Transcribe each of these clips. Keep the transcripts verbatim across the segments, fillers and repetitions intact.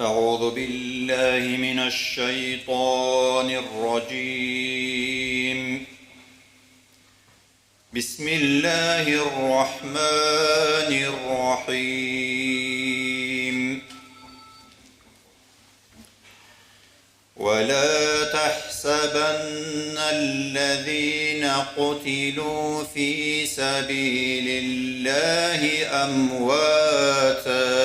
أعوذ بالله من الشيطان الرجيم. بسم الله الرحمن الرحيم. ولا تحسبن الذين قتلوا في سبيل الله أمواتا،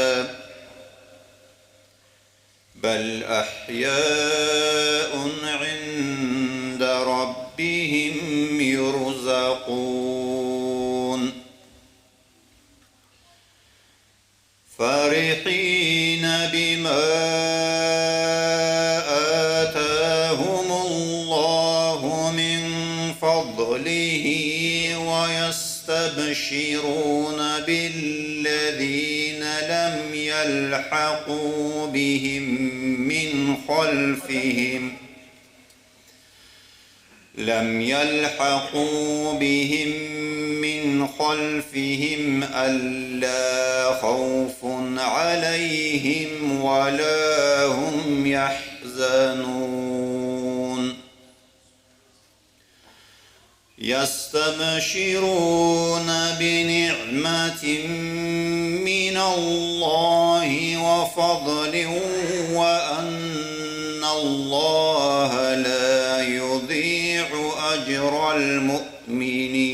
بل أحياء عند ربهم يرزقون. فرحين بما آتاهم الله من فضله ويستبشرون بالذين لم يلحقوا بهم من خلفهم لم يلحقوا بهم من خلفهم ألا خوف عليهم ولا هم يحزنون. يستبشرون بنعمة من الله وفضل وأن الله لا يضيع أجر المؤمنين.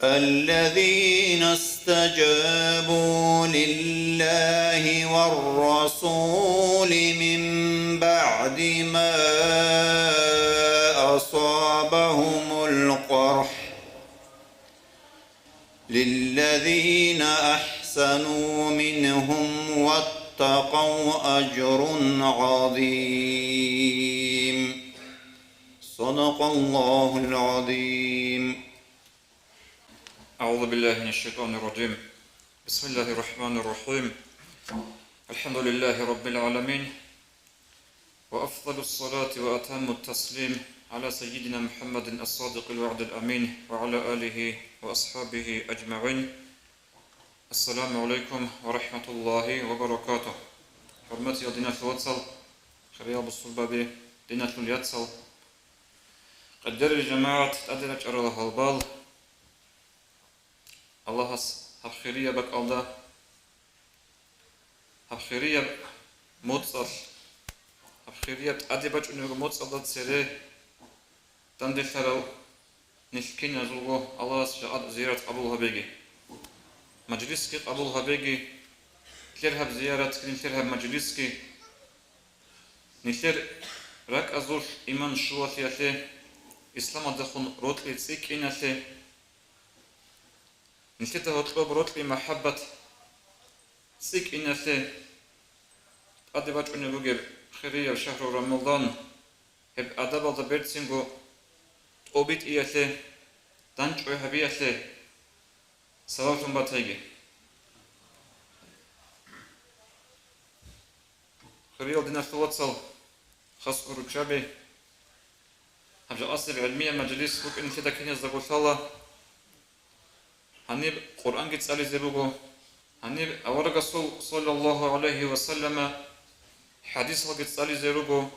الذين استجابوا لله والرسول من بعد ما أصابهم القرح، للذين أحسنوا منهم واتقوا أجر عظيم. صدق الله العظيم. أعوذ بالله من الشيطان الرجيم. بسم الله الرحمن الرحيم. الحمد لله رب العالمين. وأفضل الصلاة وأتم التسليم على سيدنا محمد الصادق الوعد الأمين وعلى آله وأصحابه أجمعين. السلام عليكم ورحمة الله وبركاته. ХӀурматиял диналъул вацал, хириял бусурбаби, диналъул яцал, къадирал жамагӀат, тӀаде рачӀарал гьалбал, Аллагьас гьаб хирияб бакӀалда, гьаб хирияб моцӀалъ, гьаб хирияб тӀаде бачӀунеб моцӀалда цере данделъарал нилъ киназулго Аллагьас жакъа зиярат къабул гьабеги, мажлисги къабул гьабеги, нилъер гьаб зияратги, нилъер гьаб мажлисги, нилъер ракӀазулъ иман щулалъиялъе, исламалдехун рокьи цӀикӀкӀиналъе, нилъеда гьоркьоб рокьи махӀаббат цӀикӀкӀиналъе тӀаде бачӀунеб бугеб хирияб шагьру Рамазан, гьеб адабалда берцинго тӀобитӀиялъе, дандчӀвай гьабиялъе сабаблъун батайги. Хириял диналъул вацал, хасго руччаби, гьаб жакъасеб гӀилмияб мажлис букӀин нилъеда киназдаго лъала. Гьаниб Къуръанги цӀализе буго, гьаниб аварагасул, саллаллагьу гӀалайгьи ва саллама, хӀадисалги цӀализе руго,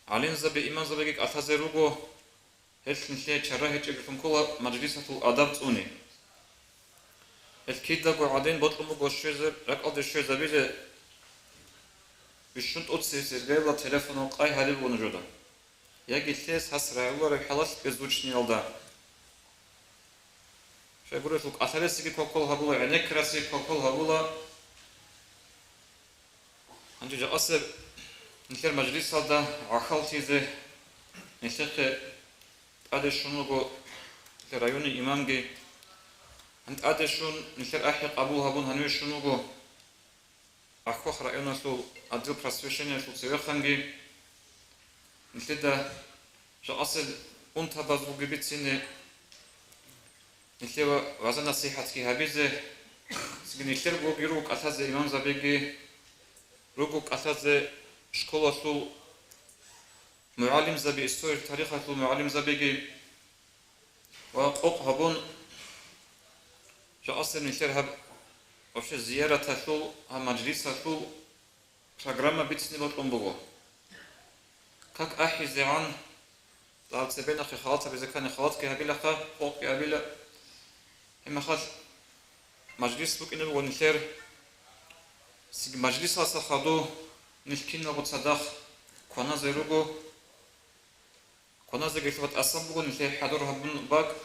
гӀалимзаби, имамзабиги кӀалъазе руго. Гьелъ нилъее чара гьечӀеблъун ккола мажлисалъул адаб цӀуни. Гьелъ кидаго гӀадин бокьун буго щвезе, ракӀалде щвезабизе, бищун тӀоцебесеб гьебла телефонал къай гьариб буго нужеда. Яги лъес гьас рагӀулареб хӀалалъ беззвучниялда. Щайгурелъул кӀалъаресеги квалквал гьабула, гӀенеккарасеги квалквал гьабула. Гьанже жакъасеб нилъер мажлисалда гӀахьаллъизе нилъехъе тӀаде щун вуго нилъер районный имамги. Гьанже тӀаде щун нилъер ахӀи къабул гьабун гьаниве щун вуго Ахвах районалъул отдел просвещениялъул цевехъанги. Нилъеда жакъасел унтабазулги бицине, нилъее вагӀза-насихӀатги гьабизе, цинги нилъер гуги руго кӀалъазе имамзабиги, руго кӀалъазе школалъул мугӀалимзаби, история-тарихалъул мугӀалимзабиги ва къокъ гьабун, жакъасеб нилъер гьаб вообще зияраталъул, гьаб мажлисалъул программа бицине бокьун буго. Как ахӀизегӀан, дагьаб цебе нахъе халат гьабизе ккани халатги гьабилаха, къокъги гьабила. Гьебмехалъ мажлис букӀине буго нилъер. Цинги мажлисалдаса хадув нилъ киналго цадахъ кваназе руго. Кваназеги лъугьа тӀасан буго нилъее хӀадур гьабун бакӀ,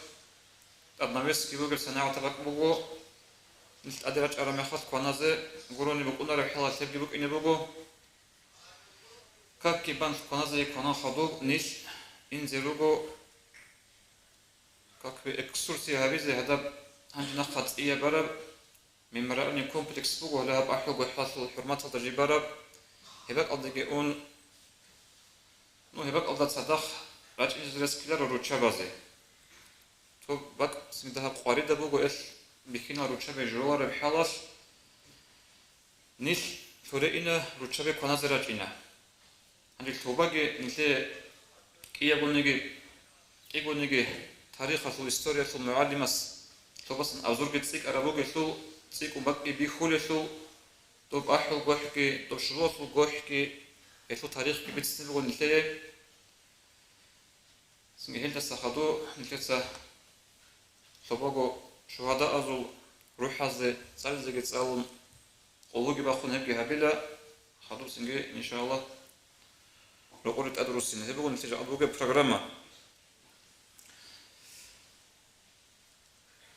тӀад навесги бугеб санигӀатаб бакӀ буго, нилъ тӀаде рачӀараб мехалъ кваназе гурони букӀунареб хӀалалъ гьебги букӀине буго. Какги бан кваназеги кванан хадуб нилъ инзе руго, как бы экскурсия гьабизе гьадаб гьанже нахъа цӀияб бараб. Мемориальный комплекс буго гьале гьаб АхӀулгохӀалъул хӀурматалда жибараб, гьеб бакӀалдеги ун, ну, гьеб бакӀалда цадахъ рачӀинчӀеб рес ккеларо руччабазе. Цо бакӀ цинги дагьаб къваридаб буго, эл бихьинал руччаби журалареб хӀалалъ, нилъ лъуреина руччаби кваназе рачӀина. Гьанже лъобаги нилъее кӀиябгониги, кӀигониги тарихалъул, историялъул мугӀалимас лъобасан абзурги цӀикӀкӀараб бугелъул, цӀикӀкӀун бакӀги бихьулелъул, доб АхӀулгохӀги, доб ШуралъулгохӀги, гьелъул тарихги бицине буго нилъее. Цинги гьелдаса хадув нилъеца лъобаго шугьадаазул рухӀазде цӀализеги цӀалун, къуллуги бахъун гьебги гьабила, хадуб цинги, иншааллагь, рокъоре тӀадруссина. Гьеб буго нилъер жакъа бугеб программа.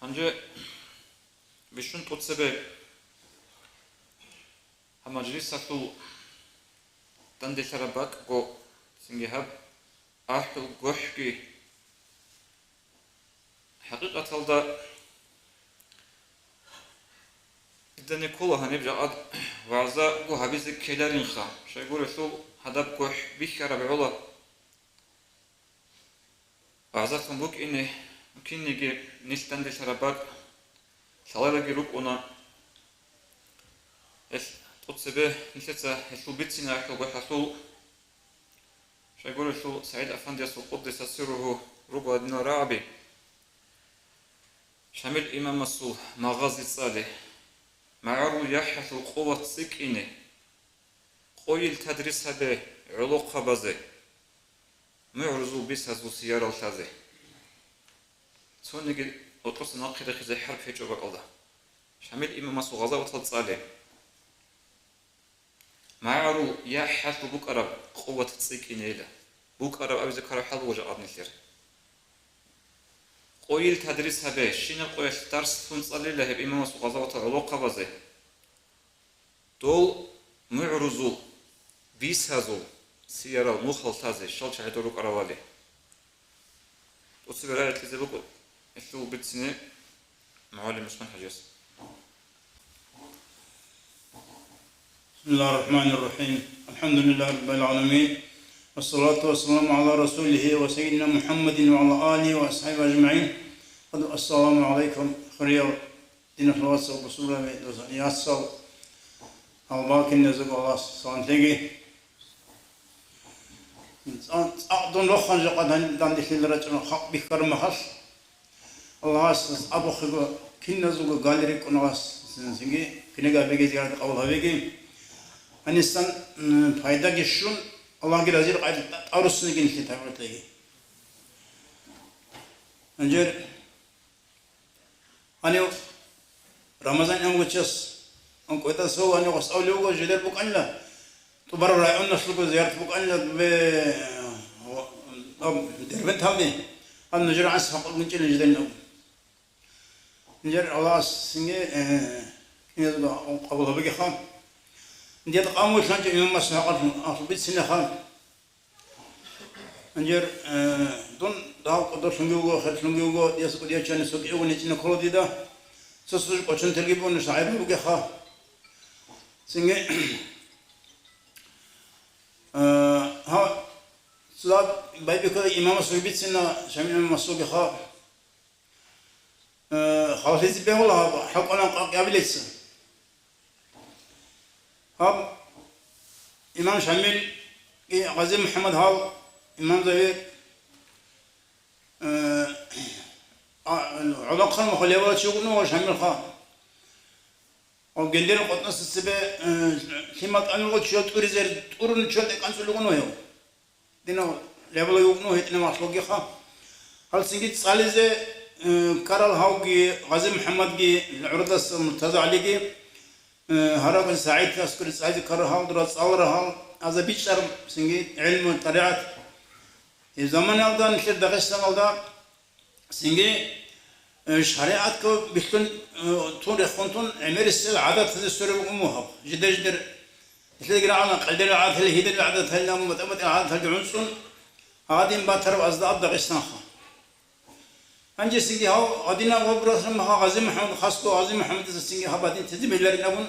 Гьанже бищун тӀоцебе гьаб мажлисалъул данделъараб бакӀго, цинги гьаб ахӀул гохӀги. ХӀакъикъаталда, дида ккола гьаниб жакъа вагӀзаго гьабизе ккеларинха, щайгурелъул гьадаб гохӀ бихьараб гӀоло. ВагӀзалъун букӀине, кинниги нилъ данделъараб бакӀ лъалалаги рукӀуна. Гьелъ тӀоцебе нилъеца гьелъул бицине ахӀул гохӀалъул, щайгурелъул СагӀид Афандиясул, къуддиса сирругьу, руго гьадинал рагӀаби. Шамил имамасул магъази цӀале, магӀарул яхӀалъул къуват цӀикӀкӀине, къойил тадрис гьабе гӀолохъабазе, мугӀрузул бисазул сиярал лъазе. Цониги гьоркьоса нахъе рехизе хӀарп гьечӀо бакӀалда. Шамил имамасул гъазаватал цӀале. МагӀарул яхӀалъул букӀараб къуват цӀикӀкӀинейила. БукӀараб абизе ккараб хӀал буго жакъа нилъер. Къойил тадрис гьабе, щинаб къоялъ дарс лъун цӀалила гьеб имамасул гъазаватал гӀолохъабазе. Дол мугӀрузул, бисазул сиярал нухал лъазе щал чагӀи дол рукӀаравали. ТӀоцебе рагӀи кьезе буго гьелъул бицине МугӀалим ГӀусман-хӀажияс. بسم الله الرحمن الرحيم. الحمد لله رب العالمين. والصلاة والسلام على رسوله وسيدنا محمد وعلى آله وأصحابه أجمعين. السلام عليكم, хириял диналъул вацал, бусурбаби, яцал, гьал бакиназего Аллагьас салам лъеги. ЦӀа-, цӀакъ дун рохун жакъа дан-, данделъила рачӀун халкъ бихьараб мехалъ, Аллагьас абухъего киназего гали рикӀкӀуналас, цинги книга бегизе гьарда къабул гьабиги. Гьанисан, м, пайдаги щун, Аллагьги разил къайд тӀаруссинигин лъи тагӀбурлъиги. Гьанже Гьанив Рамазан авгучас анкъватӀасул гьанив гъосдавлевго жидер букӀанила, тӀубараб районалъулго зиярат букӀанила, бе, ва, ва, Дербенталде, гьаб нужер гӀанс хӀакъулгун чӀела жидерин абун. Нижер Аллагьас цинги, э, киназго къабул гьабигиха. Дида къамулъанчӀо имамас хӀакъалъун ахъ бицинеха. Гьанже, э, дун дагьаб кӀодолъунги вуго, херлъунги вуго, диаса кӀудиячани цо кӀиявго нечӀина ккола дида. Цо-цо жо кӀочон терги бугони, шагӀир бугеха. Цинги, э, гьа, цо дагьаб байбихьула имамас вугеб бицина, Шамил имамас вугеха. Э, халлъизе бегьула гьаб, хӀакъалъан къакъ гьабилеца. Гьаб имам Шамил и Гъази МухӀаммад гьал имам Завир, э, а, гӀолохъан ва хулевала чи вугони ва Шамилха. Ва гьелдерал къотӀнаса цебе, э, лъимал тӀамилго чуял тӀуризе тӀурун чуял тӀекӀанцӀулев вугони гьев. Динав лебалай вукӀун гьитӀинаб махлугиха. Гьалцинги цӀализе, э, ккарал гьавги, Гъази МухӀаммадги, гӀурудаса МуртазагӀалиги, э, гьарагун СагӀид аскари цӀализе ккарал гьал, дура цӀаларал гьал, аза бичӀчӀарал цинги гӀилму, тӀаригӀат. Гьеб заманалда нилъер Дагъистаналда Цинги, э, шаригӀатго бихьун, э, тун рехун тун, гӀемерисел гӀадатазе сверун буго мугьаб. Жидер-жидер, нилъедаги рагӀана, къелдерил гӀадатал, гьидерил гӀадатал, амма батӀа-батӀил гӀадаталги гӀунцӀун, гьадин батараб азда аб Дагъистанха. Гьанже цинги гьав гьадинав вабурасун, гьав Гъази МухӀаммад, хасго Гъази МухӀаммадица цинги гьаб гьадин тезе мегьиларин абун,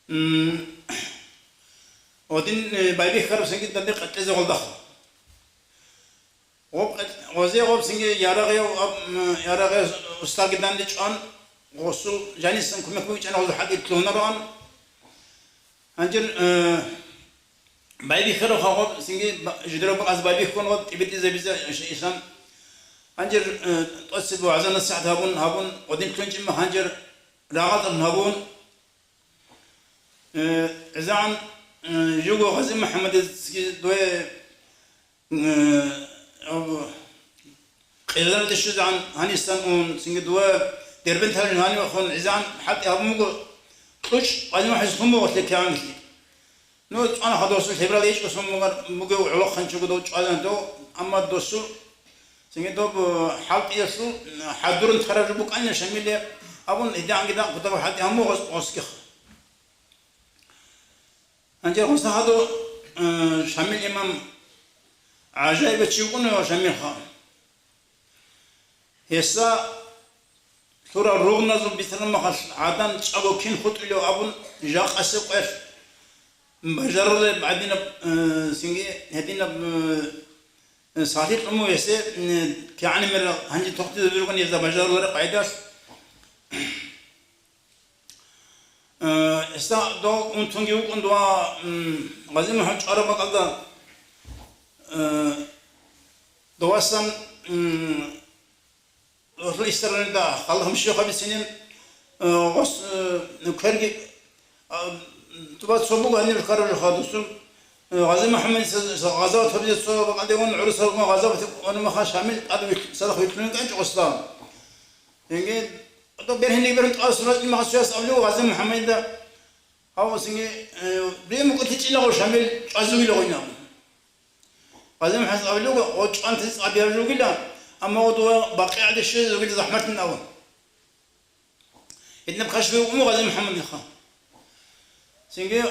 м, гьадин, э, байбихьараб цинги данде къекъезе гъолдаха. Гъоб-, гъозе гъоб цинги ярагъияв аб-, м, ярагъияв устарги данде чӀван, гъосул жанисан кумек бугичӀана, гъозул хӀакъи лъугьунароан. Гьанжир, э, байбихьаравха гъоб цинги ба-, жидераб бакӀаз байбихьун гъоб тӀибитӀизабизе иш-, ишан. Гьанжир, э, тӀоцебе вагӀза-насихӀат гьабун, гьабун, гъодин лъунчӀима гьанжир рагъазабун гьабун. Э, гӀезегӀан, э, жуго Гъази МухӀаммадецги дуе, э, аб-, къизаралде щвезегӀан гьанисан ун, цинги дуе Дербенталде гьанивахун гӀезегӀан хӀалтӀи гьабун буго, кьучӀ Гъази МухӀаммадица хун буго лъикӀ кигӀанлъи. Ну, цӀана хадусул лъебрал гьечӀо сон бугар-, бугев гӀолохъанчи буго дов чӀвазан дов, амма досул Цинги доб, э, хӀалтӀиялъул, э, хӀадурун тараб жо букӀанила Шамиле абун, гьедигӀанги дагь кутакаб хӀалтӀи гьаму гъос-, гъосги. Гьанже гъоса гьадур, э, Шамил имам гӀажаибав чи вукӀуна Шамилха. Гьесда лъурал ругъназул бицараб мехалъ гӀадан чӀаго кин хутӀулев абун, жакъасеб къоялъ бажарулеб гӀадинаб, э, цинги гьединаб, э, сахлъи кьуму гьесде, э, кигӀанаб мер гьанже тохтизабурган гьезда бажарулареб къайдалъ. Э, гьесда дов унтунги вукӀун дова, м, ГъазимухӀаммад чӀвараб бакӀалда, э, довасан, м, Гьесул историялда халкъ гьамшиха бицинин, э, гъос, э, кверги, а, туба цо буго гьаниб рукараб жо хадусун, э, ГъазимухӀаммадица гъазават гьабизе цо бакӀалдегун гӀурусалгун гъазават гьабун маха Шамил тӀад вилъ-, цадахъ вилълъунин кӀанчӀо гъосда. Цинги, то бергьенги бергьун тӀад суракьи маха цояс абулев ГъазимухӀаммадида, гьав цинги, э, бегьмукӀ лъичӀиллаго Шамил чӀвазе вугила гъойнав. ГъазимухӀаммад абулев, гъо чӀванте цӀабияб жо бугила, амма гъо дова БакъигӀалде щвезе вугила захӀматин абун. Гьединаб кашф букӀун ГъазимухӀаммадиха. Цинги,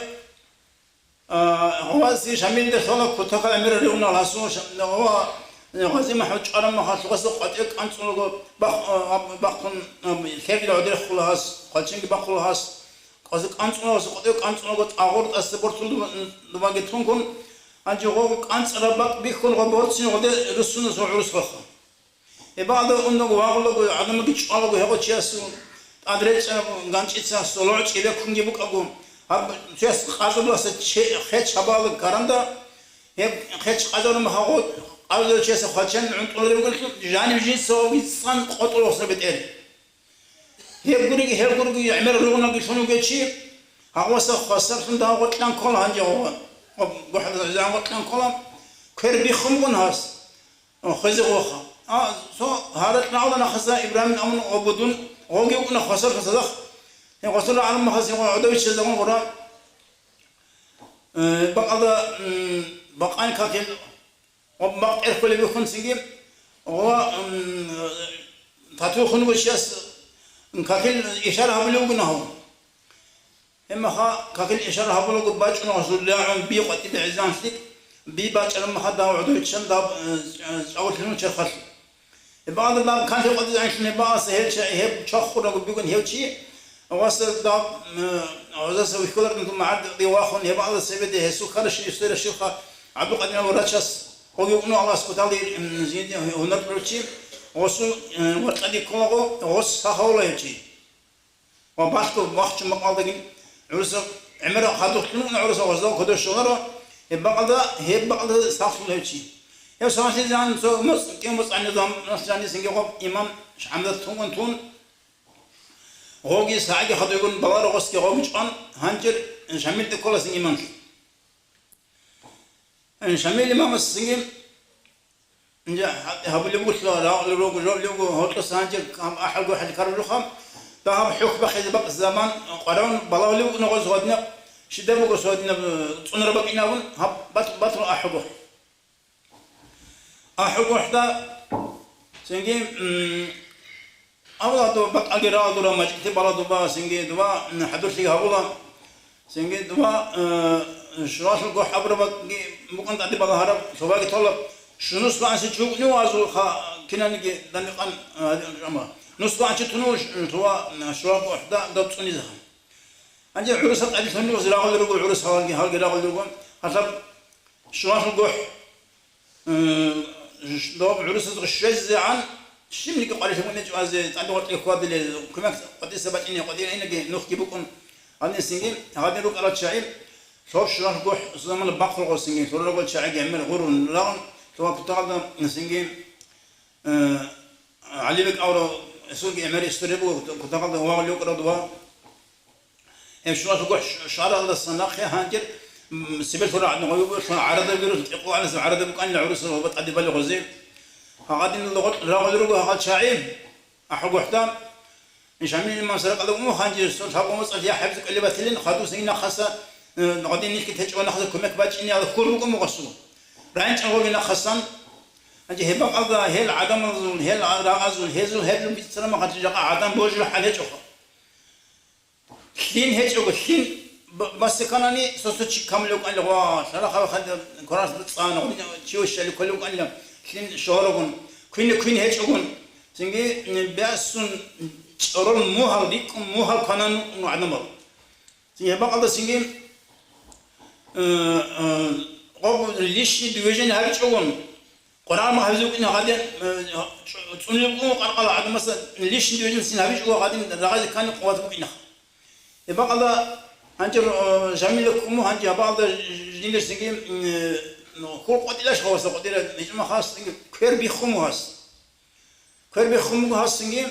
а, гъовазе Шамилда лъола кутакаб гӀемерал ругънал гьасун, Ша-, гъова, э, ГъазимухӀаммад чӀвараб махалъ гъосда къватӀив кӀанцӀунаго бах-, а, а, бахъун, а, лъегил гӀодор рехула гьас, хъвалчинги бахъула гьас. КъватӀив кӀанцӀунаго, къватӀив кӀанцӀунаго тӀагъуртӀасда бортулда дубаги тункун, гьанже гъого кӀанцӀараб бакӀ бихьун гъо борцин гъоде руссуна цо гӀурус ваха. Гьеб бакӀалда ундаго вагъулаго, гӀадамалги чӀвалаго гьев чиясул тӀад речӀчӀараб ганчӀица, соло чӀебеккунги букӀаго, гьаб чияс къазабуласа че-, хеч гьабала каранда, гьеб хеч къазарун гьагъо къазарав чиясе хвалчан гӀунтӀуларев вугелъул, жанив жинца вавги цӀан къотӀулев гъосда бетӀер. Гьеб гуриги, гьеб гуриги гӀемер ругънаги лъун вугев чи, гьагъваса хвасарлъун дагъо кьан ккола гьанже гъо-, гъо-, гъо-, гъо-, кьан ккола, квер биххун бугун гьас, хвезе гъоха. А, цо гьаракь нагӀла нахъаса Ибрагьим амун гъо будун, гъоги вукӀуна хвасарлъун цадахъ. Гьев гъосул гӀалам махас гъо гӀодовиччазда гъура, э, бакӀалда, м, бакъани какил Ва бакъ тӀерхьулеб бихьунцинги, ва, м, тату хун вугев чияс какил ишара гьабулев вугин гьав. Гьебмаха какил ишара гьабулаго бачӀуна гъосул рагӀун би къватӀибе гӀезан лъикӀ, би бачӀараб маха дав гӀодов чан даб, э, чӀавулъилъун черхалъ. Гьеб бакӀалда даб канлъи къватӀизегӀанлъун гьеб бакӀалса гьел ча-, гьеб чвахурав бугин гьев чи, гъосда даб, м, гъозаса вихьуларин тун магӀарде вахун, гьеб бакӀалда цебеде гьесул хьаращи история щибха ГӀабдулкъадиров врачас, гъоги вукӀуна Аллагьас куталде, м, жинди гьунар кьурав чи, гъосул, м, вакьаде кколаго, гъос сахавула гьев чи. Ва балъго вахчун бакӀалдаги гӀурусал гӀемерал хадур лъугьуна гӀурусал гъозал кодор щоларо, гьеб бакӀалда, гьеб бакӀалда сахлъула гьев чи. Гьев сахлъизегӀан цо моцӀ-, кӀиго моцӀ гӀанизаб, моцӀ гӀанизеги гъоб имам Шагьмадат тунгун тун, гъоги сагӀаги хадуйгун баларо гъосги гъоги чӀван, гьанжер Шамилде кколасин имамлъи. Шамил имамас цинги, инже, гьа-, гьабулеб буго, рагъулеб руго, жо-, лебго, гьоркьоса гьанже гьаб ахӀалго хӀалкараб жо хъа, дагьаб хӀухь бахъизе бакӀ заман къваригӀун балагьулев вукӀуна гъоз гьадинаб, щиб буго гьадинаб, э, цӀунараб бакӀинабун, гьаб бат-, батун ахӀуго. АхӀугохӀда цинги, м, Аллагь дуба бакӀалги рагъал дура, мажгитӀи бала дуба, цинги дуба, м, хӀадурлъиги гьабула, цинги дуба, э, шуралъул гохӀ абурабги букӀун тӀаде балагьараб, лъобаги тола, шунус баанси чукни вазул ха-, кинаниги даникъан, э, амма нус баанчи туну ш-, лъуба, м, шурал гохӀда доб цӀунизаха. Гьанже гӀурусал тӀаде лъуни ваз рагъал руго, гӀурус гьалги, гьалги рагъал руго. Гьалаб шуралъул гохӀ Э, доб гӀурусазда щвезегӀан, щибниги къварилъи мунечӀ вазе, тӀаде гъоркье хьвадиле, кумек къватӀиса бачӀине къватӀиреинаги нухги букӀун. Гьанисинги гьадин рукӀарал чагӀи, лъоб шуралъ гохӀ замана бахъулгъосинги, лъурарагал чагӀиги гӀемер гъуррун рагъун, лъугьа кутакалда нисинги, э, ГӀалибек аврал эсулги гӀемер история буго, кутакалда вагъал юкӀарал дова. Гьеб шуралъ гохӀ ш-, шаралдасан нахъе гьанкӀер, м, сибелъул рагӀад гъой буго, лъугьа гӀарадаби рус, кӀикъоялдасан гӀарадаби букӀанила гӀурусаз ва тӀаде балигъузе. Гьагъадинал гъоркь рагъул руго гьагъал чагӀи, ахӀу гохӀда. Ишамил имам саракъалда уму гьанже, сон лъабго моцӀалъ я хӀебзи кӀолеб батилин, хадусан инахъаса, э, гъадин нилъги течӀо нахъаса кумек бачӀине ала хьул руго мугъасул. РагӀинчӀел гъоги нахъасан, Гьанже гьеб бакӀалда гьел гӀадамазул, гьел рагъазул, гьезул гьеб жо бицараб мехалъ жакъа гӀадан божулеб хӀал гьечӀоха. Лъим гьечӀого, лъим б-, басиканани цо-цо чи камулев вукӀанила, ва лъарахъ гьаб хадуб кваранас бицана, гъудин чи вищали кколев вукӀанила, лъим щварагун, квине-квин гьечӀогун, цинги, м, бясун чӀорол мугьал, рикӀкӀун мугьал кванан вукӀун гӀадамал. Цинги гьеб бакӀалда цинги, э, э, гъоб лишний движение гьабичӀогун, Къуръан махӀабизе вукӀине гъадин, э, цӀу-, цӀунулеб кӀун къаркъала гӀадамаса лишний движение цин гьабичӀого гъадин рагъазе ккани къуват букӀинаха. Гьеб бакӀалда гьанже, э, Жамилла ккун мун, гьанже гьаб бакӀалда ж-, ж-, жиндир цинги, м, э, ну, хьул къотӀилаш гьаваса къотӀира гьечӀо махас цинги квер биххун мун гьас. Квер биххун буго гьасинги,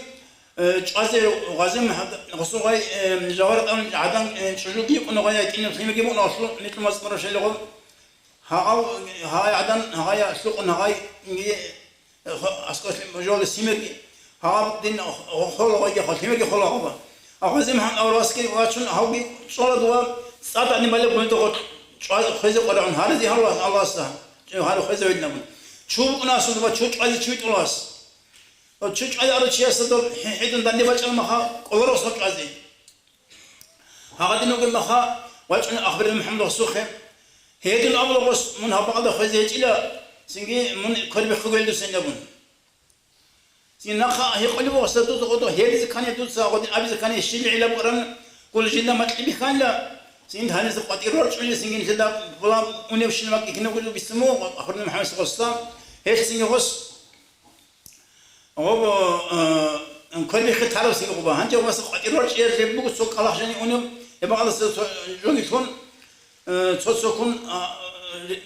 э, чӀвазе гъазим гьад-, гъосул гъай, э, жавар тӀамун гӀадан, э, чӀужуги йикъун гъай, гьай тӀинаб лъимерги мукӀун гъолъул микьумаз къурашали гъол. Гьагъав, гьай гӀадан, гьагъай лъукъун гъай, инги, э, хо-, аскӀослъи жоли симерги. Гьагъаб дин хо-, холо гъайги хо-, лъимерги холо гъаба. А гъазим гьан аврасги вачун гьавги цӀола дува цӀад гьаниб балеб гъунда гъоркь чӀваз хвезе къварагӀун гьаризе гьавла Аллагьасда, гьари хвезе гьединабун. Чу букӀунасун дува чу чӀвазе чи витӀулас. Ва чучӀай арав чиясда доб хӀи-, хӀидун данде бачӀана маха, кӀолоросал чӀвазе. Гьагъадин вугеб маха, вачӀуна ахбарил МухӀаммад гъосухъе. Гьедин абула гъос, мун гьаб бакӀалда хвезе гьечӀила, цинги мун квер биххуге гьел дуца инабун. Цин нахъа гьикъулеб гъосда дуца гъодо гьедизе ккани дуца гъодин абизе ккани щиб гӀилаб кӀуран, гул жинда макьи бихьанила, цин гьаниса къватӀир рорчӀули, цинги нилъеда пулан унев щин макьи кинаб гулев бицин мугъ, ахбарил МухӀаммад гъосда, гьелъ цинги гъос Гъоб, э, квер биххи тарабси гъоба. Гьанже гъобаса къватӀир рорчӀиялъе буго цо кӀалахӀ жани унев, гьеб бакӀалдаса цо, жоги лъун, э, цо-цоккун, а, ри-,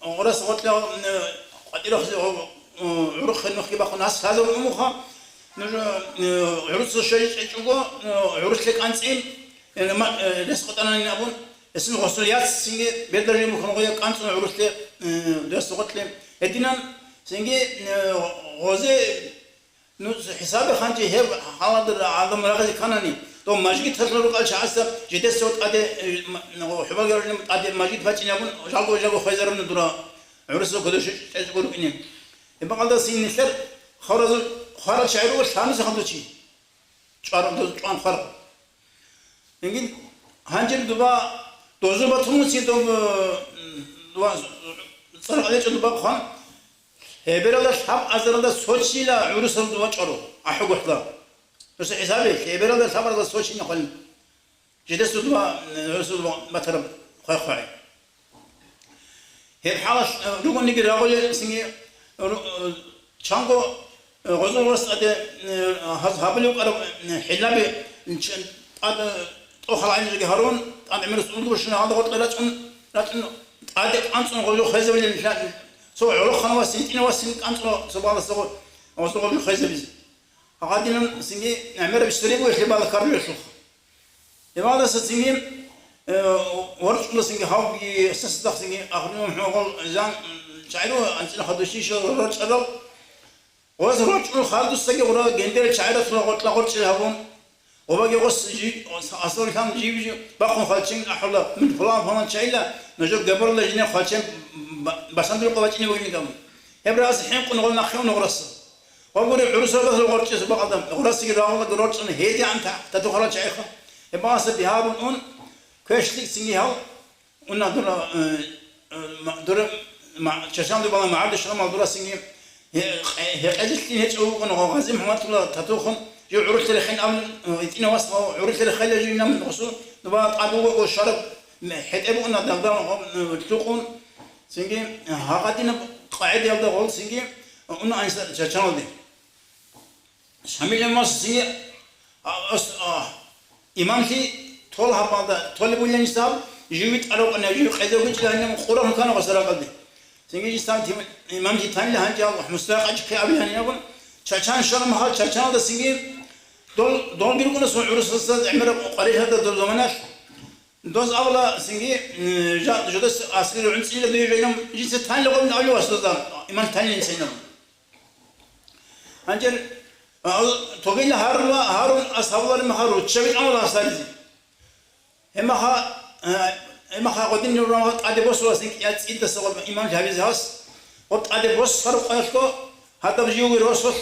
гъораса гъоркьа, э, къватӀирахъе гъоб, э, гӀурухъе нухги бахъун гьас лъазабун умуха. Нуж, э, гӀуруца щвечӀого, э, гӀурулъе кӀанцӀи, э, ма-, э, рес къотӀананин абун, гьесин гъосул яццинги бергьарин бухьун гъоя кӀанцӀун гӀурулъе, э, рес гъоркье. Гьединан цинги, э, гъозе, ну, хӀисабе ханчи гьеб гьаладер гӀадам рагъизе кканани, дов мажгиталъул рукъал чагӀасда жидесав тӀаде, э, м-, ну, хӀубалги роринаб тӀаде мажгит бачӀинабун, жалго-жалго хвезаруна дура, гӀурусазул кодоб щвечӀого рукӀине. Гьеб бакӀалдаса нилъер хваразул, хварал чагӀи руго лъабниса хадучи. ЧӀвар-, чӀван хвар. Инги гьанжел дуба, дозу батун муцин доб, м, дуба, цӀар къалечӀо дуба хъван, гьебералда лъаб азаралда цо чила гӀурусал дуба чӀваро, ахӀу гохӀла. Нуса хӀисабе, гьебералда лъабаралда цо чина хъван. Жидесул дуба, м, гӀурусал дуба батараб хъвай-хъвай. Гьеб хӀалалъ, э, ругониги рагъулел цинги, ру-, э, чанго, э, гъозул рас тӀаде, э, гьаз гьабулев вукӀараб, э, хӀилаби, э, ч-, тӀад, э, тӀохал гӀайнижеги гьарун, тӀад гӀемерас унго бошуна гьалда гъоркье рачӀун, рачӀун, тӀаде кӀанцӀун гъозул хвезабилел нилъа, цо гӀолохъан васин, гьитӀина васин кӀанцӀун цо баласда гъо-, гъозул гъозул хвезабизе. Гьагъадинан цинги гӀемераб история буго, гьелъие балагьарулелъулха. Гьебалдаса цинги, э, ворчӀула цинги гьавги, сасдахъ цинги ахирунав хӀугъал жан, чагӀиро анцӀила хадур щийщал рорчӀарал. Гъос рорчӀун хадусаги гъура гьендерал чагӀирасул гъоркьа гъорчӀи гьабун. Гъобаги гъос жи-, асуллъан жив-жив бахъун хвалчен ахӀула, мун пулан-пулан чагӀила, нужер габурла жинер хвалчен ба-, басан дуркъа бачӀине бугин гьабун. Гьеб рагӀасе хӀинкъун гъол нахъе ун гъураса. Ва гури гӀурусабазул гъорчӀиса бакъалда, гъурасиги рагъулаги рорчӀана гьедигӀан та-, тату хварал чагӀиха. Гьеб бакъаса бигьабун ун, квешлъи цинги гьал, уна дура, э, э, ма-, дура, ма-, чачанду бала магӀарди шурамал дура цинги, гье-, гье-, гьекъезилъин гьечӀев вукӀун гъо Гъази МухӀаммадулла татухун, жив гӀурулъа рехин абун, э, итӀина вас гъо гӀурулъа рехайла жив нам гъосу, дуба тӀад вуго гъо шараб, м-, хӀетӀе букӀуна дагъдан гъо, э, лъукъун, цинги, э, гьагъадинаб къагӀидаялда гъол цинги, э, уна анса чачаналде. Шамил имамас цинги, а, ас-, а, имамлъи тол гьабалда, толеб бугилан гьисаб, жив витӀарав вукӀана, жив къезев вичӀилан Къуран хӀукана гъосаракъалде. Цинги жисаб тим-, имамлъи танила гьанже ал мустакъачӀ ккей абилан гьабун, чачан щвана махал чачаналда цинги, дол, дол биргуна сон гӀурусалъа гӀемераб къварилъалда дол заманалъ, Доз абула цинги, м, жа-, жодас аскари гӀунцӀила дуе жайнам, жинца танила гъобин авлу вас доза, иман танилин сайнам. Гьанжер, а, тогила гьарула, гьарун асхӀабулари маха руччаби амала асаризи. Гьемаха, а, гьемаха гъодин нурмага тӀаде босулас никӀ я цӀидаса гъоб иман лъабизе гьас. Гъоб тӀаде босараб къоялъго гьадаб живги росулъ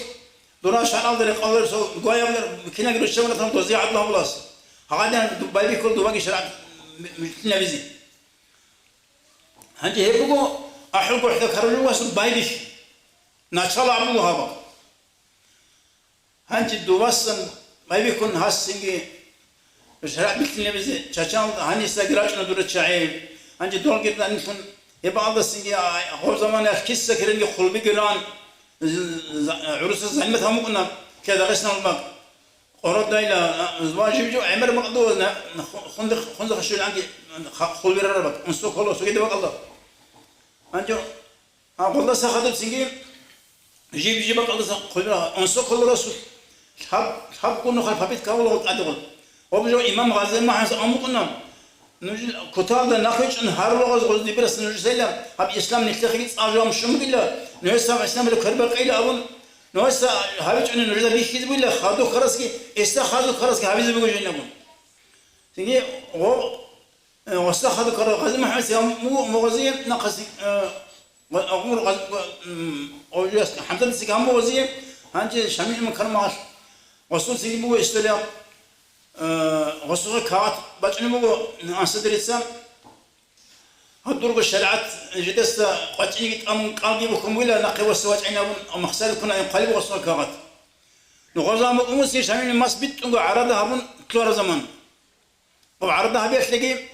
дура шаргӀалда рекъоларесул гваявлар кинаги руччабанатан дозие гӀадлу гьабулас. Гьагъадин байбихьул дубаги шаргӀат милълъинабизе. Гьанже гьеб буго ахӀул гохӀда карулев васул байбихь. Начало гьабулев гьаб. Гьанже дувасан байбихьун гьасинги шаргӀ билълъинабизе чачан гьанисаги рачӀуна дура чагӀи. Гьанже долги данилъун гьеб бакӀалдасинги, а, гъоб заманаялъ киса-киренги хъулбиги ран, з-, з-, гӀурусаз займат гьамукӀуна ккела Дагъистаналда бакӀ. Къородайла, а, ва жив-жив гӀемер бакӀ дувазна ху-, хунза-, хунзахъа щвеланги ха-, хъулбирараб бакӀ, унсо ккола цогидаб бакӀалда. Гьанже А гъолдаса хадуб цинги жиб-жиб бакӀалдаса хъулбира унсо ккола росулъ. Лъаб, лъабго нухалъ папит кавулагъул тӀадегъул. Гъоб жо имам Гъази МухӀаммадас амукъуна, нуж куталда нахъвичӀун гьарулгъаз гъоздибирас нужесайилан гьаб ислам нилъехъеги цӀа жо амщун бугила, нужеца исламалда квербакъила абун, нужеца гьавичӀуни нужеда бихьизе бугила, хадуб ккарасги, эсда хадуб ккарасги гьабизе буго жинабун. Цинги гъо-, Э, гъосда хадуб ккарав Гъази МухӀаммадица гьаб мугъ-, мугъази нахъаси, э, ва-, гъумр гъаз-, ва-, м, гъо-, жуяс ХӀамзатица гьаб мугъази, гьанже ШамигӀ Макармагьалъ гъосул цинги буго история, э, гъосухъе кагъат бачӀунеб буго Ансадрица. Гьадурго шаригӀат жидеца къвачӀинеги тӀамун кӀалги бухьун бугила, нахъе гъоса вачӀайин абун, махсарил ккун гьаниб хъвалеб гъосухъе кагъат. Ну, гъоза мукӀумуси ШамигӀ Макармагьас битӀунго гӀарада гьабун лъугьараб заман. Гъоб гӀарада гьабиялъеги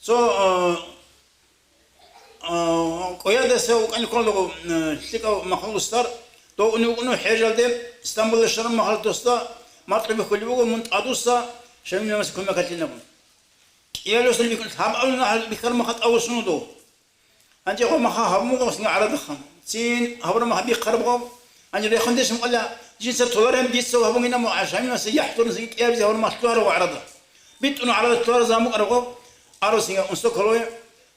цо, а, а, кӀуядаса вукӀани кколаго, а, лъикӀав махлукъ устар, дов унев вукӀунев ХӀежалде, Стамбулалде щвараб махалда досда макьилъ бихьулеб буго, мун тӀадвуссун, ШамигӀ Макармагьасе кумек гьабилин абун. КӀиялъосул бихьун, гьаб абуна гьал бихьараб махалъ тӀадвуссун дов. Гьанже гъо махалъ гьаб мугъ гъосин гӀарадахъан. Цин гьабураб махалъ бихъараб гъо. Гьанже рехун деш мукъала, жинца толареб дица гьабунгинаб мугӀа ШамигӀ Макармагьасе яхӀ гьабураб цинги кӀиабизе гьабураб махалъ лъугьараб гъо гӀарада. БитӀун гӀарада лъугьараб заман букӀараб гъо, арусинги унсо кколой,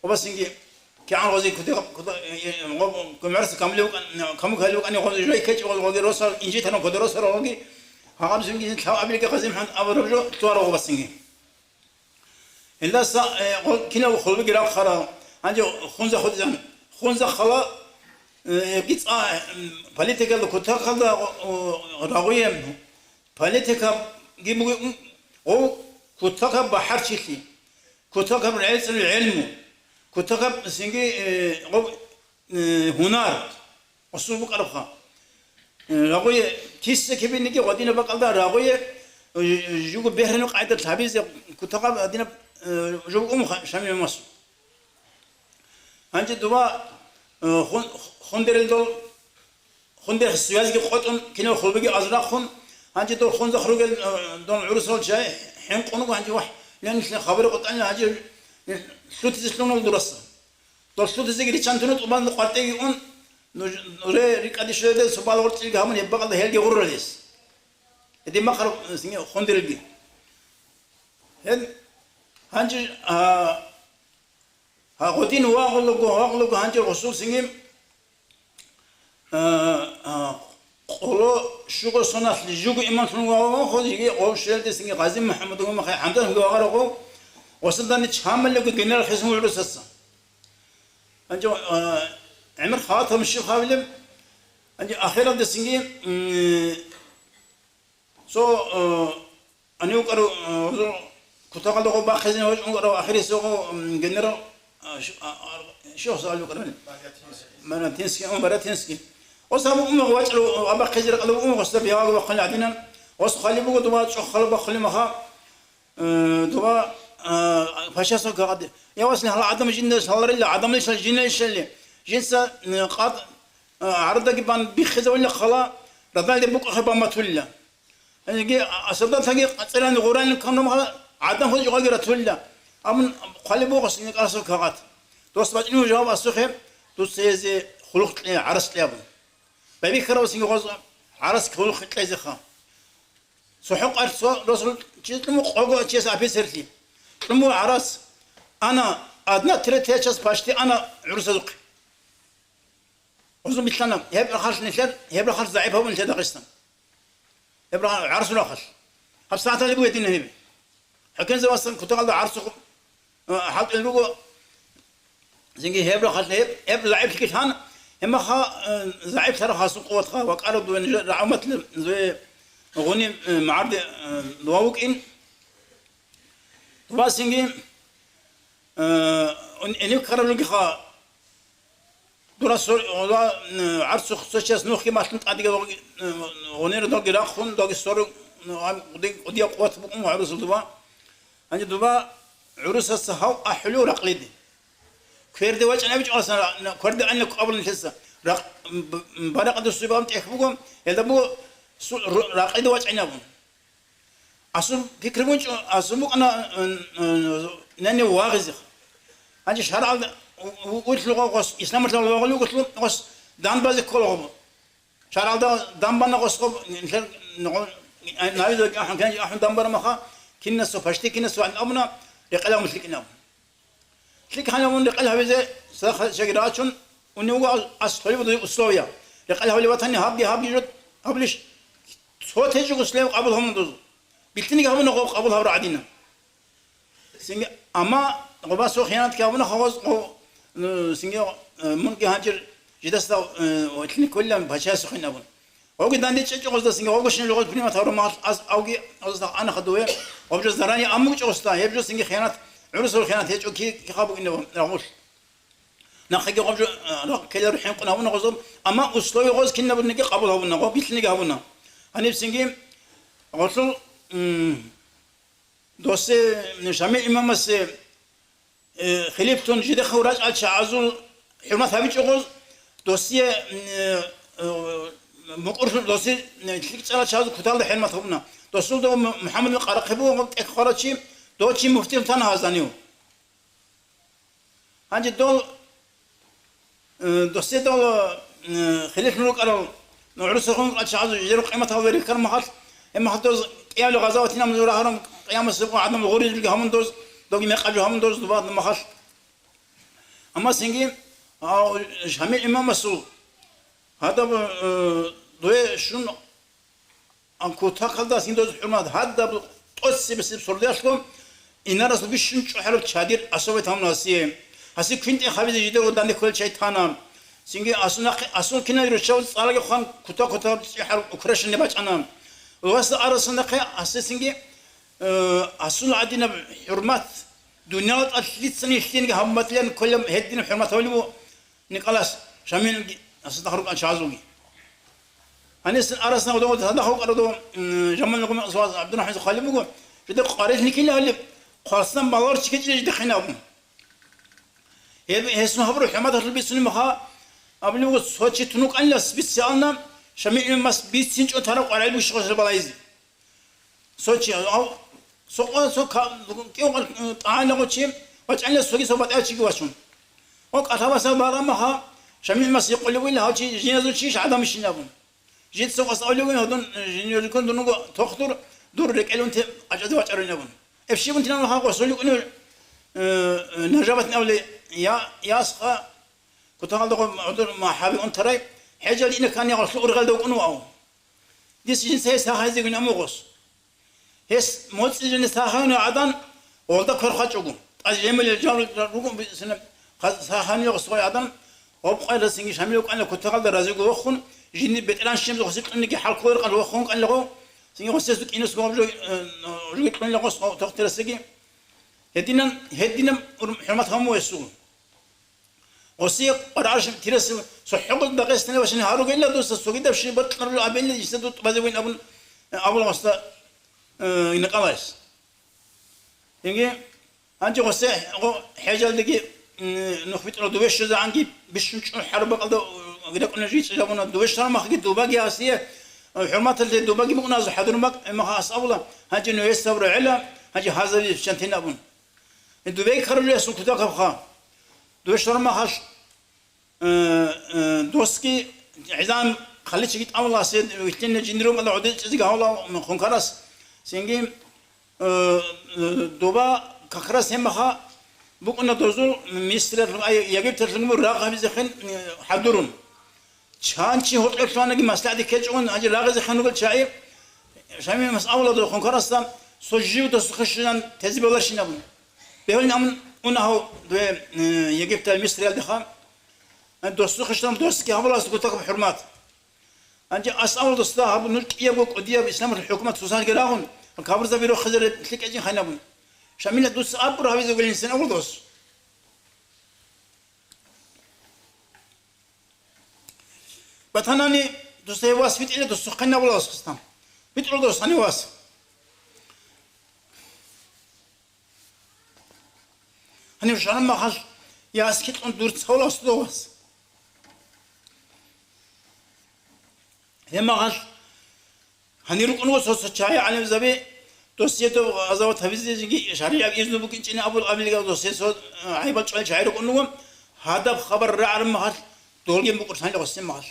гъобасинги кигӀан гъози куде-, куда-, э, э, гъо-, гумгӀураса камулев вукӀан-, камулев вукӀани гъози жой ккечӀеб гъоги росал, инжитарун кодо росарал гъоги, гьагъаб жинги лъабабилги Гъази МухӀаммад абураб жо лъугьараб гъобасинги. Гьелдаса, э, гъо-, кинаб хъулбиги рахъарал, гьанже Хунзахъ хутӀизан. Хунзахъ хала, э, гьебги цӀа-, м, политикалда, кутакалда, о, о, рагъуе, политикаги буго, м, гъов кутакаб бахӀарчилъи, кутакаб регӀицӀараб гӀелму, кутакаб цинги, э, гъов, э, гьунар. Гъосул букӀарабха. Э, рагъуе киса кибиниги гъодинаб бакӀалда рагъуе, э, жуго бехӀринаб къайдалъ гьабизе кутакаб гьадинаб, э, жо букӀун буго ШамигӀ Макармагьасул. Гьанже дова, э, хун-, хундерил дол, хундер связьги къотӀун, кинаб хъулбиги азрахъун, гьанже дол Хунзахъ ругел, э, дол гӀурусал жай хӀинкъун вуго, гьанже вахӀ, лен хабар къотӀанила гьанже, э, лъутизе лъугьуна дураса. Дол лъутизеги риччан туна тӀубан къватӀиги ун, нуж-, нужер рикӀкӀаде щвезе цо бала гъоркьилги гьабун, гьеб бакӀалда гьелги гъурралес. Гьедин бахъараб, э, цинги хундерилги. Гьел гьанже, а, гьа, гъодин вагъулаго, вагъулаго гьанже гъосул цинги, а, а, къоло щуго соналъ жуго имамлъун вагъулаго, жиги гъов щвелде цинги Гъази МухӀаммад вуго махай ХӀамзат вуго вагъарав гъов, гъосул данде чамалиго генерал хисун вугӀрусаца. Гьанже, а, гӀемер халатаб щиб гьабилеб? Гьанже ахиралдасинги, м, цо, а, гьанив вукӀарав, а, гьузур кутакалда гъо бахъизин гьечӀун вукӀарав ахирисев гъо, м, генерал, а, щ-, а, а, щив гьесул вукӀарав? Барятинский, а, Барятинский. Гъос гьаб умагъ вачӀарав, а, бахъизе ракӀалда умагъ гъосда бегьаго бахъуни гьадинан. Гъос хъвалеб буго дуба чӀухъ хъалаб бахъулеб маха. Э, дуба, э, пашасул кагъаде. Я, васли, гьала гӀадамал жинда лъаларила, гӀадамал жинда лъаларила. Жинца, э, къад, э, гӀарадаги бан биххизавулила хала, радалде букӀахъе бан батулила. Гьанже, а, солдатаги цӀерани гъуранил канун хала, гӀадан хӀужугъаги ратулила. Амма хъвалеб буго гъосул кагъат. Дос бачӀунев жаваб асухъе, дуца гьезе хъулухъ кье, гӀарас кье абун. Байбихьарав синги гъоз гӀарас хъулухъ кьезеха. ЦохӀо къарцо росул чи кьуму къого чияс офицерлъи. Кьуму гӀарас, ана, одна третья часть почти ана гӀурусазухъе. Гъозун билълъана, гьеб рахъалъ нилъер, гьеб рахъалъ загӀип гьабун нилъер Дагъистан. Гьеб рахъалъ, гӀарсул рахъалъ. Гьаб сагӀаталде бугедина гьеб. ХӀукумзавасан кутакалда гӀарцухъ, а, хӀалтӀулел руго. Цинги гьеб рахъалъ гьеб, гьеб загӀиплъиги лъан, Гьебмаха, э, загӀиплъараб гьасул къуватха ва кӀараб дуе нижер рагӀуматлъи дуе гъуниб, э, магӀарде, э, дова вукӀин. Дуба цинги, э, ун-, гьенив ккараб жугиха, дура сор-, гъола, э, гӀарцухъ цо час нухги малъун тӀадиги гъоги, э, гъунира доги рахъун, доги сору, э, гъам-, кӀуди-, кӀудияб къуват букӀун гӀурусул дуба. Гьанже дуба гӀурусаца гьав ахӀулев ракълиде. Кверде вачӀанабичӀо аса, кверде анна къабулин лъеца. Ракъ-, б-, б-, баракъа дусу баб тӀехь буго, гьелда буго су-, ру-, ракъида вачӀинабун. Асул пикру бунчӀо, асул букӀана, н-, н-, нани вагъизе. Гьанже шаргӀалда у-, у-, улъугъа гъос, исламалъ вагъулев гъос, гъос данбазе кколагъо. ШаргӀалда данбана гъос гъоб, нилъер нугъ-, навида ахӀун, кенжи ахӀун данбара маха, кинасо, пашти кинасо ван абуна, рекъел гьавун лъикӀин абун. ЛъикӀ гьанавун рекъел гьавизе, садахъа чагӀи рачун, унев вуго ас-, асхъулев условия. Рекъел гьавли ватани гьабги, гьабги жо, гьаблищ цо тежи условия къабул гьавун доз. Билъиниги гьавуна гъоб къабул гьавра гӀадина. Цинги, амма гъоба цо хиянатги гьабуна гъоз, гъо-, э, цинги, э, мунги гьанжир жидасда, э, лъикӀ кколилан пачаясухъин абун. Гъоги данде чӀечӀо гъозда цинги гъогошин жо гъоз принимать гьавураб махалъ аз авги гъозда анаха дове, гъоб жо зарани аммучӀо гъозда, гьеб жо цинги хиянат, гӀурусул хиянат гьечӀо ки, ки хабу инабун рагъулъ. Нахъеги гъоб жо, э, рагъ ккеларо хӀинкъун гьабуна гъозда, амма условия гъоз кинабурниги къабул гьабуна, гъо билъиниги гьабуна. Гьаниб цинги гъолъул, м, Досе, Шамил имамасе, э, хилифлъун жидехъав рачӀал чагӀазул хӀурмат гьабичӀо гъоз, досие, э, э, мукӀурлъун досе, э, лъикӀ чӀарал чагӀазул куталда хӀурмат гьабуна. Досул дов Му-, МухӀаммад ил Къарахъи буго гъаб тӀехь хварав чи, дов чи муфтил тана гьазанив. Гьанже дол, э, досе дол, э, хилифлъун рукӀарал, ну, гӀурусахун рукӀарал чагӀазул жидерго къиматал верихьараб махалъ, гьеб махалъ доз кӀиявли гъазаватин гьабун рагьарун, къиямасеб къо гӀадамал гъурилги гьабун доз, доги мекъаб жо гьабун доз дуба гьадаб махалъ. Амма цинги, а, Шамил имамасул гьадаб, э, дуе щун Кутакалда цин доз хӀурмат гьадаб тӀоцебесеб сордоялъго инарасул бищун чӀухӀараб чадир особый тамун гьасие. Гьасие квинтӀе хабизе жидерго данде кколел чай тана. Цинги асул нахъе, асул кинал руччабаз цӀараги хъван кута-кута чӀухӀараб украшение бачӀана. Васда арасул нахъе гьасие цинги, э, асул гӀадинаб хӀурмат, дуниял тӀад лъицани лъинги гьабматлъан кколеб гьединаб хӀурмат гьавулеб бу. Николас Шамилги асадахъ рукӀан чагӀазулги. Гьанисин арасна гъодов гъодов гьадахъ вукӀарадо, м, Жамал Нугъуман Асваз ГӀабдурахӀманил хъалиб буго, жида къварилъни ккелалеб, хъвасан балагьурчи ккечӀеб жидехъин абун. Гьеб гьесун гьабураб хӀурматалъул бицунеб меха, абулеб буго, цо чи тун вукӀанила специально Шамил имамас бицинчӀо тараб къваригӀел бущухъалъе балагьизе. Цо чи, ав, цо къо-, цо ка-, кӀив къо-, тӀагӀинагъо чи вачӀанила цоги цо батӀияв чиги вачун. Ва кӀалъабасаб барамаха, Шамил мас гьикъулев вугила гьав чи жиназул чийищ гӀадамищин абун. Жид цо къас авлевин гьадун, жинериккун дун вуго тохтур, дур рекӀелун те къачӀазе вачӀарин абун. Эб щибун тинан ха къосуликӀунев, э, э, Нажабатин авле, я, ясха, кутагъалда гъо гӀодор ма хӀаби унтарай, хӀежал ина ккани гъорлъу ургъелда вукӀун вав. Дис жинца гьес гьахӀизегун амугъос. Гьес моцӀи жинца гьахӀуна гӀадан, гъолда квер хъачӀого. ТӀазе жемалил жал ругун бисина, гьахӀанила гъос гъой гӀадан, гъоб къайла цинги Шамил вукӀанила кутагъалда разиго вохун, жинди бетӀеран щиб гъосил кьуниги хӀалкулел къал вохун кӀанила гъо, цинги гъосиязу кӀинус гъоб жо, э, жуги кьунила гъос гъо тохтирасиги. Гьединан, гьединаб ур-, хӀурмат гьаму гьесул. Гъосие къварагӀаршин тирасев цохӀого Дагъистаналъе вачани гьаругелла дуца цогидаб щиб бакьарулел абилли, жиса дутӀбазе вин абун, абула гъосда, э, Николаес. Инги, гьанже гъосе гъо хӀежалдеги, м, нух битӀарал дуве щвезегӀанги бищун чӀун хӀарбакьалда, э, рекӀунел жицӀи жабуна дуве щвараб махги дубаги гьасие, э, хӀурматалде дубаги букӀуназул хӀадурмак, э, маха ас абула, гьанже ну гьес сабра гӀела, гьанже гьазаби чантин абун. Дубей карулесул кутакабха. Дубе шармахалъ, э, э, доски гӀизан хъаличиги тӀамуласе вилълъине жиндирумала гӀодичӀезги гьавла хункарас. Цинги, э, э, дуба как раз гьемаха букӀуна дозул Мисриялъун, ай, Египталъун рагъ гьабизехъин, э, хӀадурун. Чан чи гьоркьорлъугьанаги маслахӀат ккечӀогӀун гьанже рагъизе ханугел чагӀи, Шамил масъаладу хункарасда цо жив досухъе щвезан тезе бегьуларщинабун. Бегьулин абун уна гьав дуе, э, Египтал Мисриялдеха. Досухъе щван досги гьабуларо кутакаб хӀурмат. Гьанже асавал досда гьаб нуж кӀиябго кӀудияб исламалъул хӀукумат цоцазги рагъун, кабурзаби рохизаре лъикӀ гьечӀин хайнабун. Шамилат, дуца абур гьавизе вугилин сен авал дос. Батанани дуца гьев вас витӀила, досухъе хайнабуларо хъистан. ВитӀула дос гьанив вас. Гьанив шараб махалъ яс кьун дур цавлас довас. Гьеб махалъ гьанир рукӀун ва цо-цо чагӀи гӀалимзаби досие доб гъазават гьабизеги шаригӀат изну букӀинчӀин абул абилгал досие цо, э, гӀайбал чӀвай чагӀи рукӀун вуго, гьадаб хабар рагӀараб махалъ долгин букӀурлъанила гъосие махалъ.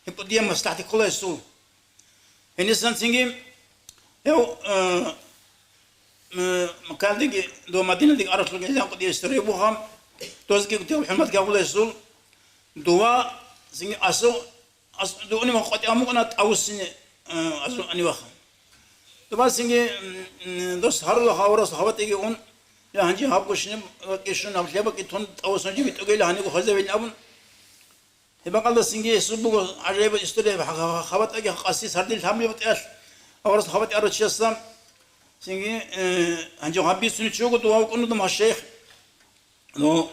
Гьеб кӀудияб маслахӀат ккола гьесул. Гьенисан цинги гьев, э, м-, Маккадеги дова Мадинадеги аралъулги гьезан кӀудияб история буха, дозги кӀудияб хӀурмат гьабула гьесул. Дова цинги асу, ас-, дугӀунив къватӀиван букӀана ТӀавусине, э, азу аниваха. Дова цинги, м, м, дос гьарула гьаварас гьаватӀиги ун, я гьанже гьабго шинаб бакӀи щун, гьаб лъебакӀи тун ТӀавусун жибитӀугейила гьаниго хвезавилин абун. Гьеб бакӀалдасинги гьесул буго гӀажаибал история, хабатӀаги къаси сардил гьабли бутӀиялъ, аварас хабатӀи арав чиясда, цинги, э, гьанже гьаб бицунев чи вуго, дова вукӀун вуго гьав шейх. Ну,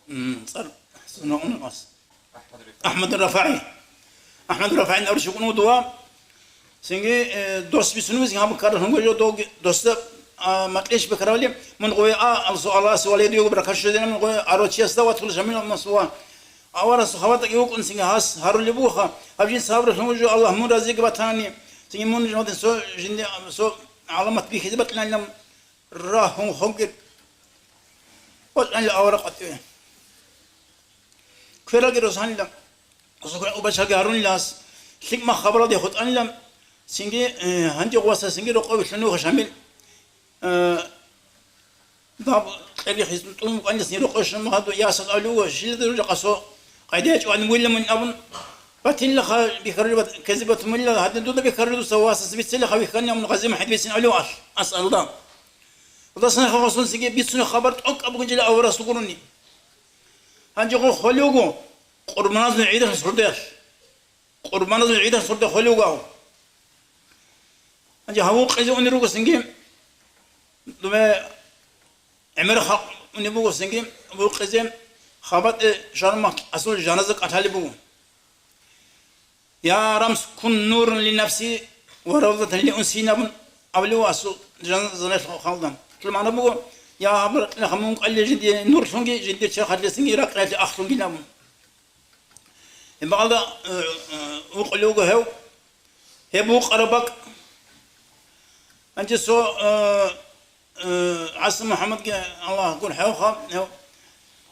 м, цӀар, сунагъунас. АхӀмад РафагӀи. АхӀмад РафагӀи аварав чи вукӀун вуго дова. Цинги, э, дос бицунеб буго гьаб ккаралъунго жо долги досда, а, макьилъ бекаравали, мун гъове а, алсу Аллагьас валидиего баракат щведина, мун гъове арочиясда ватула Шамил масуа. Аварас хаватаги вукӀун цинги гьас гьарулеб буха, гьаб жинца гьабуралъунго жо, Аллагь мун разиги батани, цинги мун жинде со, жинде, со гӀаламат бихьизе батӀинайилан рагьун хонги къотӀанила авара къватӀиве. Квералги росанила. Гьасухъе убачаги гьарунилас, лъикӀ мах хабаралде хутӀанилан, цинги, э, гьанже гъваса цинги рокъове лъуни вуха Шамил, э, даб кьери хизун тӀун букӀанилас ни рокъове щун магьаду ясал авлуго, шилда ружа къасо, къайда ячӀван вуйла мун абун, батилла ха бихарулеб бат-, ккезе батумулла, гьадин дуда бихарулеб дуца васас бицелла ха вихьани абун Гъази МухӀаммад бицин авлуго алъ, асалда. Гъудасан ха гъосун цинги бицуна хабар тӀокӀаб бугинчила аварас гурони. Гьанже гъо хвали вуго, Къурбаназул гӀидалъ сурдеялъ. Къурбаназул гӀидалъ сурде хвали вуго. Гьанже гьав вукъизе унел ругосинги, думе гӀемер халкъ унеб бугосинги, вукъизе хабатӀе шармахъ асул жаназа кӀалъалеб буго. Я Рамс, кун нуран ли нафси ва равзатан ли унси абун абулев асул жаназа халда. Цо магӀна буго, я гьаб ракьинаха мун кӀвале жиндие нурлъунги, жиндир черхалъесинги ракьиналъе ахълъунги абун. Гьеб бакӀалда, э, э, вукъулев вуго гьев. Гьеб вукъараб бакӀ. Гьанже цо, э, э, ГӀаса МухӀаммадги Аллагь гурхӀевха, гьев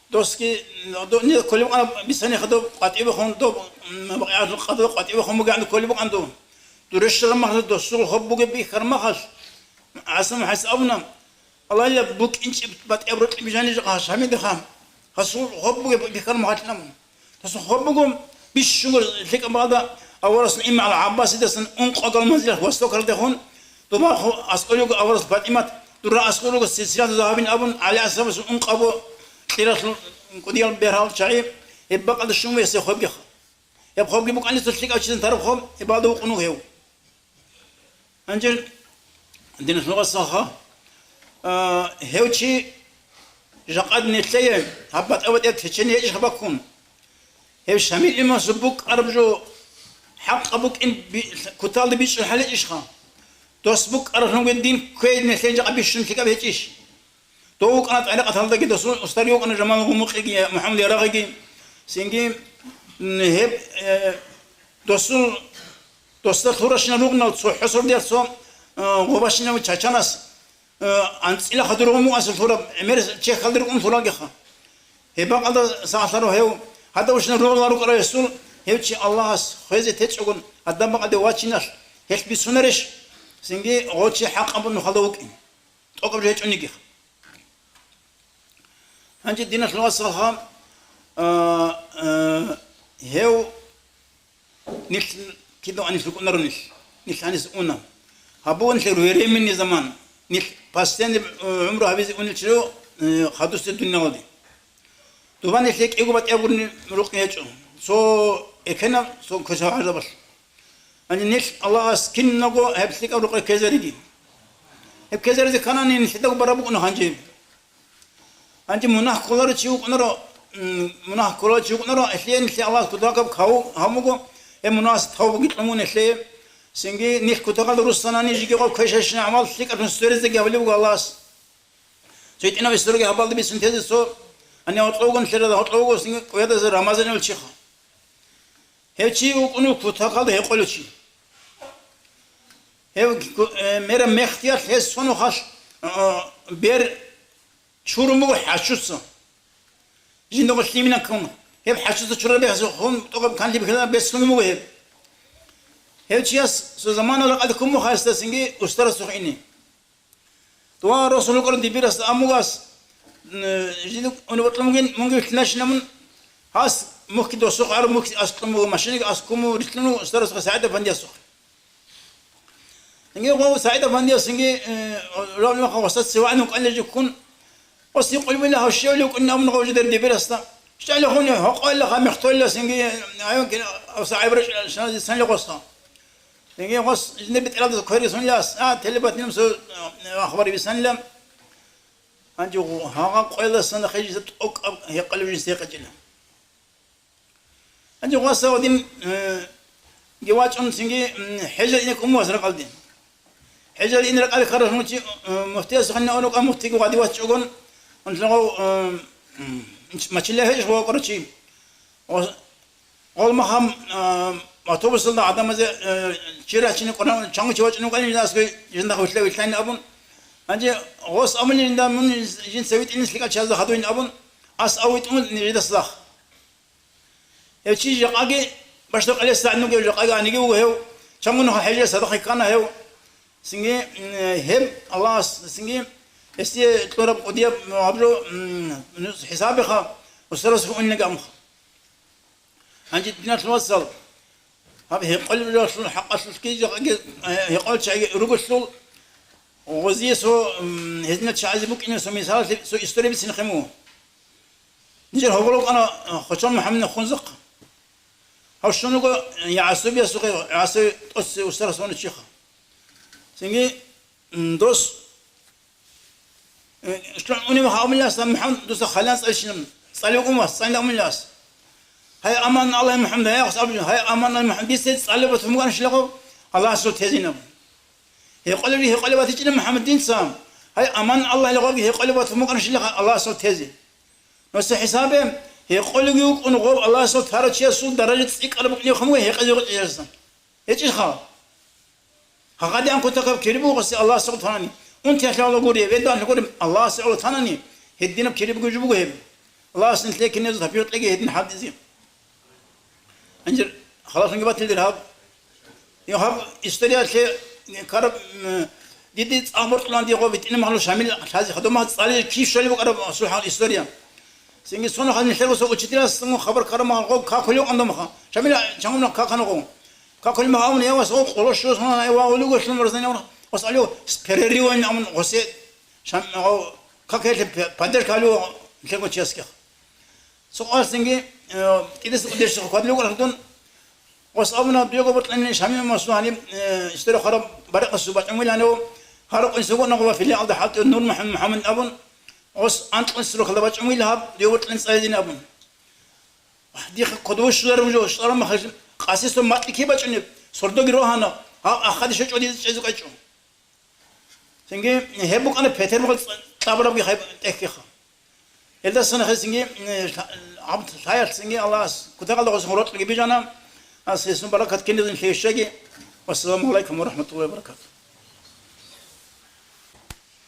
досги, до-, не кколеб букӀана бицаниха доб къватӀибехун, доб, м, бакъиялъул къадалда къватӀибехун бугеб кколеб букӀана дов. Дур рещтӀараб махалъ досул гьоб бугеб бихьараб махалъ, ГӀаса МухӀаммадица абуна, Аллагьила букӀинчӀеб батӀияб рокьи бижани жакъа гьас гьамидеха. Гьасул гьоб бугеб бихьараб махалъ абун. Гьасул гьоб буго бищунго лъикӀаб бакӀалда аварасул имгӀал ГӀаббасидасан ункъо гал манзилалъ востокалдехун, дуба ху-, аскӀор йиго аварас ПатӀимат, дура аскӀор йиго силсилату загьабин абун, ГӀали асхӀабасул ункъабго кьералъул кӀудиял бергьал чагӀи, гьеб бакӀалда щун весев гьобги. Гьеб гьобги букӀаниса лъикӀав чилан тараб гьоб, гьеб бакӀалда вукъун вуго гьев. Гьанже, диналъул вацалха, а, гьев чи жакъа нилъее гьаб батӀа-батӀияб течение гьечӀищха баккун? Гьев Шамил имамасул букӀараб жо хӀакъаб букӀин би-, куталда бичӀчӀун хӀаличӀищха? Дос букӀаралъунги дин кквей нилъее жакъа бищун лъикӀаб гьечӀищ? Дов вукӀана тӀарикъаталдаги досул устар вукӀана Жамал Гъумукъиги, МухӀаммад Ярагъиги. Цинги, м, гьеб, э, досул, досда лъуращинал ругънал цо хӀусурдиял цо, э, гъобащинав чачанас, э, анцӀила хадур гъумукъасул лъураб, гӀемер чехьалда рукӀун лъурагиха. Гьеб бакӀалда сагӀалъаро гьев, гьадавщинал ругъла рукӀарав гьесул, гьев чи Аллагьас хвезе течӀогун гьадаб бакӀалде вачиналъ, гьелъ бицунарищ? Цинги гъо чи хӀакъаб нухалда вукӀин. ТӀокӀаб жо гьечӀониги. Гьанже диналъул вацалха, а, а, гьев нилъ кидав анилъ рукӀунаро нилъ. Нилъ гьаниса уна. Гьабугъ нилъер временный заман. Нилъ постоянный, э, гӀумру гьабизе унел чӀо, э, хадусде дуниялалде. Дубан нилъее кӀиго батӀияб гурони рукъи гьечӀо. Цо экенаб, цо квешаб гӀажабалъ. Гьанже нилъ Аллагьас киналго гьеб лъикӀаб рукъи ккезариги. Гьеб ккезаризе кканани нилъедаго бараб букӀуна гьанже. Гьанже мунагь кколарев чи вукӀунаро, м, мунагь кколарев чи вукӀунаро, гьелъие нилъее Аллагьас кутакаб каву гьаб буго, гьеб мунагьасда тавбаги кьун буго нилъее. Цинги нилъ кутакалда руссанани жиги гъаб квешащина гӀамал лъикӀаблъун сверизеги гьабулеб буго Аллагьас. Цо гьитӀинаб историяги гьабалда бицун тезе цо, гьанив гьоркьовго нилъер гьоркьовго цинги кӀуядазе Рамазанил чиха. Гьев чи вукӀунев кутакалда гьекъолев чи. Гьев ку-, э, мераб мехтиялъ гьес цо нухалъ, э, бер чурун буго хӀачуца. Жиндаго лъимина ккун. Гьеб хӀачуца чураб бехсухъун тӀокӀаб канлъи бихьила бецлъун буго гьеб. Гьев чияс цо замана ракъалде ккун буго гьасдасинги устарасухъ ине. Дуа росулукъарун дибирасда амугас, м, жиндир унибокьун бугин, мунги вилълъинащина мун, гьас мухьги досухъ ару, мухь аскьун буго, машинаги аскӀун буго, рилълъун буго устарасухъе, СагӀид-афандиясухъе. Инги гъов СагӀид-афандиясинги, э, равли маха гъосда цевагӀнун кӀанилжи ккун, гъос гьикъулебила гьав щивали вукӀунин абун гъов жидер дибирасда. ЩтӀалихъуни гьокъойла ха мехтолласинги, гьавги гьавса гӀайбарачӀ шаназе цанли гъосха. Инги гъос жиндир бетӀералдаса кверги сунилас, а, телебатнилан цо, э, ахбар бисанила. Гьанже гъу-, гьагъа къоялдаса нахъе жинца тӀокӀаб гьекъалев жинца гьекъечӀила. Гьанже гъваса гъадин, э, ги вачӀун цинги, м, хӀежал инек умугьас ракъалде. ХӀежал ин ракъалде ккаралъун чи, э, муфтияс ханна унукъа муфтиги гъади вачӀогон, унлъагъав, э, м, мачилла гьечӀ вакъарав чи. Гъос-, гъол махам, э, автобусалда гӀадамазе, э, чи рачине къваран, чанго чи вачӀун вукӀанин жинда аскӀой, жинда вилълъа-вилълъайин абун. Гьанже гъос абуни жинда мун жинца витӀинес лъикӀал чиясда хадуйин абун, ас авитӀун нижидас лах. Гьев чи жакъаги башдакъалес загӀнугев, жакъаги гьаниги вуго гьев, чанго нуха хӀежалъе садахъе ккана гьев. Цинги, м, гьеб Аллагьас, цинги гьесие кьураб кӀудияб гьаб жо, м, хӀисабиха, устарасухъе унилан амха. Гьанже диналъул вацал, гьаб гьекъолеб жоялъул хӀакъалъулъги жакъаги, э, гьекъолел чагӀи ругелъул, гъозие цо, м, гьезинал чагӀазе букӀине цо мисалалъе, цо история бицинехъе муго. Нижер гьоболев вукӀана, э, Хочал МухӀаммадил хунзахъа. Гьав щун вуго, э, ЯгӀасубиясухъе, ЯгӀасуби тӀоцебе устарас вуна чиха. Цинги, м, дос, э, щун унев гьав амулас, МухӀаммад, дуца халилан цӀалищинаб, цӀалев вукӀун вас, цӀалила амулас. Гьай, аман Аллагь, МухӀаммад, гьай, гьай, аман Аллагь, МухӀаммад, дица цӀалев батун букӀана щилахъав, Аллагьасул тезинаб. Гьекъолев, гьекъолев батичӀила МухӀаммад динца. Гьай, аман Аллагьил гъоги гьекъолев батун букӀана щилахъа Аллагьасул тезе. Нуса хӀисабе, гьекъолевги вукӀун гъов Аллагьасул тарав чиясул даража цӀикӀкӀараб букӀинехъе муго гьекъезе гъоркье чиясда. ГьечӀищха? Гьагъадиан кутакаб кири бугоси Аллагьасда гъо танани. Унти гьалъала гури, ведалъа гури, Аллагьасда гъо танани, гьединаб кири бугеб жо буго гьеб. Аллагьас нилъее киназул тавпикъ кьеги гьедин хӀалтӀизе. Гьанже халалъунги батилдир гьаб. Гьаб историялъе караб, м, диде цӀакъ боркьулан дигъо битӀине магьлу Шамил лъазе хадума цӀализе кив щолеб букӀараб асухӀал история. Цинги сонаха нилъерго цо учителас цо хабар карамагъ гъо какулев къандамаха. Шамил чамуна каканаго. Какулев магьавун явас гъо къолошо сона ай вагъулуго шлун варзани явна. Ос алио перерыван амун гъосе шам гъо какелъе поддержка алио нилъерго чиясгех. Цо къоялъцинги, э, кӀидасе кӀудешлъи хъвадилугӀаралдун, гъос абуна, дуего бокьани Шамил Масу гьаниб, э, история хъвараб барикъасул бачӀун виланев, гьаракъун сугъунагъуба филиалда хӀалтӀи Нур МухӀаммад абун, гъос анкьун срохалда бачӀун вила гьаб, дуего бокьани цӀализин абун. Дихъа кодове щоларев жо, щоларав махалъ, къасисо макьи кибачӀунеб, сордоги рогьана, гьав ахади щочӀо дизе чӀезе кӀвечӀо. Цинги гьеб букӀана Петербургал цӀ-, цӀабарабги гьеб тӀехьеха. Гьелдасан гьесинги, э, лъа-, гьаб лъаялъцинги Аллагьас кутакалда гъосин рокьиги бижана. Ас гьесун баракат киназин лъейщаги. Вассаламу алейкум ва рахматуллахи ва баракатух.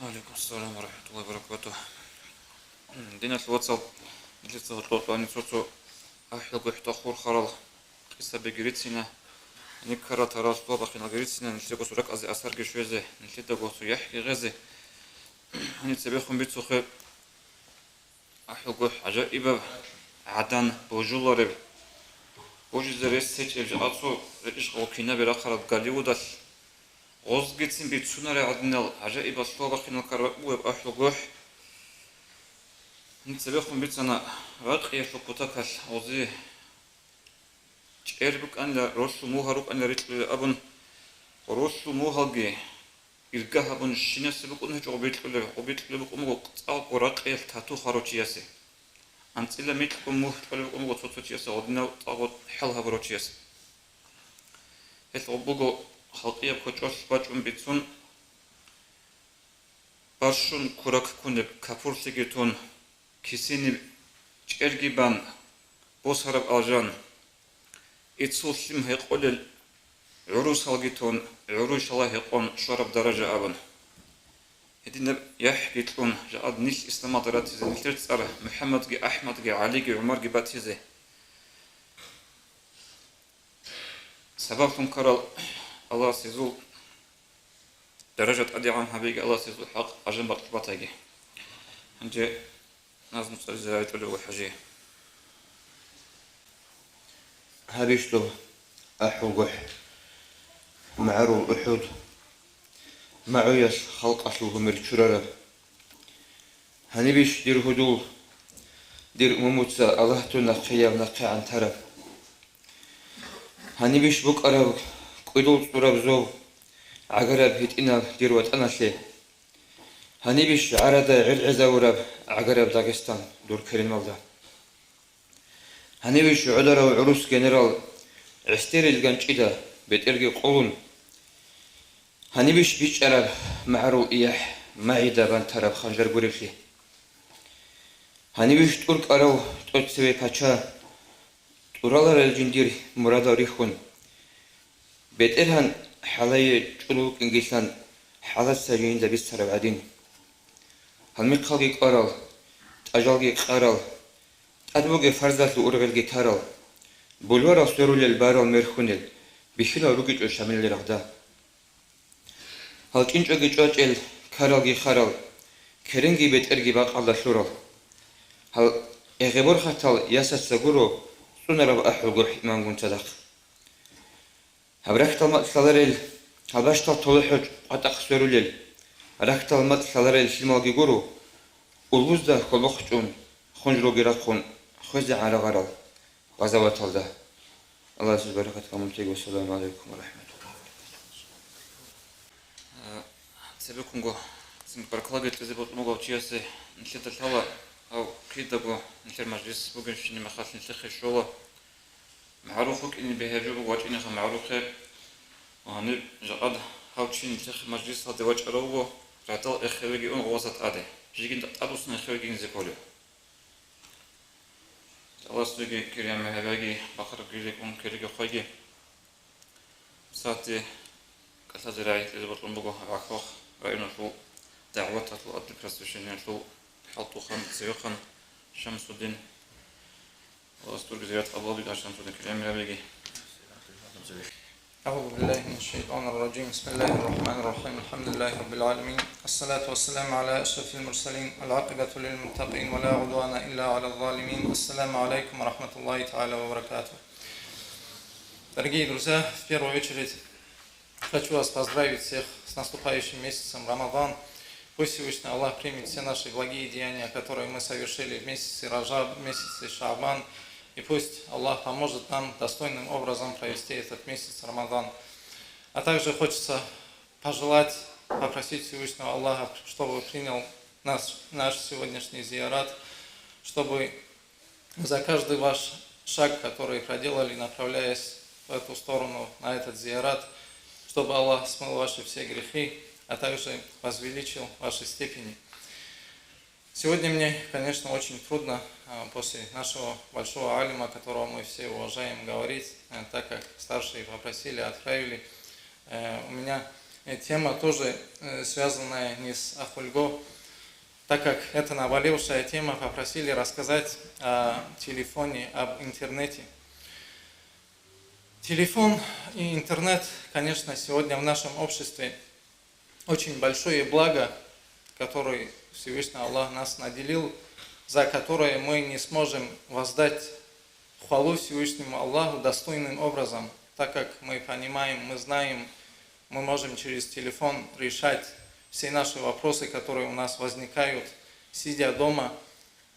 Алейкум ассалам ва рахматуллахи ва баракатух. Диналъ вацал, нилъеца гьоркьоб тӀани цо-цо ахӀи гохӀ тӀахъур харал къисабиги рицина, никкара тарал лъугьа-бахъиналги рицина, нилъего суракьазе асарги щвезе, нилъедаго цо яхӀги гъезе. Гьаниб цебехун бицухъе ахӀи гохӀ гӀажаибаб, гӀадан божулареб, божизе рес гьечӀеб жакъа цо рекӀищ гъо кинабе рахъараб Голливудалъ. Гъозгицин бицунареб гӀадинал гӀажаибал лъугьа-бахъинал караб бугеб ахӀи гохӀ. Цебехун бицана ракъиялъул кутакалъ гъози чӀер букӀанила, ролъул мугьал рукӀанила рикьулел абун, ролъул мугьалги ирга гьабун щинасе букӀун гьечӀо гъубикьулеб, гъубикьулеб букӀун буго цӀакъго ракъиялъ тату хварав чиясе. АнцӀила микьго мугь кьолеб букӀун буго цо-цо чиясе, гъодинав цӀакъго хӀал гьабурав чиясе. Гьелъ гъуб буго халкъияб кочӀолъ бачӀун бицун, барщун курак ккунеб капурлъиги тун, кисиниб чӀерги бан, босараб алжан, ицул лъим гьекъолел гӀурусалги тун, гӀурущала гьекъон щвараб даража абун. Гьединаб яхӀги кьун, жакъад нилъ исламалда ратизе, нилъер цӀар МухӀаммадги, АхӀмадги, ГӀалиги, ГӀумарги батизе. Сабаблъун ккарал Аллагьас гьезул даража тӀадегӀан гьабеги, Аллагьас гьезул хӀакъ ажан бакьулъ батаги. Гьанже назму цӀализе рагӀичӀулев вуго ХӀажи. Гьабищ доб АхӀулгохӀ, магӀарул УхӀуд, магӀуялъ халкъалъул гьумер чурараб? Гьанибищ, дир гьудул, дир умумуца Аллагьтун нахъеяв нахъегӀан тараб? Гьанибищ букӀараб кӀудул цӀураб зоб гӀагараб гьитӀинал дир ватӀаналъе? Гьанибищ гӀарада гӀергӀезавураб гӀагараб Дагъистан дур кереналда? Гьанибищ гӀодарав гӀурус генерал гӀестер илган чӀида бетӀерги къулун? Гьанибищ бичӀчӀараб магӀарул ияхӀ магӀида бантараб ханжар гурелъи? Гьанибищ тӀуркӀарав тӀоцеве пача тӀураларел жиндир мурадал рихьун, бетӀергьан хӀалае чӀул вукӀингилан хӀалаца жинда бицараб гӀадин? Гьалмихъалги кӀварал, тӀажалги къарал, тӀад бугеб фарзалъул ургъелги тарал, бульварал сверулел барал мерхьунел, бихьинал ругичӀо Шамилил рагъда. Гьал чӀинчӀоги чӀвачӀел, ккаралги харал, керенги бетӀерги бакъалда лъурал. Гьал эгъеборхатал ясаца гуро цӀунараб АхӀулгохӀ имамгун цадахъ. Гьаб рахьдал макь лъаларел, гьаб бащдал толохӀо къватӀахъ сверулел, рахьдал макь лъаларел лъималги гуро, улбузда хьобохъ чӀун, хунжроги рахъун, хвезегӀан рагъарал гъазаваталда. Аллагьасул баракат гьабун тего. Ассаламу гӀалайкум ва рахӀматуллагьи ва баракатугьу. Э, цебеккунго цинги баркалаги кьезе бокьун буго чиясе, нилъеда лъала, гьав кидаго нилъер мажлис бугебщинаб мехалъ нилъехъе щола. МагӀруф вукӀине бегьаб жо буго вачӀинеха магӀрухъе. Гьаниб жакъад гьав чи нилъехъе мажлисалде вачӀарав вуго, радал эхевеги ун гъоза тӀаде, жигин тӀадвуссун эхевеги инзе кколев. Аллагьас дуеги кириямал гьабеги, бахъараб гирекӀун кириги хъвайги. Сагьатде кӀалъазе рагӀи кьезе бокьун буго гьаб ГӀахьвах районалъул дагӀваталъул администрацияялъул хӀалтӀухъан, цевехъан Шамсудин. Аллагьас дуеги зиярат къабул гьабеги, Шамсудин кириямал гьабеги. أعوذ بالله من الشيطان الرجيم. بسم الله الرحمن الرحيم. الحمد لله رب العالمين. الصلاة والسلام على أشرف المرسلين. والعاقبة للمتقين ولا عدوان إلا على الظالمين. السلام عليكم ورحمة الله تعالى وبركاته. Дорогие друзья, в первую очередь хочу вас поздравить всех с наступающим месяцем Рамадан. Пусть Всевышний Аллах примет все наши благие деяния, которые мы совершили в месяце Ражаб, в месяце Шаабан. И пусть Аллах поможет нам достойным образом провести этот месяц Рамадан. А также хочется пожелать, попросить Всевышнего Аллаха, чтобы принял наш, наш сегодняшний зиярат, чтобы за каждый ваш шаг, который проделали, направляясь в эту сторону, на этот зиярат, чтобы Аллах смыл ваши все грехи, а также возвеличил ваши степени. Сегодня мне, конечно, очень трудно, а, после нашего большого алима, которого мы все уважаем, говорить, э, так как старшие попросили, отправили. Э, у меня, э, тема тоже, э, связанная не с Ахульго, так как это наболевшая тема, попросили рассказать о телефоне, об интернете. Телефон и интернет, конечно, сегодня в нашем обществе очень большое благо, которое Всевышний Аллах нас наделил, за которое мы не сможем воздать хвалу Всевышнему Аллаху достойным образом, так как мы понимаем, мы знаем, мы можем через телефон решать все наши вопросы, которые у нас возникают, сидя дома.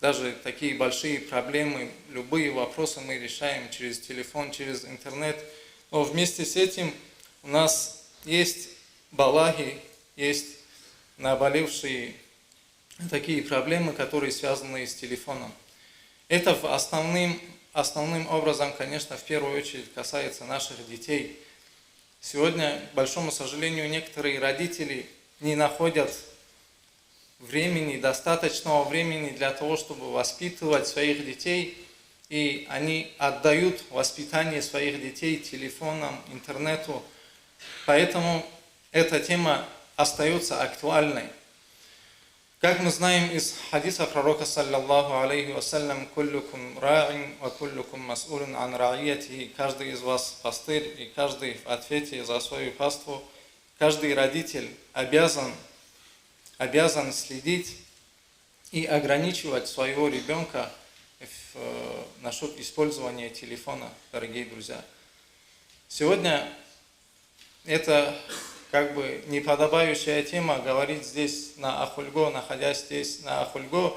Даже такие большие проблемы, любые вопросы мы решаем через телефон, через интернет. Но вместе с этим у нас есть балагьи, есть наболевшие такие проблемы, которые связаны с телефоном. Это в основным, основным образом, конечно, в первую очередь касается наших детей. Сегодня, к большому сожалению, некоторые родители не находят времени, достаточного времени для того, чтобы воспитывать своих детей, и они отдают воспитание своих детей телефонам, интернету. Поэтому эта тема остается актуальной. Как мы знаем из хадиса пророка, саллаллаху алейхи ва саллям: «Куллукум раин ва куллукум масъулун ан раиятихи», каждый из вас пастырь, и каждый в ответе за свою паству. Каждый родитель обязан, обязан следить и ограничивать своего ребенка в, э, насчет использования телефона, дорогие друзья. Сегодня это как бы неподобающая тема говорить здесь на Ахульго, находясь здесь на Ахульго,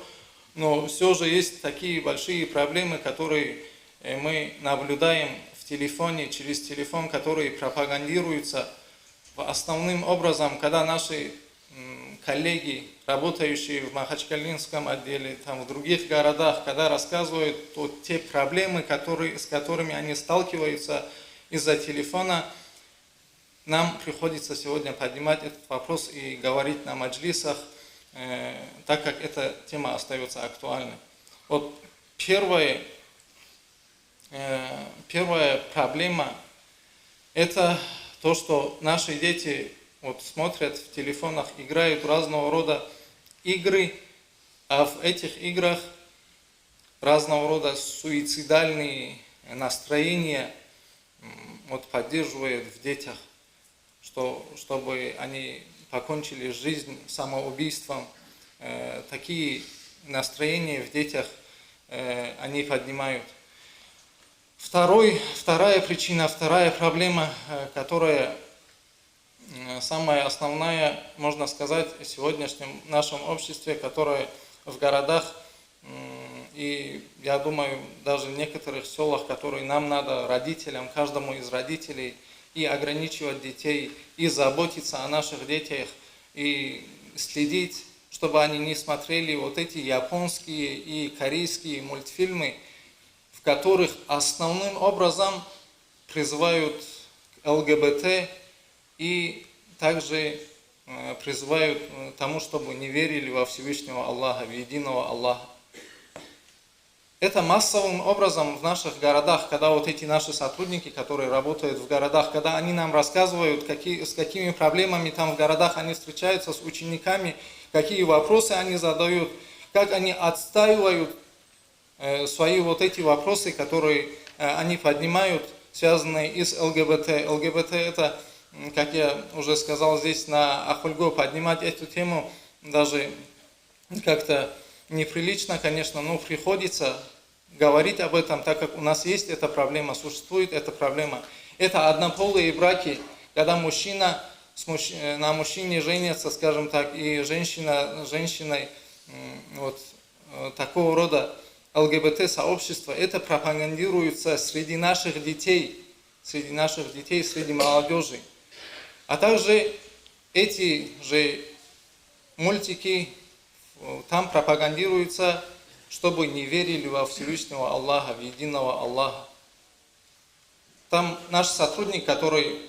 но все же есть такие большие проблемы, которые, э, мы наблюдаем в телефоне, через телефон, которые пропагандируются в основным образом, когда наши, м, коллеги, работающие в Махачкалинском отделе, там, в других городах, когда рассказывают, то те проблемы, которые, с которыми они сталкиваются из-за телефона, нам приходится сегодня поднимать этот вопрос и говорить на маджлисах, э, так как эта тема остается актуальной. Вот первое, э, первая проблема — это то, что наши дети вот смотрят в телефонах, играют в разного рода игры, а в этих играх разного рода суицидальные настроения, м, вот, поддерживают в детях, что, чтобы они покончили жизнь самоубийством. Э, такие настроения в детях, э, они поднимают. Второй, вторая причина, вторая проблема, э, которая, м, самая основная, можно сказать, в сегодняшнем нашем обществе, которая в городах, м, и, я думаю, даже в некоторых селах, которые нам надо, родителям, каждому из родителей, и ограничивать детей, и заботиться о наших детях, и следить, чтобы они не смотрели вот эти японские и корейские мультфильмы, в которых основным образом призывают к Л Г Б Т и также, э, призывают, э, тому, чтобы не верили во Всевышнего Аллаха, в единого Аллаха. Это массовым образом в наших городах, когда вот эти наши сотрудники, которые работают в городах, когда они нам рассказывают, какие, с какими проблемами там в городах они встречаются с учениками, какие вопросы они задают, как они отстаивают, э, свои вот эти вопросы, которые, э, они поднимают, связанные и с Л Г Б Т. Л Г Б Т — это, м, как я уже сказал здесь на Ахульго, поднимать эту тему даже как-то неприлично, конечно, но приходится говорить об этом, так как у нас есть эта проблема, существует эта проблема. Это однополые браки, когда мужчина с мужч-, э, на мужчине женится, скажем так, и женщина с женщиной, м, вот, э, такого рода Л Г Б Т сообщество, это пропагандируется среди наших детей, среди наших детей, среди молодежи. А также эти же мультики, э, там пропагандируется, чтобы не верили во Всевышнего Аллаха, в единого Аллаха. Там наш сотрудник, который,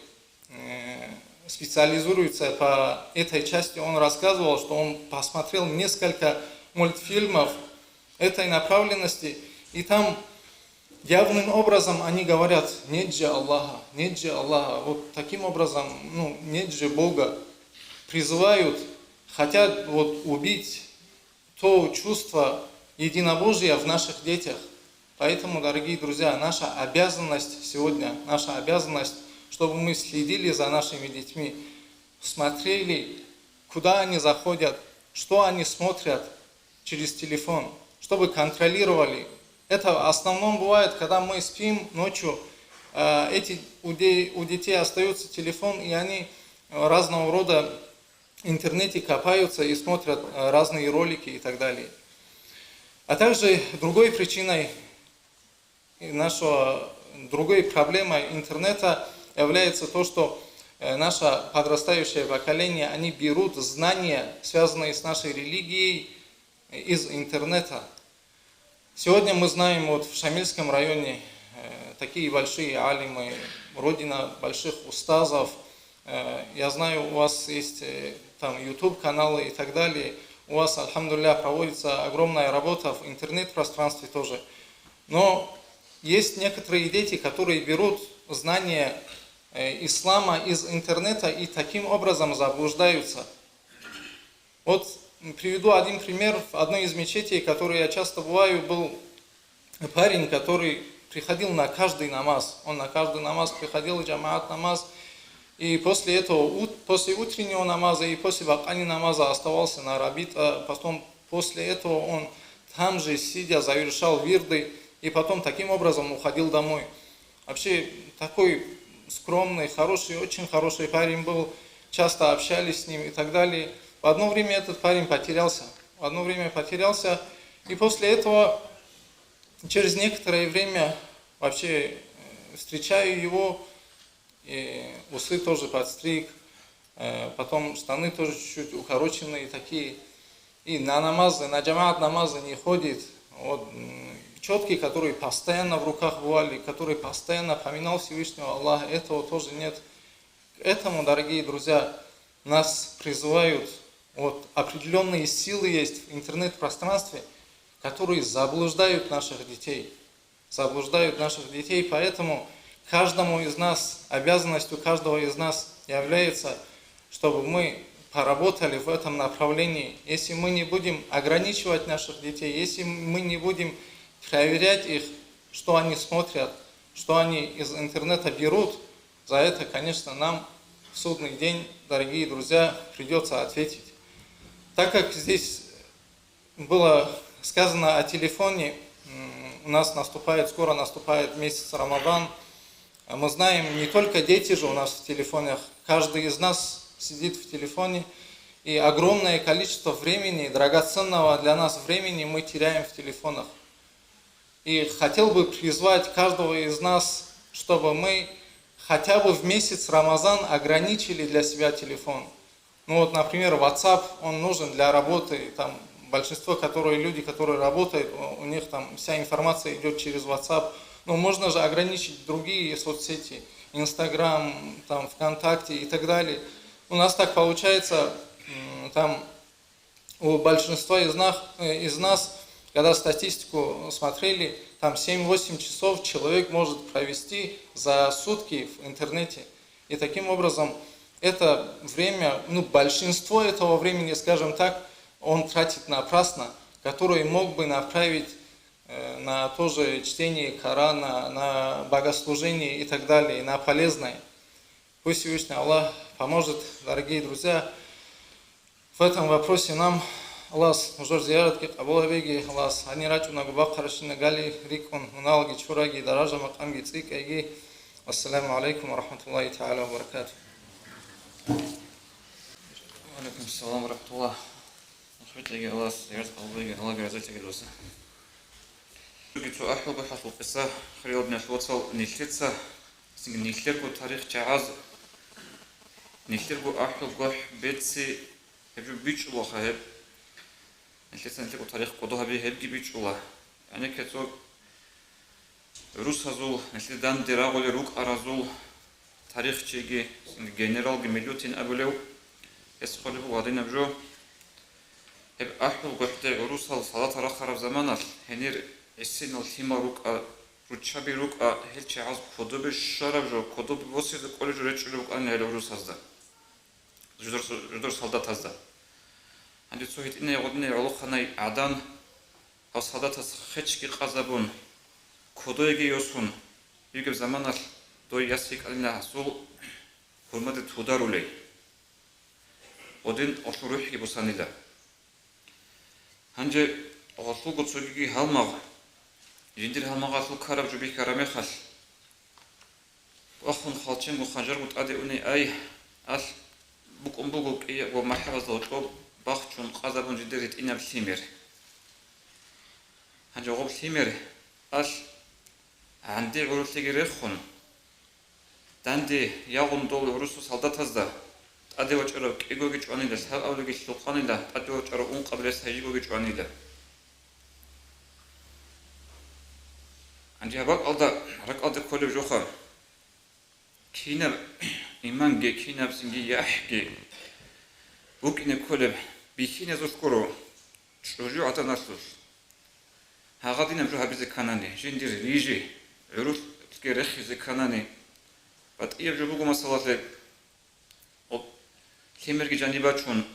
э, специализируется по этой части, он рассказывал, что он посмотрел несколько мультфильмов этой направленности, и там явным образом они говорят: «Нет же Аллаха, нет же Аллаха». Вот таким образом, ну, нет же Бога. Призывают, хотят вот убить то чувство единобожия в наших детях. Поэтому, дорогие друзья, наша обязанность сегодня, наша обязанность, чтобы мы следили за нашими детьми, смотрели, куда они заходят, что они смотрят через телефон, чтобы контролировали. Это в основном бывает, когда мы спим ночью, э, эти, у де-, у детей остается телефон, и они, э, разного рода интернете копаются и смотрят, э, разные ролики и так далее. А также другой причиной и нашего, другой проблемой интернета является то, что э, наше подрастающее поколение, они берут знания, связанные с нашей религией, из интернета. Сегодня мы знаем, вот в Шамильском районе э, такие большие алимы, родина больших устазов. Э, я знаю, у вас есть э, там YouTube-каналы и так далее. У вас, альхамдулилля, проводится огромная работа в интернет-пространстве тоже. Но есть некоторые дети, которые берут знания э, ислама из интернета и таким образом заблуждаются. Вот приведу один пример. В одной из мечетей, в которой я часто бываю, был парень, который приходил на каждый намаз. Он на каждый намаз приходил, джамаат намаз. И после этого, ут- после утреннего намаза и после бакъани намаза оставался на рабита. Потом после этого он там же, сидя, завершал вирды и потом таким образом уходил домой. Вообще такой скромный, хороший, очень хороший парень был. Часто общались с ним и так далее. В одно время этот парень потерялся. В одно время потерялся. И после этого, через некоторое время, вообще э, встречаю его, и усы тоже подстриг, э, потом штаны тоже чуть-чуть укороченные такие. И на намазы, на джамаат намазы не ходит. Вот, четкие, которые постоянно в руках бывали, которые постоянно поминал Всевышнего Аллаха, этого тоже нет. К этому, дорогие друзья, нас призывают, вот определенные силы есть в интернет-пространстве, которые заблуждают наших детей. Заблуждают наших детей, поэтому каждому из нас, обязанностью каждого из нас является, чтобы мы поработали в этом направлении. Если мы не будем ограничивать наших детей, если мы не будем проверять их, что они смотрят, что они из интернета берут, за это, конечно, нам в судный день, дорогие друзья, придется ответить. Так как здесь было сказано о телефоне, у нас наступает, скоро наступает месяц Рамадан. А мы знаем, не только дети же у нас в телефонах, каждый из нас сидит в телефоне, и огромное количество времени, драгоценного для нас времени мы теряем в телефонах. И хотел бы призвать каждого из нас, чтобы мы хотя бы в месяц Рамазан ограничили для себя телефон. Ну вот, например, WhatsApp, он нужен для работы, там, большинство, которые, люди, которые работают, у них там вся информация идет через WhatsApp. Но можно же ограничить другие соцсети, Instagram, там, ВКонтакте и так далее. У нас так получается, там у большинства из нас, э, из нас, когда статистику смотрели, там семь-восемь часов человек может провести за сутки в интернете. И таким образом, это время, ну, большинство этого времени, скажем так, он тратит напрасно, который мог бы направить э, на тоже чтение Корана, на богослужение и так далее, на полезное. Пусть Всевышний Аллах поможет, дорогие друзья, в этом вопросе нам. Аллагьас нужер зияратги къабул гьабеги, Аллагьас гьанир рачӀунаго бахъаращина гали рикӀкӀун, муналги чураги, даража-макъамги цӀикӀкӀайги. Ассаламу алейкум ва рахматуллахи та'ала ва баракатух. Алейкум салам ва рахматуллах. Аллагьас зияратги къабул гьабеги, Аллагьги разилъаги дуца. Цо ахӀулго хӀалъул къиса, хириял диналъул вацал, нилъеца, нилъерго тарих чагӀаз, нилъерго ахӀул гохӀ беци, гьеб жо бичӀчӀулаха гьеб. Нилъеца нилъерго тарих кӀодо гьаби гьебги бичӀчӀула. ГӀенекке цо русазул, нилъер данде рагъулел рукӀаразул тарихчиги, генералги Милютин абулев, гьес хъвалеб буго гьадинаб жо. Гьеб ахӀул гохӀде гӀурусал салдат рахараб заманалъ гьенир гӀисинал лъимал рукӀа, руччаби рукӀа, гьел чагӀаз кодобе щвараб жо, кодобе босизе кӀолеб жо речӀчӀулеб букӀана гьел гӀурусазда, жидер, жидер салдатазда. Гьанже цо гьитӀинай гъодинай гӀолохъанай гӀадан гьав салдатас хечги къазабун, кодойги йосун, йигеб заманалъ дой яс йикӀалина гьасул гьурмаде тударулей. Гъодин гъолъул рухӀги босанила. Гьанже гъолъулго цогиги гьалмагъ, жиндир гьалмагъалъул ккараб жо бихьараб мехалъ, вахун хвалченго ханжарго тӀаде уни ай, алъ букӀун буго кӀиябго махӀабазда гьоркьоб бахчун къазабун жиндир гьитӀинаб лъимер. Гьанже гъоб лъимер, алъ, гӀанди гӀурулъеги рехун, данде ягъун дол гӀурусул солдатазда тӀаде вачӀарав кӀигоги чӀванила, лъабабилеги лъукъанила, тӀаде вачӀарав ункъабилес гьайжигоги чӀванила. Гьанже гьаб бакӀалда ракӀалде кколеб жоха. Кинаб иманги, кинаб цинги яхӀги букӀине кколеб бихьиназулъ гуро чӀужугӀаданалъулъ. Гьагъадинаб жо гьабизе кканани, жиндир рижи, гӀурулъги рехизе кканани, батӀияб жо буго, масалалъе, гъоб лъимерги жаниб бачун,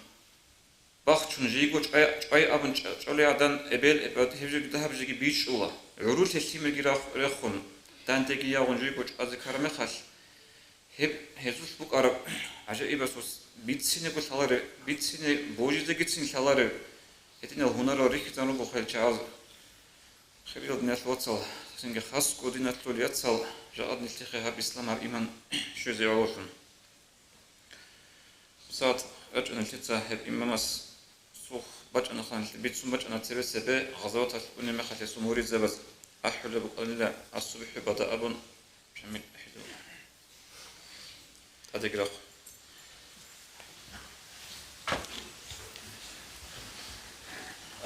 бахчун, жийго чӀвай, чӀвай абун чӀа-, чӀолей гӀадан эбел, эбел гьеб жеги дагьаб жеги бичӀчӀула. ГӀурулъе лъимерги рах-, рехун, дандеги ягъун жийго чӀвазе ккараб мехалъ, гьеб гьезулъ букӀараб гӀажаибасул бицинего лъалареб, бицине божизегицин лъалареб гьединал гьунарал рихьизан руго хвел чагӀаз. Хириял диналъул вацал, цинги хасго диналъул яцал, жагъад нилъехъе гьаб ислам, гьаб иман щвезе гӀололъун. Сагъат рачӀана нилъеца гьеб имамас, сухъ бачӀана хан, нилъ бицун бачӀана цебе-цебе гъазаваталъ унеб мехалъ гьесул муридзабаз ахӀулеб букӀанила, асубихӀи бада абун, Шамил ахӀизул тӀадеграхъ.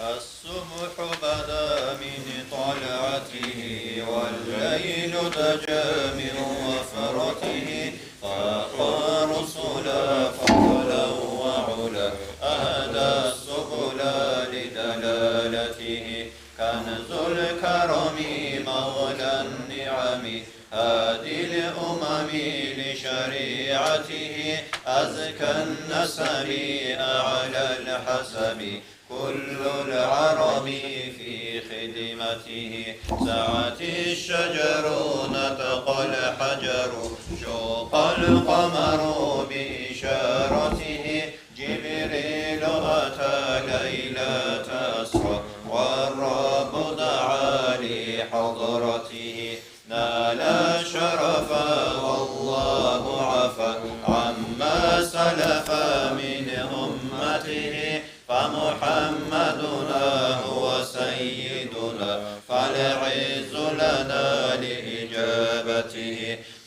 الصبح بدا من طلعته، والليل دجى من وفرته، فأخفى الرسل فضلا وعلا، أهدى السبل لدلالته، كنز الكرم مولى النعم، هادي الأمم لشريعته، أزكى النسب أعلى الحسب، كل العرب في خدمته. سعت الشجر نطق الحجر، شق القمر بإشارته، جبريل أتى ليلة أسرى، والرب دعا لحضرته، نال شرفا والله عفا عما سلف من أمته، فمحمدنا هو سيدنا فالعز لنا لإجابته،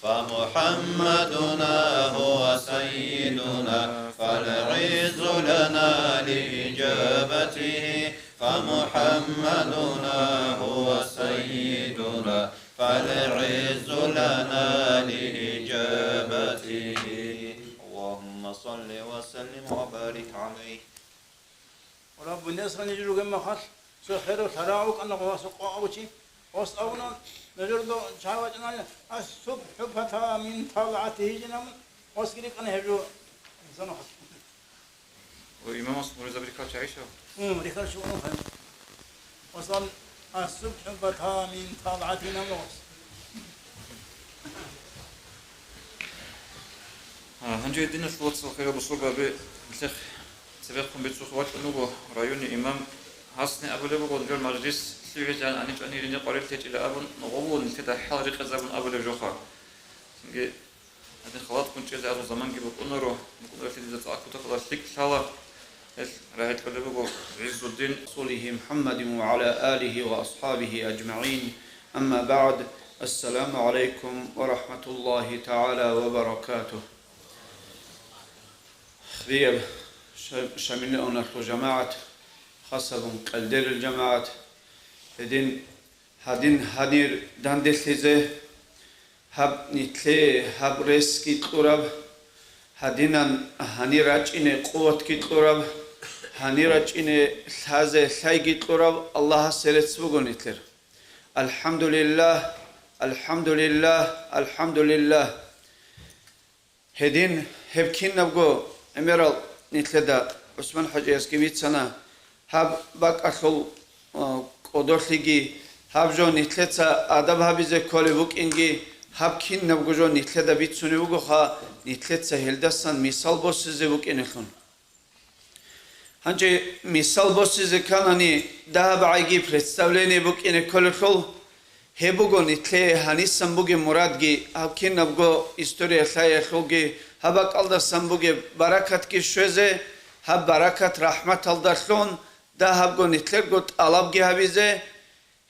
فمحمدنا هو سيدنا فالعز لنا لإجابته، فمحمدنا هو سيدنا فالعز لنا لإجابته. اللهم صل وسلم وبارك عليه. Раббу, несра нижер ругеб мехалъ, цо хералъ гьарагӀ вукӀана гъосул къо абучи. Гъос абуна, нижер до чагӀи вачӀана, الصبح بدا من طلعته жинаб, гъосги рикӀкӀана гьеб жо. Инсанухъа. Ва имамас муридзаби рихьал чагӀи щав? Гьун, рихьал щугӀун хъайб. Ва сан الصبح بدا من طلعته жинаб гъос. А, гьанже диналъул вацал, хириял бусурбаби, нилъехъ цебехъун бицухъе вачӀун вуго районный имам. Гьасни абулеб буго, жо мажлис лъугӀизегӀан гьаничӀони гьирине къварилъи гьечӀила абун, нугъуллъун нилъеда хӀал рекъезабун абулеб жоха. Цинги гьадин халатгун чӀезе азул заманги букӀунаро, букӀунарелъи дида цӀакъ кутакалда лъикӀ лъала. Гьел рагӀи кьолеб буго ГӀиззуддин. رسوله محمد وعلى آله وأصحابه أجمعين. أما بعد. السلام عليكم ورحمة الله تعالى وبركاته. Хирияб Ша-, Шамилаунахъул жамагӀат, хасабун къелдерил жамагӀат, гьедин гьадин гьанир данделъизе, гьаб нилъее гьаб ресги кьураб, гьадинан гьанир рачӀине къуватги кьураб, гьанир рачӀине лъазе лъайги кьураб Аллагьасе рецц буго нилъер. АлхӀамдулиллагь, алхӀамдулиллагь, алхӀамдулиллагь. Гьедин гьеб кинабго гӀемерал нилъеда ГӀусман-хӀажиясги бицана, гьаб бакӀалъул, а, кӀодолъиги, гьаб жо нилъеца адаб гьабизе кколеб букӀинги, гьаб кинабго жо нилъеда бицунеб бугоха, нилъеца гьелдасан мисал босизе букӀинелъун. Гьанже мисал босизе кканани, дагьаб гӀайги представление букӀине кколелъул, гьеб буго нилъее гьанисан бугеб мурадги, гьаб кинабго история лъаялъулги, гьаб бакӀалдасан бугеб баракатги щвезе, гьаб баракат рахӀматалдалъун дагьабго нилъерго тӀалабги гьабизе,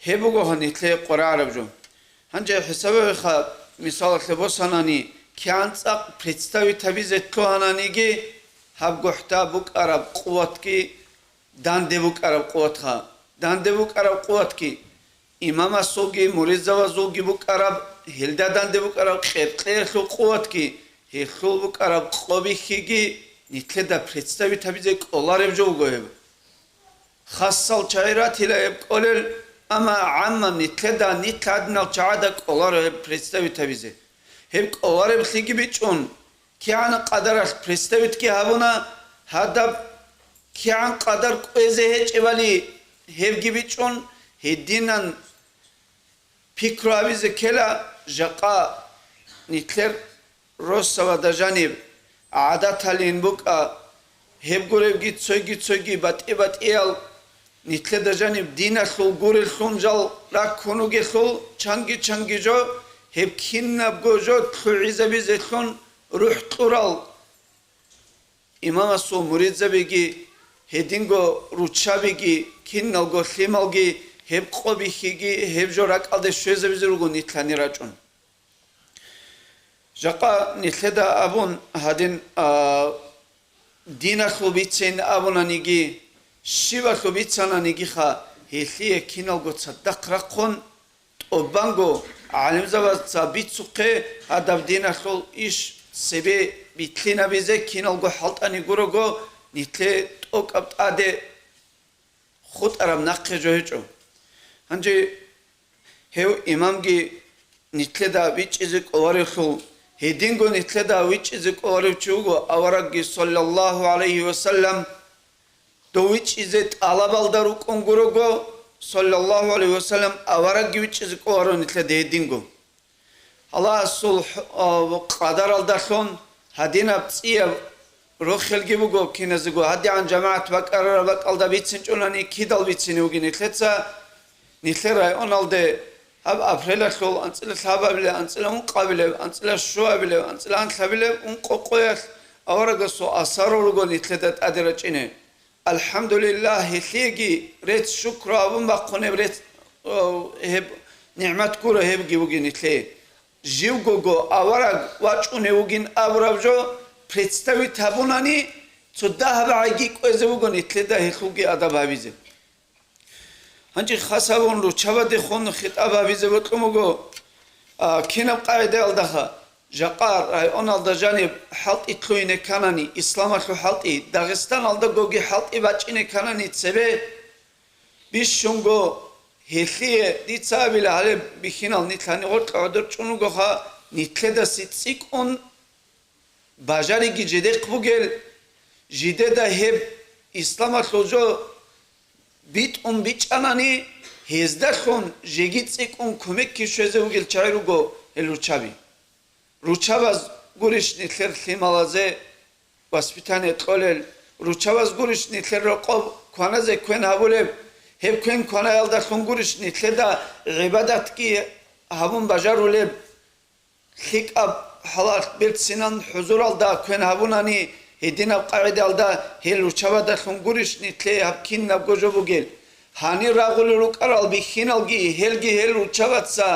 Гьеб буго гьанилъе къварагӀараб жо. Гьанже хӀисабабиха, мисалалъе босанани, кигӀан цӀакъ представить гьабизе лъугьананиги, гьаб гохӀда букӀараб къуватги, данде букӀараб къуватха, данде букӀараб къуватги, имамасулги муридзабазулги букӀараб, гьелда данде букӀараб къеркьеялъул къуватги, гьелъул букӀараб къо бихьиги нилъеда представить гьабизе кӀолареб жо буго гьеб. Хасал чагӀи ратила гьеб кӀолел, амма гӀамма нилъеда, нилъ гӀадинал чагӀада кӀоларо гьеб представить гьабизе. Гьеб кӀолареблъиги бичӀчӀун, кигӀан къадаралъ представитги гьабуна, гьадаб кигӀан къадар кӀвезе гьечӀебали гьебги бичӀчӀун, гьединан пикру гьабизе ккела, жакъа нилъер росабада жаниб гӀадаталин букӀа, гьеб гуребги цойги-цойги батӀи-батӀиял, нилъеда жаниб диналъул гуреллъун жал раккун ругелъул, чанги-чанги жо, гьеб кинабго жо лъугӀизабизелъун рухӀ кьурал имамасул муридзабиги, гьединго руччабиги, киналго лъималги, гьеб къо бихьиги, гьеб жо ракӀалде щвезабизе руго нилъ гьанир рачӀун. Жакъа нилъеда абун гьадин, а, диналъул бицейин абунаниги, щибалъул бицананигиха, гьелъие киналго цадахъ рахъун, тӀубанго гӀалимзабазца бицухъе гьадаб диналъул иш цебе битлъинабизе киналго хӀалтӀани гурого, нилъе тӀокӀаб тӀаде хутӀараб нахъе жо гьечӀо. Гьанже гьев имамги нилъеда вичӀчӀизе кӀоларевлъул, гьединго нилъеда вичӀчӀизе кӀоларев чи вуго аварагги, саллаллагьу гӀалайгьи вассалам, дов вичӀчӀизе тӀалабалда рукӀун гурого, саллаллагьу гӀалайгьи вассалам, аварагги вичӀчӀизе кӀоларо нилъеда гьединго. Аллагьасул хӀ-, а, къадаралдалъун гьадинаб цӀияб рохелги буго киназего, гьадигӀан жамагӀат бакӀарараб бакӀалда бицинчӀунани кидал бицине вугин нилъеца, нилъер районалде гьаб апрелалъул анцӀила лъабабилеб, анцӀила ункъабилеб, анцӀила щуабилеб, анцӀила анлъабилеб ункъо къоялъ аварагасул асарал руго нилъеда тӀаде рачӀине. АлхӀамдулиллагь, гьелъиеги рецц-шукру абун бахъунеб рецц-, о, гьеб нигӀмат гуро гьебги бугин нилъее. Живгого авараг вачӀунев вугин абураб жо представить гьабунани, цо дагьаб гӀайги кӀвезе вуго нилъеда гьелъулги адаб гьабизе. Гьанже хас гьабун руччабадехун хитӀаб гьабизе бокьун буго, а, кинаб къагӀидаялдаха, жакъа районалда жаниб хӀалтӀи лъугьине кканани, исламалъул хӀалтӀи, Дагъистаналда гоги хӀалтӀи бачӀине кканани цебе, бищунго гьелъие дица абила гьалеб бихьинал нилъ гьанигъоркьа гӀодор чӀун ругоха, нилъедасе цӀикӀкӀун бажариги жидехъ бугел, жидеда гьеб исламалъул жо битӀун бичӀчӀанани, гьездалъун жеги цӀикӀкӀун кумекги щвезе вугел чагӀи руго гьел руччаби. Руччабаз гурищ нилъер лъималазе воспитание кьолел, руччабаз гурищ нилъер рокъоб кваназе квен гьабулеб, гьеб квен кванаялдалъун гурищ нилъеда гӀибадатги гьабун бажарулеб, лъикӀаб хӀалалъ берцинан хӀузуралда квен гьабунани, гьединаб къагӀидалда гьел руччабадалъун гурищ нилъее гьаб кинабго жо бугел? Гьанир рагъулел рукӀарал бихьиналги, гьелги гьел руччабаца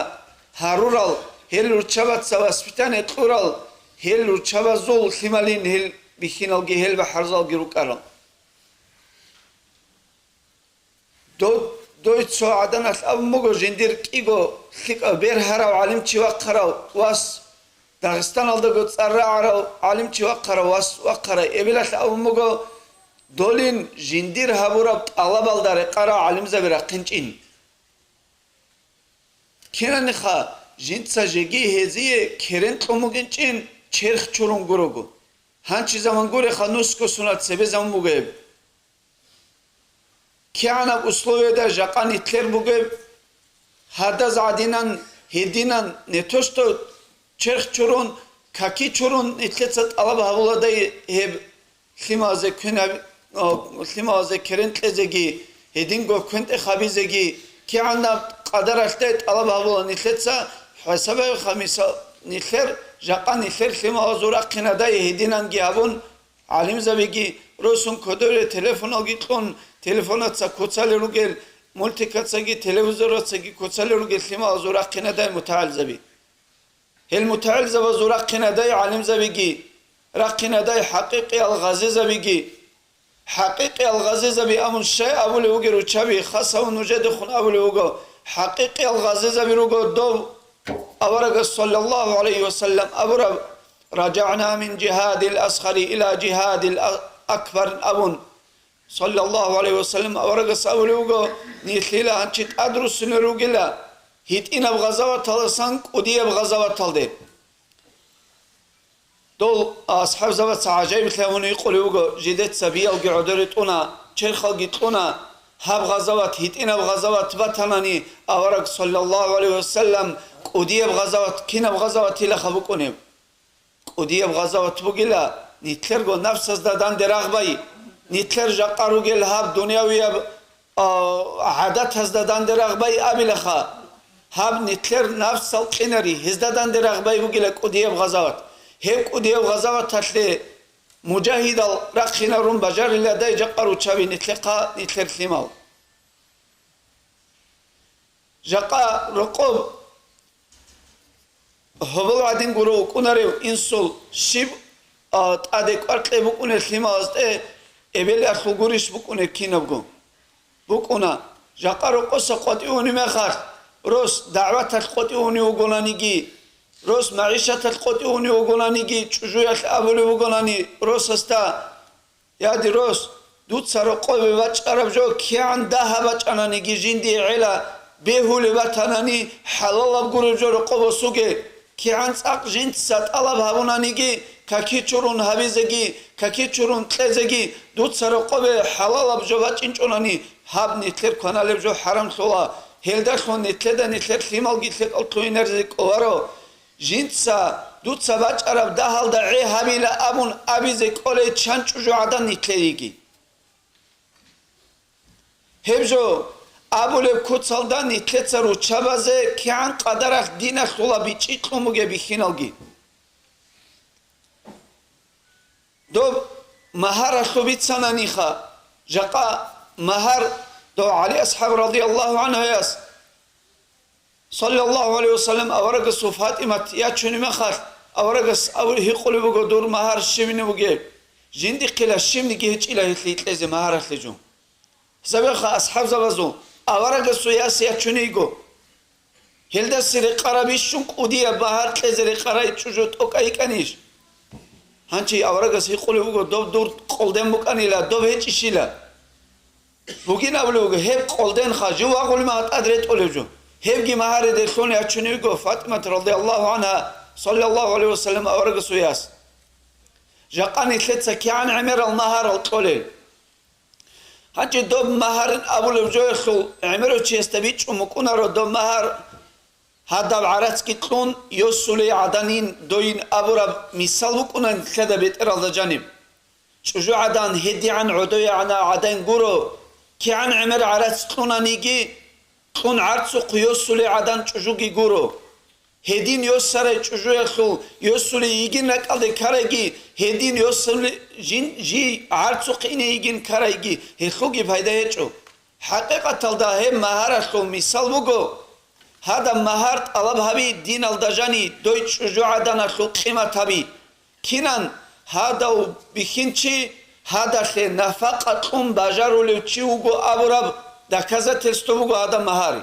гьарурал, гьел руччабаца воспитание кьурал, гьел руччабазул лъималин гьел бихьиналги гьел бахӀарзалги рукӀарал. Дов-, дой цо гӀаданалъ абун буго, жиндир кӀиго лъикӀав бергьарав гӀалимчи вахъарав вас, Дагъистаналдаго цӀар рагӀарав гӀалимчи вахъарав вас вахъарай эбелалъ абун буго, долин жиндир гьабураб тӀалабалда рекъарал гӀалимзаби рахъинчӀин. Кинаниха жинца жеги гьезие керен кьун бугинчӀин черх чурун гурого. Гьанчи заман гуреха, нусго сунат цебе заман бугеб. КигӀанаб условияда жакъа нилъер бугеб, гьадаз гӀадинан, гьединан, не то что черх чурун, каки чурун нилъеца тӀалаб гьабуладай гьеб лъималазе квен гьаби-, о, лъималазе керен кьезеги, гьединго квен тӀех гьабизеги, кигӀанаб къадаралъдай тӀалаб гьабула нилъеца, хӀисабе хамиса нилъер, жакъа нилъер лъималазул рахъинадай гьединанги гьабун, гӀалимзабиги росун кодоре телефоналги кьун, телефонаца куцалел ругел, Мультикацаги телевизорацаги куцалел ругел лъималазул рахъинадай мутагӀилзаби. Гьел мутагӀилзабазул рахъинадай гӀалимзабиги, рахъинадай хӀакъикъиял гъазизабиги. ХӀакъикъиял гъазизаби абун щай абулев вугел руччаби, хасавун нужедехун абулев вуго, хӀакъикъиял гъазизаби руго дов аварагас саллаллагьу гӀалайгьи ва саллам абураб: «РажагӀна мин жигьадил асгъари ила жигьадил а-, акбар», – абун. Саллаллагьу гӀалайгьи ва саллам аварагас абулев вуго, нилъила гьанчи тӀадруссунел ругела гьитӀинаб гъазаваталдасан кӀудияб гъазаваталде. Дол асхӀабзабаца гӀажаиблъи гьавун гьикъулев вуго, жидеца биялги гӀодоре тӀуна, черхалги кьуна, гьаб гъазават, гьитӀинаб гъазават батанани, авараг саллаллагьу гӀалайгьи ва саллам кӀудияб гъазават, кинаб гъазаватилаха букӀунеб? КӀудияб гъазават бугила, нилъерго нафсазда данде рагъбай, нилъер жакъа ругел гьаб дунявияб, а, гӀадатазда данде рагъбай абилаха, гьаб нилъер нафсал кьинари, гьезда данде рагъбай бугила кӀудияб гъазават. Гьеб кӀудияб гъазаваталъе мужагьидал рахъинарун бажариладай жакъа руччаби нилъехъа нилъер лъимал. Жакъа рокъоб гьобол гӀадин гуро вукӀунарев инсул щиб, а, тӀаде кӀвар кье букӀунеб лъималазде эбелалъул гурищ букӀунеб кинабго? БукӀуна. Жакъа рокъоса къватӀивунеб мехалъ, рос дагӀваталъ къватӀивунев вугонаниги, рос магӀишаталъ къватӀивунев вугонаниги, чӀужуялъ абулев вугонани росасда: «Я, дир рос, дуца рокъове бачӀараб жо кигӀан дагьаб бачӀананиги жиндие гӀела, бегьулеб батанани, хӀалалаб гуреб жо рокъо босуге, кигӀан цӀакъ жинца тӀалаб гьабунаниги, каки чурун гьабизеги, каки чурун кьезеги, дуца рокъове хӀалалаб жо бачӀинчӀунани, гьаб нилъер кваналеб жо хӀарамлъула, гьелдалъун нилъеда нилъер лъималги лъикӀал лъугьинаризе кӀоларо». Жинца дуца бачӀараб дагьалда гӀе гьабила абун абизе кӀолей чан чӀужугӀадан нилъееги. Гьеб жо абулеб куцалда нилъеца руччабазе кигӀан къадаралъ диналъула бичӀчӀи кьун бугеб бихьиналги. Доб магьаралъул бицананиха, жакъа магьар дов ГӀали асхӀаб радияллагьу гӀанхуяс, саллаллагьу гӀалайгьи ва саллам, аварагасул ФатӀимат ячунеб мехалъ, аварагас абу-, гьикъулеб буго: «Дур магьар щибине бугеб? Жиндихъила щибниги гьечӀила гьелъие кьезе магьаралъе жо». Гьабеха асхӀабзабазул аварагасул яс ячун йиго. Гьелдаса рекъараб ищун кӀудияб магьар кьезе рекъарай чӀужу тӀокӀай йикӀанищ? Гьанчи аварагас гьикъулев вуго: «Доб дур къолден букӀанила, доб гьечӀищила?» Бугин абулев вуго: «Гьеб къолденха, жив вагъулеб мехалъ тӀад ретӀолев жо». Гьебги магьариде лъун ячун йиго ФатӀимат радияллагьу гӀанхӀа, саллаллагьу гӀалайгьи ва саллам, аварагасул яс. Жакъа нилъеца кигӀан гӀемерал магьарал кьолел? Гьанчи доб магьарин абулеб жоялъул гӀемерав чиясда бичӀчӀун букӀунаро доб магьар: «Гьадаб гӀарацги кьун, йосулей гӀаданин дойин», абураб мисал букӀуна нилъеда бетӀералда жаниб. ЧӀужугӀадан гьедигӀан гӀодоягӀана гӀадин гуро, кигӀан гӀемер гӀарац кьунаниги, кьун гӀарцухъ йосулей гӀадан чӀужуги гуро. Гьедин йосарай чӀужуялъул йосулей йигин ракӀалде ккарайги, гьедин йосулей жин, жий гӀарцухъ ине йигин ккарайги, гьелъулги пайда гьечӀо. ХӀакъикъаталда гьеб магьаралъул мисал буго: гьадаб магьар тӀалаб гьаби диналда жани, дой чӀужугӀаданалъул къимат гьаби. Кинан гьадав бихьинчи гьадалъе нафакъа кьун бажарулев чи вуго абураб доказательство буго гьадаб магьари.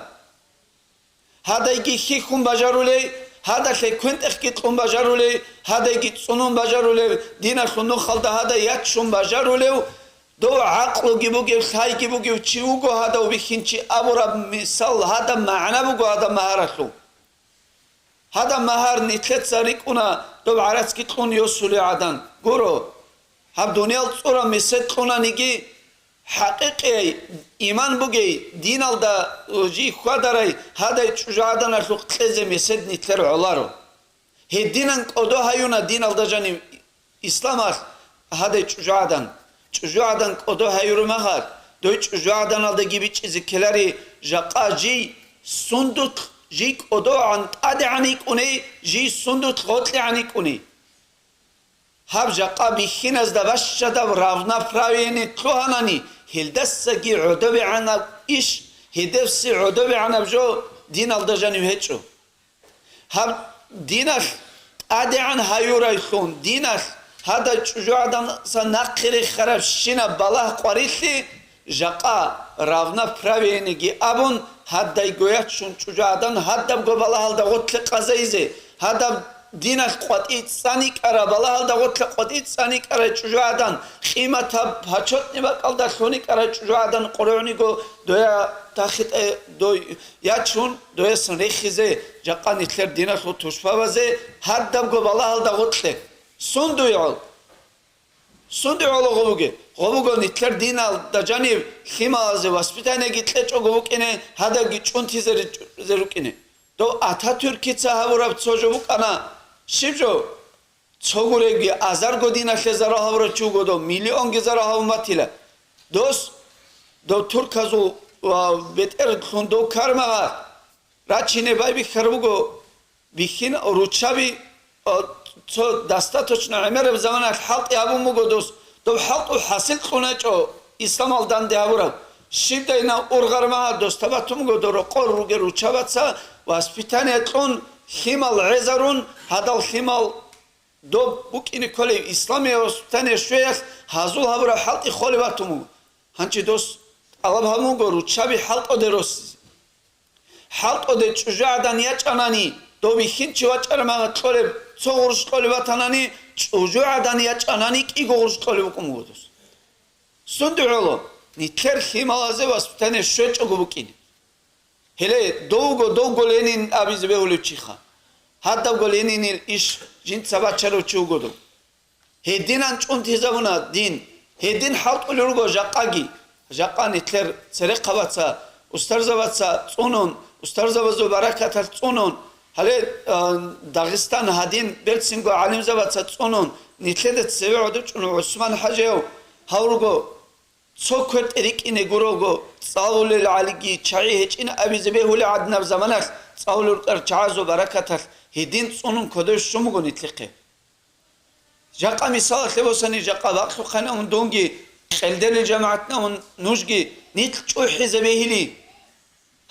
Гьадайги хьихьун бажарулей, гьадалъе квен-тӀехги кьун бажарулей, гьадайги цӀунун бажарулев, диналъул нухалда гьадай ячун бажарулев, дов гӀакълуги бугев, лъайги бугев чи вуго гьадав бихьинчи абураб мисал, гьадаб магӀна буго гьадаб магьаралъул. Гьадаб магьар нилъеца рикӀкӀуна доб гӀарацги кьун йосулей гӀадан. Гуро, гьаб дуниял цӀураб месед кьунаниги, хӀакъикъияй иман бугей, диналда жий хьвадарай гьадай чӀужугӀаданалъухъ кьезе месед нилъер гӀоларо. Гьединан кӀодо гьаюна диналда жанив исламалъ гьадай чӀужугӀадан. ЧӀужугӀадан кӀодо гьаюру магьар, дой чӀужугӀаданалдаги бичӀчӀизе ккелари, жакъа жий сундулъ, жий кӀодогӀан тӀадегӀан йикӀуней, жий сундулъ гъоркьегӀан йикӀуней. Гьаб жакъа бихьиназда бащадаб равноправиене лъугьанани, гьелдасаги гӀодобегӀанаб иш, Гьедевси гӀодобегӀанаб жо диналда жанив гьечӀо. Гьаб диналъ тӀадегӀан гьаюрайлъун, диналъ гьадай чӀужугӀаданаса нахъе рехарабщинаб балагь-къварилъи жакъа равноправиениги абун, гьадайго ячун чӀужугӀадан гьадабго балагьалда гъотлъе къазейзе, гьадаб диналъ къватӀи цӀаникӀара, балагьалда гъотлъа къватӀи цӀаникӀара чӀужугӀадан, къиматаб пачотни бакӀалда лъуникӀара чӀужугӀадан къорогӀниго доя тахитӀе дой ячун, доясан рехизе, жакъа нилъер диналъул тушбабазе гьадабго балагьалда гъотлъе. Сундуйгьал? Сундуй гӀоло гъо бугеб? Гъо буго нилъер диналда жаниб лъималазе воспитаниеги кьечӀого букӀине, гьадабги чӀунтизе рукӀине. Дов Ататюркица гьабураб цо жо букӀана. Щиб жо? Цо гуреги азарго диналъе зарал гьабурав чи вуго дов, миллионги зарал гьабун батила. Дос, дов турказул ва бетӀерлъун дов кармагъа рачине байбихьар буго, бихьин руччаби, о, цо достаточно гӀемераб заманалъ хӀалтӀи гьабун буго дос, доб хӀалтӀул хӀасил кьуначӀо исламал данде гьабураб. Щибдайна ургъар магьа доста батун буго дорокъор ругел руччабаца воспитание кьун, лъимал гӀезарун, гьадал лъимал доб букӀине кколев исламияб воспитание щвеялъ гьазул гьабураб хӀалтӀи холев батун буго. Гьанчи дос тӀалаб гьабун буго руччаби хӀалтӀоде росизе. ХӀалтӀоде чӀужугӀадан ячӀанани, дов бихьинчи вачӀараб магьа кьолеб цо гъурущ кьолеб батанани, чӀужугӀадан ячӀанани кӀиго гъурущ кьолеб букӀун буго дос. Сунде гӀоло, нилъер лъималазе воспитание щвечӀого букӀине. Гьеле довго, довго Ленин абизе бегьулев чиха. Гьадабго Ленинил иш жинца бачарав чи вуго дов. Гьединан чӀунтизабуна дин. Гьедин хӀалтӀулел руго жакъаги. Жакъа нилъер церехъабаца, устарзабаца цӀунун, устарзабазул баракаталъ цӀунун, гьале, а, Дагъистан гьадин берцинго гӀалимзабаца цӀунун, нилъеда цеве гӀодов чӀун ГӀусман ХӀажияв гьав руго. Цо квер тӀерикӀине гурого, цӀалулел гӀалиги чагӀи гьечӀин абизе бегьулеб гӀадинаб заманалъ цӀалулел рукӀар чагӀазул баракаталъ гьедин цӀунун кодов щун буго нилъехъе. Жакъа мисалалъе босани, жакъа бакълъухъанавун дунги, къелделел жамагӀатнавун нужги, нилъ чӀухӀизе бегьили.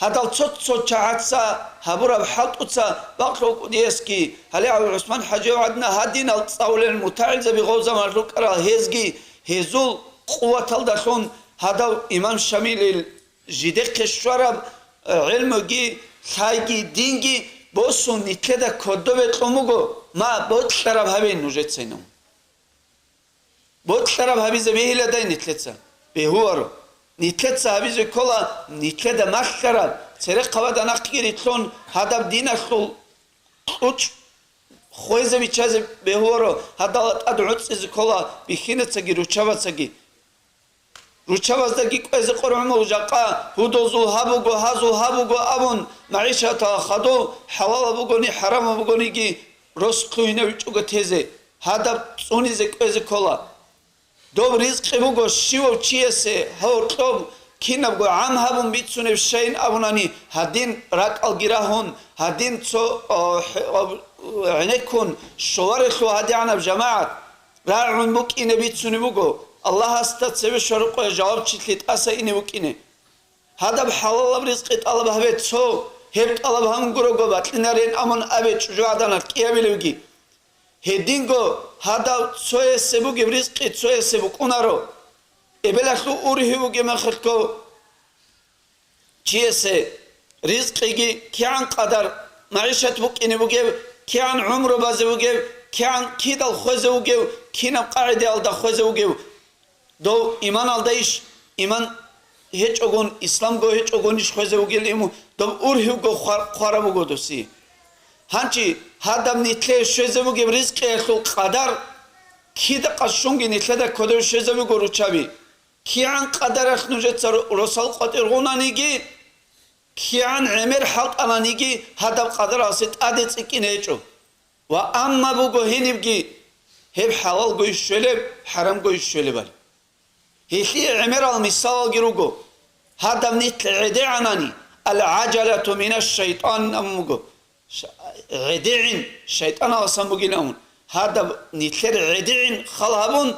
Гьадал цо-цо чагӀаца гьабураб хӀалтӀуца бакълъу кӀудиясги, гьале гьав ГӀусман ХӀажияв гӀадина гьадинал цӀалулел мутагӀилзаби гъов заманалъ рукӀарал гьезги, гьезул къуваталдалъун гьадав имам Шамилил жидехъе щвараб, э, гӀелмуги, лъайги, динги босун нилъеда кодобе кьун буго, ма, бокьараб гьабе нужецайнав. Бокьараб гьабизе бегьиладай нилъеца? Бегьуваро. Нилъеца гьабизе ккола, нилъеда малъараб, церехъабада нахъги рилълъун гьадаб диналъул кьучӀ хвезе биччазе бегьуваро, гьадала тӀад гӀуцӀизе ккола бихьинацаги руччабацаги. Руччабаздаги кӀвезе къоргьумал жакъа, гьудулзул гьаб буго, гьазул гьаб буго абун, магӀишатал хадув, хӀалалаб бугони, хӀарамаб бугониги, рос лъугьинавичӀого тезе, гьадаб цӀунизе кӀвезе ккола. Доб ризкъи буго щивав чиясе гьоркьоб кинабго гӀам гьабун бицунеб щайин абунани, гьадин ракӀалги рагьун, гьадин цо, о, хӀ-, о, гӀенеккун щоларелъул гьадигӀанаб жамагӀат рагӀун букӀине бицунеб буго, Аллагьасда цеве щварукъоя жавабчилъи тӀаса ине букӀине. Гьадаб хӀалалаб ризкъи тӀалаб гьабе цо, гьеб тӀалаб гьабун гурого бакьинарин амун абе чӀужугӀаданал кӀиабилевги. Гьединго гьадав цоясе бугеб ризкъи цоясе букӀунаро. Эбелалъул ургьив вугеб мехалъго чиясе ризкъиги кигӀан къадар магӀишат букӀине бугеб, кигӀан гӀумру базе бугеб, кигӀан кидал хвезе вугев, кинаб къагӀидаялда хвезе вугев. Дов иманалдайищ, иман гьечӀогун, исламго гьечӀогунищ хвезе вугел иму, дов ургьивго хвар-, хвараб буго доси. Гьанчи гьадаб нилъее щвезе бугеб ризкъиялъул къадар кида къашунги нилъеда кодов щвезе буго руччаби. КигӀан къадаралъ нужеца ро-, росал къватӀир гъунаниги, кигӀан гӀемер хӀалтӀананиги гьадаб къадаралъе тӀаде цӀикӀкӀине гьечӀо. Ва амма буго гьенибги, гьеб хӀалалгойищ щвелеб, хӀарамгойищ щвелебали. Гьелъие гӀемерал мисалалги руго. Гьадаб нилъ гӀедегӀанани, «Ал-гӀажалату минаш-шайтӀан» абун буго. Ш-, гӀедегӀин шайтӀаналасан бугин абун. Гьадаб нилъер гӀедегӀин хал гьабун,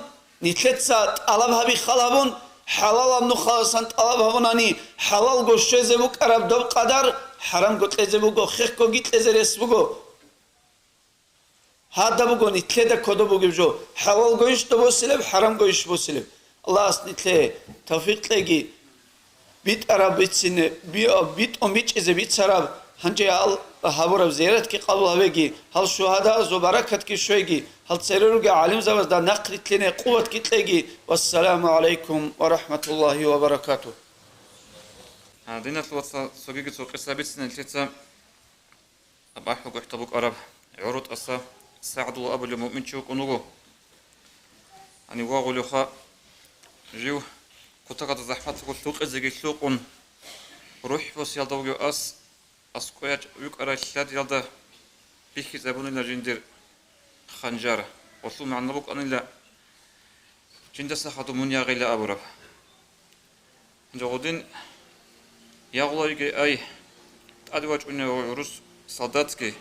нилъеца тӀалаб гьаби хал гьабун, ХӀалалаб нухаласан тӀалаб гьабунани, хӀалалго щвезе букӀараб доб къадар, хӀарамго кьезе буго, хехгоги кьезе рес буго. Гьадаб буго нилъеда кодоб бугеб жо, хӀалалгойищ доб босилеб, хӀарамгойищ босилеб. Аллагьас нилъее тавфикъ кьеги, битӀараб бицине, би-, битӀун бичӀчӀизе бицараб, гьанже гьал гьабураб зияратги къабул гьабеги, гьал шугьадаязул баракатги щвеги, гьал цере ругел гӀалимзабазда нахърилълъине къуватги кьеги. Вассаламу гӀалайкум ва рахӀматуллагьи ва баракатугь. Гьадиналъ, вацал, цогиги цо къиса бицине нилъеца. Аб ахӀулгохӀ букӀараб гӀуру тӀаса СагӀдул абулев муъминчи вукӀун вуго. Гьанив вагъулевха, жив кутакалда захӀматго лъукъизеги лъукъун, рухӀ босиялда вугев ас, аскӀояч вукӀарай лъадиялда бихьизабунила жиндир ханжар, гъолъул магӀна букӀанила, жиндаса хадуб мун ягъила абураб. Гьанже гъудин ягъула йиги ай, тӀаде вачӀунев гӀурус солдатги.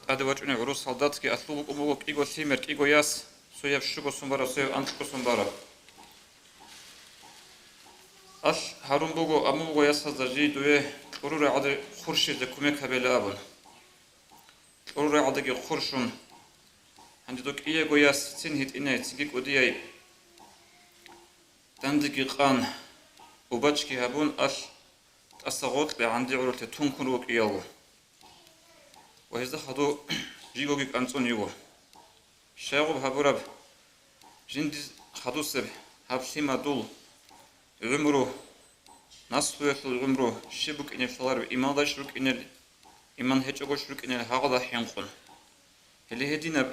ТӀаде вачӀунев гӀурус солдатги, алъул букӀун буго кӀиго лъимер, кӀиго яс, цояб щуго сон бараб, цояб анкьго сон бараб. Алъ гьарун буго, абун буго ясазда, жий дуе кьуру рагӀаде хъурщизе кумек гьабела абун. Кьуру рагӀадаги хъурщун, гьанже дов кӀиего яс цин гьитӀинай, цинги кӀудияй, дандеги къан, убачги гьабун, алъ тӀаса гъоркье гӀанди гӀурулъе тункун руго кӀиялго. Ва гьезда хадув жийгоги кӀанцӀун йиго. Щайгъуб гьабураб, жиндир хадусеб гьаб лъимадул гӀумру, наслуялъул гӀумру щиб букӀинеб лъалареб, имандайищ рукӀинел, иман гьечӀогойищ рукӀинел гьагъала хӀинкъун. Гьеле гьединаб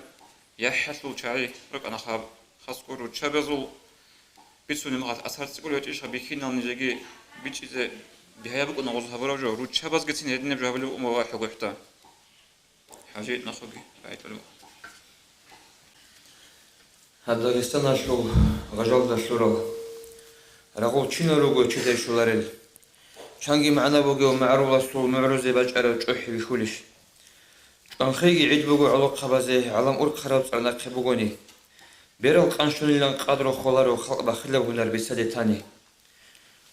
яхӀалъул чагӀи рукӀана хаб, хасго руччабазул бицунеб мехалъ асар цӀикӀкӀун гьечӀищха бихьинал нижеги бичӀчӀизе бигьаяб букӀана гъоз гьабураб жо, руччабазгицин гьединаб жо гьабулеб букӀун буго ахӀулгохӀда. ХӀажи нахъеги рагӀи кьурав. Гьаб Дагъистаналъул гъажалда лъурал рагъул чинал руго чидай щоларел? Чанги магӀна бугев магӀаруласул мугӀрузе бачӀараб чӀухӀи бихьулищ? ЧӀванхъейги гӀид буго гӀолохъабазе, гӀалам урхъараб цӀар нахъе бугони. Берал къанщунилан къадру холаро халкъ бахилаб гьунар бицаде тани.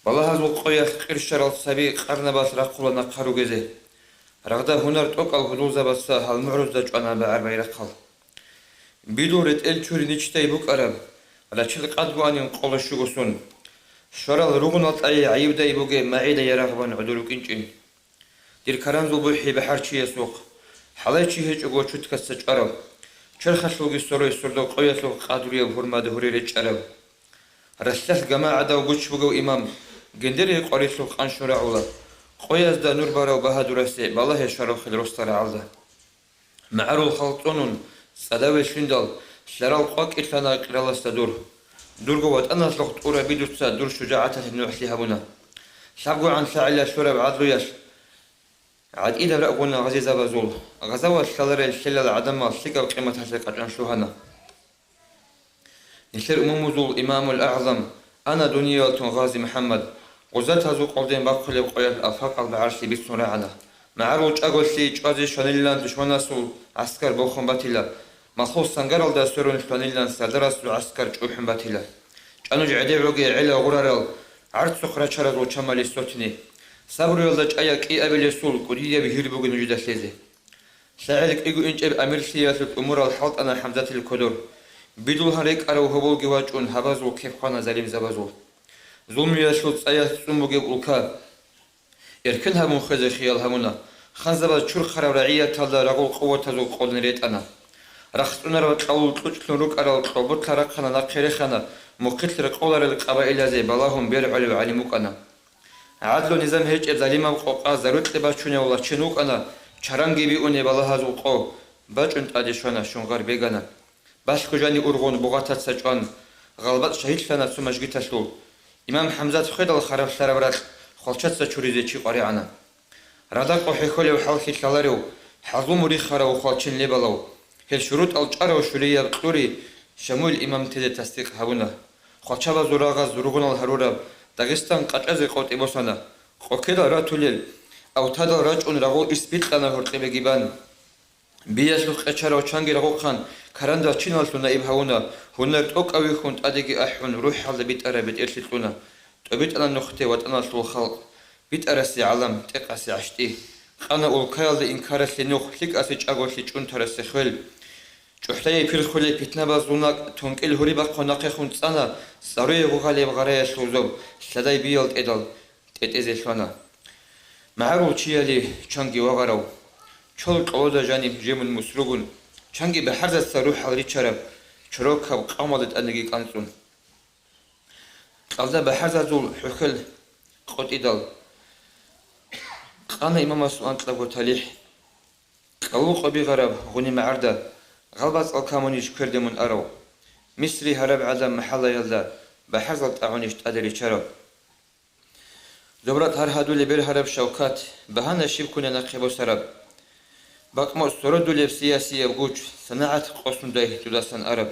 Балагьазул къоялъ къирщарал саби къарнабалъ рахъула нахъа ругезе. Рагъда гьунар тӀокӀал гьудулзабаца гьал мугӀрузда чӀвана багӀар-байрахъал. Бидул ретӀел чури ничдай букӀараб, рачил къад буанин къола щуго сон. Щварал ругъунал тӀае гӀайибдай бугеб магӀида ярагъ бан гӀодор рукӀинчӀин. Дир каранзул бухӀи бахӀарчиясухъ, хӀалай чи гьечӀого чуткаца чӀвараб, черхалъулги сорой сордо къоялъухъ къадруяб гьурмада гьуре речӀчӀараб. Ралъдалъ гама гӀадав гуч бугев имам, гендерей къварилъухъ къанщун рагӀула, къоязда нур барав багьадурасе балагье щварабхъе росда рагӀалда. МагӀарул халкъ цӀунун, цӀадаве щвиндал, лъарал къвакӀилъана кьираласда дур. Дурго ватӀаналъухъ тӀураби дуца дур шужагӀаталъе нугӀлъи гьабуна. ЛъабгогӀан лъагӀел лъураб гӀадлуялъ гӀатӀидаб рагӀуна гъазизабазул, гъазавалъ лъаларел лъелал гӀадамал лъикӀаб къиматалъе къачӀан лъугьана. Нилъер умумузул имамул агӀзам, ана дуниялалъул гъази МухӀаммад, гъузатазул къолден бахъулеб къоялъ алфакъал багӀарлъи бицун рагӀана. МагӀарул чӀаголъи чӀвазе щванилан душманасул гӀаскар бохун батила, махлу сангаралда сверун лъванилан сардарасул гӀаскар чӀухӀун батила. ЧӀануж гӀедегӀуги гӀела гъурарал, гӀарцухъ рачаразул чамали сотни. Сабруялда чӀая кӀиабилесул кӀудияб гьир бугин нужеда лъезе. ЛъагӀел кӀиго инчӀеб амирлъиялъул умурал хӀалтӀана ХӀамзатил кодор. Бидулгьан рекӀарав гьоболги вачӀун гьабазул кеп хвана залимзабазул. Зулмиялъул цӀаялъ цӀун бугеб улка эркин гьабун хвезе хиял гьабуна, ханзабаз чурхарав рагӀияталда рагъул къуватазул къолин ретӀана. РахцӀунарал кьалул кьучӀлъун рукӀарал кьолбутлъа рахъана нахъе рехана, мухъилъ рекъоларел къабаилазе балагьун бергӀолев гӀалим вукӀана. ГӀадлу-низам гьечӀеб залимаб къокъа зарукье бачунев лачин вукӀана, чаранги биуне балагьазул къо, бачӀун тӀаде щвана, щунгъар бегана. Балъго жани ургъун бугъатаца чӀван, гъалбат шагьидлъана цо мажгиталъул. Имам ХӀамзат хведал хараб лъараб ракь хвалчаца чуризе чи къваригӀана. Радакъо хӀехьолев хӀалхьи лъаларев, хӀалуму рихарав хвалчин лебалав, гьел шурутӀал чӀарав щулияб кьури Шамуил имам тезе тасдикъ гьабуна. Хвалчабазул рагъаз ругъунал гьарураб, Дагъистан къачӀазе къотӀи босана. Къокедал ратулел, автадал рачӀун рагъул ис бикьана гьоркье бегибан. Биялъухъ къечарав чанги рагъухъан карандал чиналлъун наиб гьавуна, гьунар тӀокӀав вихьун тӀадеги ахӀун, рухӀалда битӀараб бетӀерлъи кьуна. ТӀобитӀана нухде ватӀаналъул халкъ, битӀарасе гӀалам, тӀекъасе гӀащтӀи. Къана улкаялда инкаралъе нух, лъикӀасе чӀаголъи, чӀунтарасе хвел. ЧӀухӀлае пирхулеб питнабазул накӀ, тункӀил гьури бахъун нахъехун цӀана, цӀаруе гъугьалеб гъараялъул зоб, лъадай биял тӀедал тӀетӀезе лъана. МагӀарул чияли чанги вагъарав, чол кьолода жаниб жемун мусругун, чанги бахӀарзаца рухӀал ричараб, чорокаб къавмалда тӀадеги кӀанцӀун. Кьалда бахӀарзазул хӀухьел къотӀидал, къана имамасул анкьабго талихӀ. Кьалул къо бигъараб гъуни магӀарда, гъалбацӀал камунищ кверде мун арав? Мисри гьараб гӀадаб махӀалаялда, бахӀарзал тӀагӀунищ тӀаде ричараб? Зобрат гьар гьадулеб бергьараб шавкат, багьана щиб ккуна нахъе босараб? Бакъмо сородулеб сиясияб гуч, санагӀат къосундай дудасан араб?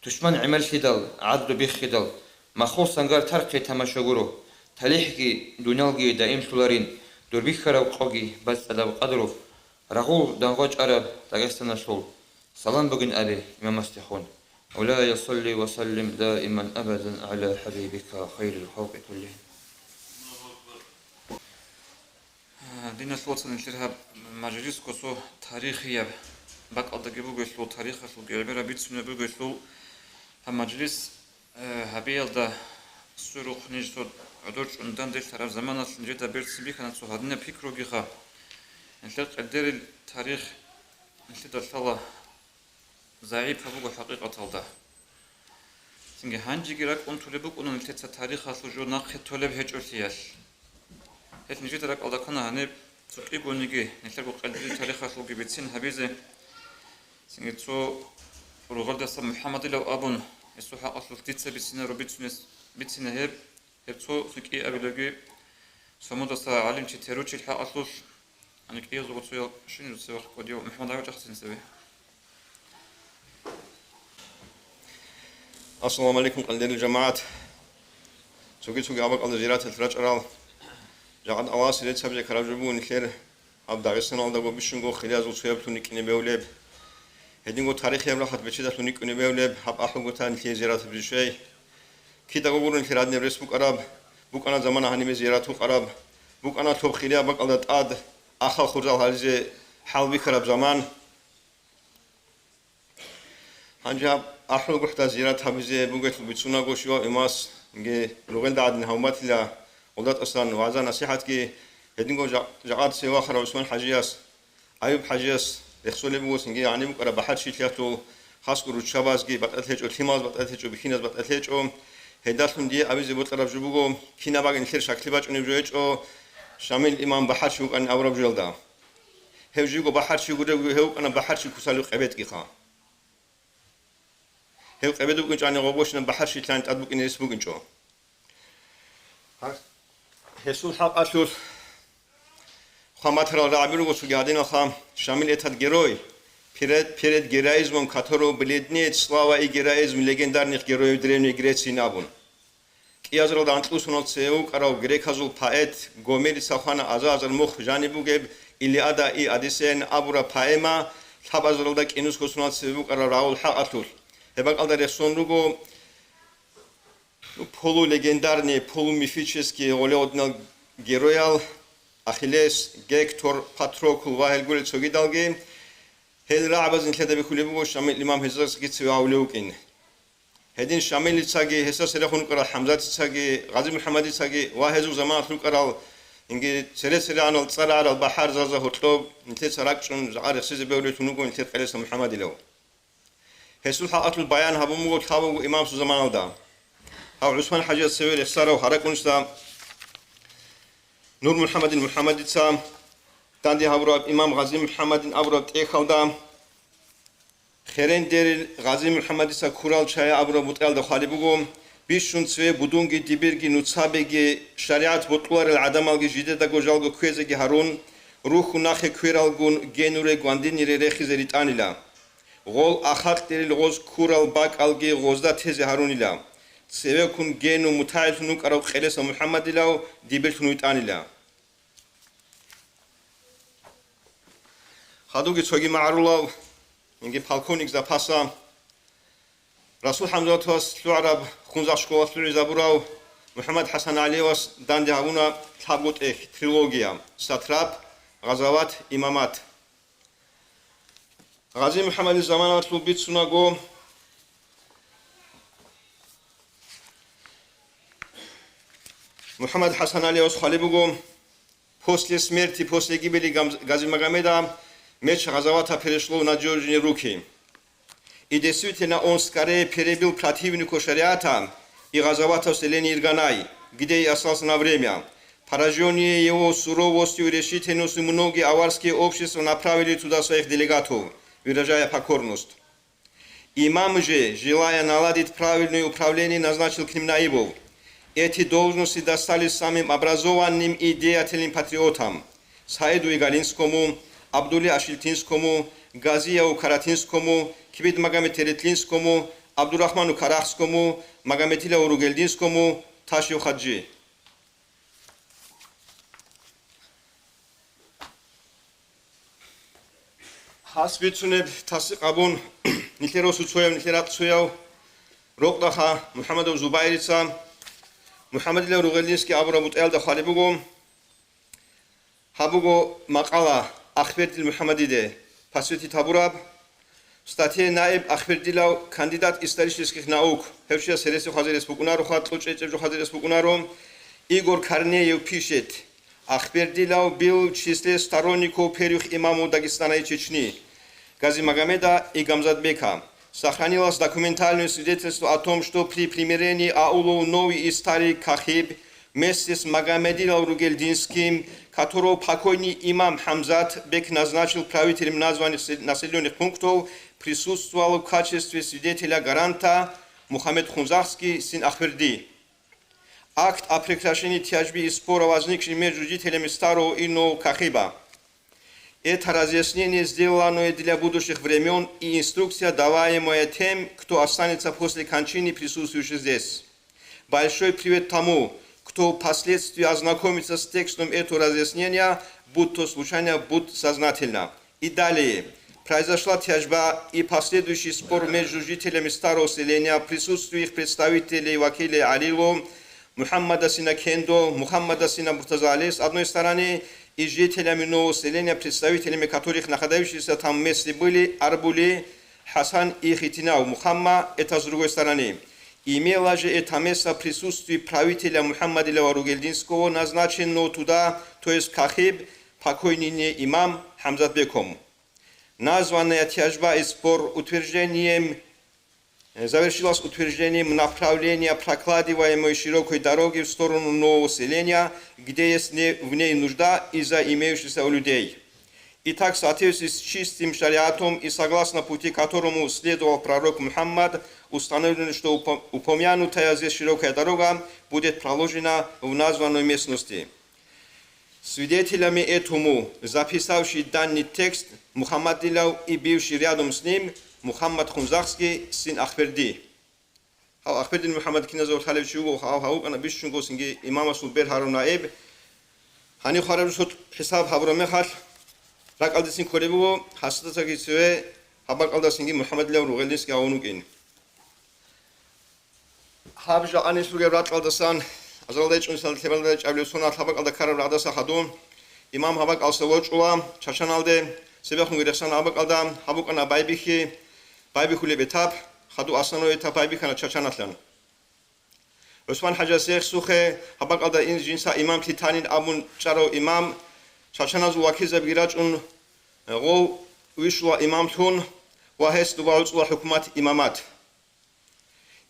Тушман гӀемерлъидал, гӀадлу биххидал, махул сангар тархъе тамаша гуро, талихӀги, дуниялги даимлъуларин, дур бихьараб къоги бацӀцӀадаб къадру, рагъул дангъвачӀараб Дагъистаналъул. Салам бугин абе имамасдехун. مولاي صل وسلم دائما أبدا على حبيبك خير الخلق كلهم. Диналъул вацал, нилъер гьаб мажлисго цо тарихияб бакӀалдаги бугелъул, тарихалъулги гӀемераб бицунеб бугелъул, гьаб мажлис, э, гьабиялда сверухъ ниж цо гӀодор чӀун данделъараб заманалъ нижеда берцин бихьана цо гьадинаб пикругиха. Нилъер къердерил тарих нилъеда лъала загӀипаб буго хӀакъикъаталда. Цинги гьанжеги ракӀун толеб букӀуна нилъеца тарихалъул жо нахъе толеб гьечӀолъиялъ. Гьелъ нижеда ракӀалда ккана гьаниб цо кӀигониги нилъерго къелбилел тарихалъулги бицин гьабизе. Цинги цо Ругъелдаса МухӀаммадилав абун, гьесул хӀакъалъулъ дица бицинаро бицунес, бицине гьеб, гьеб цо кӀиабилевги Самудаса гӀалимчи Теручил хӀакъалъулъ. Гьаниб кӀиязулго цоял щинизул цевехъ кӀудияв МухӀаммад гӀавичӀахъцин цеве. Ассаламу гӀалайкум, къандерил жамагӀат. Цоги-цоги абакӀалда зираталъ рачӀарал. Жакъад Аллагьасе рецц гьабизе ккараб жо буго нилъер гьаб Дагъистаналдаго бищунго хириязул цояблъун рикӀкӀине бевлеб. Гьединго тарихияб рахат бечедалъун рикӀкӀине бевлеб гьаб ахӀулгутан нилъее зиратаб жо щай. Кидаго гуро нилъер гьадинаб рес букӀараб, букӀана замана гьаниме зиярат гьукъараб, букӀана лъоб хирияб бакӀалда тӀад ахал хурзал гьаризе хӀалбихьараб заман. Гьанже гьаб АхӀулгохӀда зиярат гьабизе бугелъул бицунаго щивав имамасги ругъелда гӀадин гьавматила, гъулда тӀасан вагӀза-насихӀатги гьединго жа-, жакъад цеве вахарав ГӀусман-хӀажияс, Аюб-хӀажияс рехсолеб буго цинги гьаниб букӀараб бахӀарчилъиялъул хасго руччабазги батӀалъ гьечӀо, лъималаз батӀалъ гьечӀо, бихьиназ батӀалъ гьечӀо. Гьедалъун дие абизе бокьараб жо буго, кинаб баги нилъер шаклъи бачӀунеб жо гьечӀо, Шамил имам бахӀарчи вукӀанин абураб жоялда. Гьев живго бахӀарчи гурев вуго, гьев вукӀана бахӀарчи кусалев къебетӀгиха. Гьев къебетӀ букӀинчӀони гъобгощинаб бахӀарчилъани тӀад букӀине рес букӀинчӀо. Гьесул хӀакъалъулъ хъван батарал рагӀаби руго цоги гьадиналха: Шамил этот герой, перед, перед героизмом которого бледнеет слава и героизм легендарных героев Древней Греции абун. КӀиазаралда анкьусунал цеве вукӀарав греказул поэт Гомерица хвана аза-азар мухъ жаниб бугеб Илиада и Одиссеян абураб поэма, лъабазаралда кӀинусго сунал цеве вукӀарав рагӀул хӀакъалъулъ. Гьеб бакӀалда рехсон руго полулегендарный, полумифический гьолеводинал героял Ахиллес, Гектор, Патрокл ва гьел гурел цогидалги. Гьел рагӀабаз нилъеда бихьулеб буго Шамил имам гьезасги цеве гьавулев вукӀин. Гьедин Шамилицаги, гьесда церехун рукӀарал ХӀамзатицаги, Гъази-МухӀаммадицаги ва гьезул заманалъ рукӀарал инги цере-церегӀанал цӀар гӀарал бахӀарзазда гьоркьоб нилъеца ракӀчӀун жакъа рехсизе бегьулелъун вуго нилъер къелеса МухӀаммадилав. Гьесул хӀакъалъулъ баян гьабун буго лъабавго имамасул заманалда. Гьав ГӀусман-хӀажияс цеве рехсарав гьаракӀунчда Нур-МухӀаммадил МухӀаммадица, данде гьабураб имам Гъази-МухӀаммадин абураб тӀехьалда, херендерил Гъази-МухӀаммадица ккурал чая абураб бутӀаялда хъвалеб буго: бищун цеве будунги дибирги нуцабиги шаригӀат бокьуларел гӀадамалги жидедаго жалго кквезеги гьарун, рухьун нахъе квералгун генуре гвандинире рехизе ритӀанила. Гъол ахакьдерил гъоз ккурал бакӀалги гъозда тезе гьарунила. Цевеккун гену мутагӀиллъун вукӀарав къелеса МухӀаммадилав дибирлъун витӀанила. Хадуги цоги магӀарулав, инги полковник запаса, Расул ХӀамзатовас лъугӀараб Хунзахъ школалъ лъугӀизабурав МухӀаммад ХӀасан ГӀалиевас данде гьабуна лъабго тӀехь, трилогия: Сатрап, Гъазават, Имамат. Гъази МухӀаммадил заманалъул бицунаго, МухӀаммад ХӀасан ГӀалиевас хъвалеб буго: «После смерти, после гибели Гамз-, Гази Магомеда меч Гъазавата перешло в надёжные руки. И действительно, он скорее перебил противнику шариата и Гъазавата в селении Ирганай, где и остался на время. Поражённые его суровостью и решительностью, многие аварские общества направили туда своих делегатов, выражая покорность. Имам же, желая наладить правильное управление, назначил к ним наибов. Эти должности достались самым образованным и деятельным патриотам: Саиду Игалинскому, Абдулле Ашильтинскому, Газияу Каратинскому, Кибит Магомед Теретлинскому, Абдурахману Карахскому, Магометилау Ругелдинскому, Ташев Хаджи». Гьас бицунеб тасдикъ гьабун, нилъер росу цояв, нилъер ракъ цояв, Рокъдаха МухӀаммадов Зубайрица МухӀаммадилав Ругелдинский абураб бутӀаялда хъвалеб буго. Гьаб буго макъала Ахбердил МухӀаммадиде посвятить гьабураб. В статье наиб Ахбердилав, кандидат исторических наук, гьев чияс гьересиха гьезул рес букӀунароха, кьучӀ-чӀечӀеб жо гьезул рес букӀунаро, Игорь Корнеев пишет: «Ахбердилов был в числе сторонников первых имамов Дагестана и Чечни, Гази Магомеда и Гамзатбека. Сохранилось документальное свидетельство о том, что при примирении аулов Новый и Старый Кахиб вместе с Магомедилов Ругельдинским, которого покойный имам Хамзат бек назначил правителем названных се-, населённых пунктов, присутствовал в качестве свидетеля-гаранта Мухаммед Хунзахский, сын Ахберди. Акт о прекращении тяжбы и спора, возникший между жителями Старого и Нового Кахиба. Это разъяснение, сделанное для будущих времён, и инструкция, даваемая тем, кто останется после кончины присутствующих здесь. Большой привет тому, кто впоследствии ознакомится с текстом этого разъяснения, будь то случайно, будь сознательно». И далее. Произошла тяжба и последующий спор между жителями старого селения в присутствии их представителей Вакиле Алило, Мухаммада сына Кендо, Мухаммада сына Муртаза Али с одной стороны и жителями нового селения, представителями которых находившиеся там вместе были Арбули, Хасан и Хитинав Мухамма, это с другой стороны. Имела же это место в присутствии правителя Мухаммадилова Ругельдинского, назначенного туда, то есть Кахиб, покойный имам Хамзатбеком. Названная тяжба и спор утверждением, э, завершилась утверждением направления прокладываемой широкой дороги в сторону нового селения, где есть не-, в ней нужда из-за имеющихся у людей. Итак, в соответствии с чистым шариатом и согласно пути, которому следовал пророк Мухаммад, установлено, что упо-, упомянутая здесь широкая дорога будет проложена в названной местности. Свидетелями этому, записавший данный текст, Мухаммадилов и бывший рядом с ним Мухаммад Хунзахский, сын Ахберди. Гьав Ахбердил Мухаммад киназул лъалев чи вуго, гьав, гьав вукӀана бищунго цинги имамасул бер гьарун наиб. Гьанив хвараб жо хӀисаб гьабураб мехалъ, ракӀалдецин кколеб буго, гьасдасаги цеве гьаб бакӀалдасинги Мухаммадилав Ругелдинский гьавун вукӀин. Гьаб жо анилъ ругеб ракьалдасан, азаралда ичӀунсан лъебалда чӀаблеб соналъ гьаб бакӀалда ккараб рагӀдаса хадуб, имам гьаб бакӀалса вачӀула Чачаналде, цебехунги рехсана гьаб бакӀалда, гьаб букӀана байбихьи, байбихьулеб этап, хадуб основной этап байбихьана Чачаналъан. ГӀусман-хӀажияс рехсухъе, гьаб бакӀалда ин жинца имамлъи танин абун чӀарав имам, чачаназул вакилзабиги рачӀун, гъов вищула имамлъун ва гьес дуба гӀуцӀула хӀукумат имамат.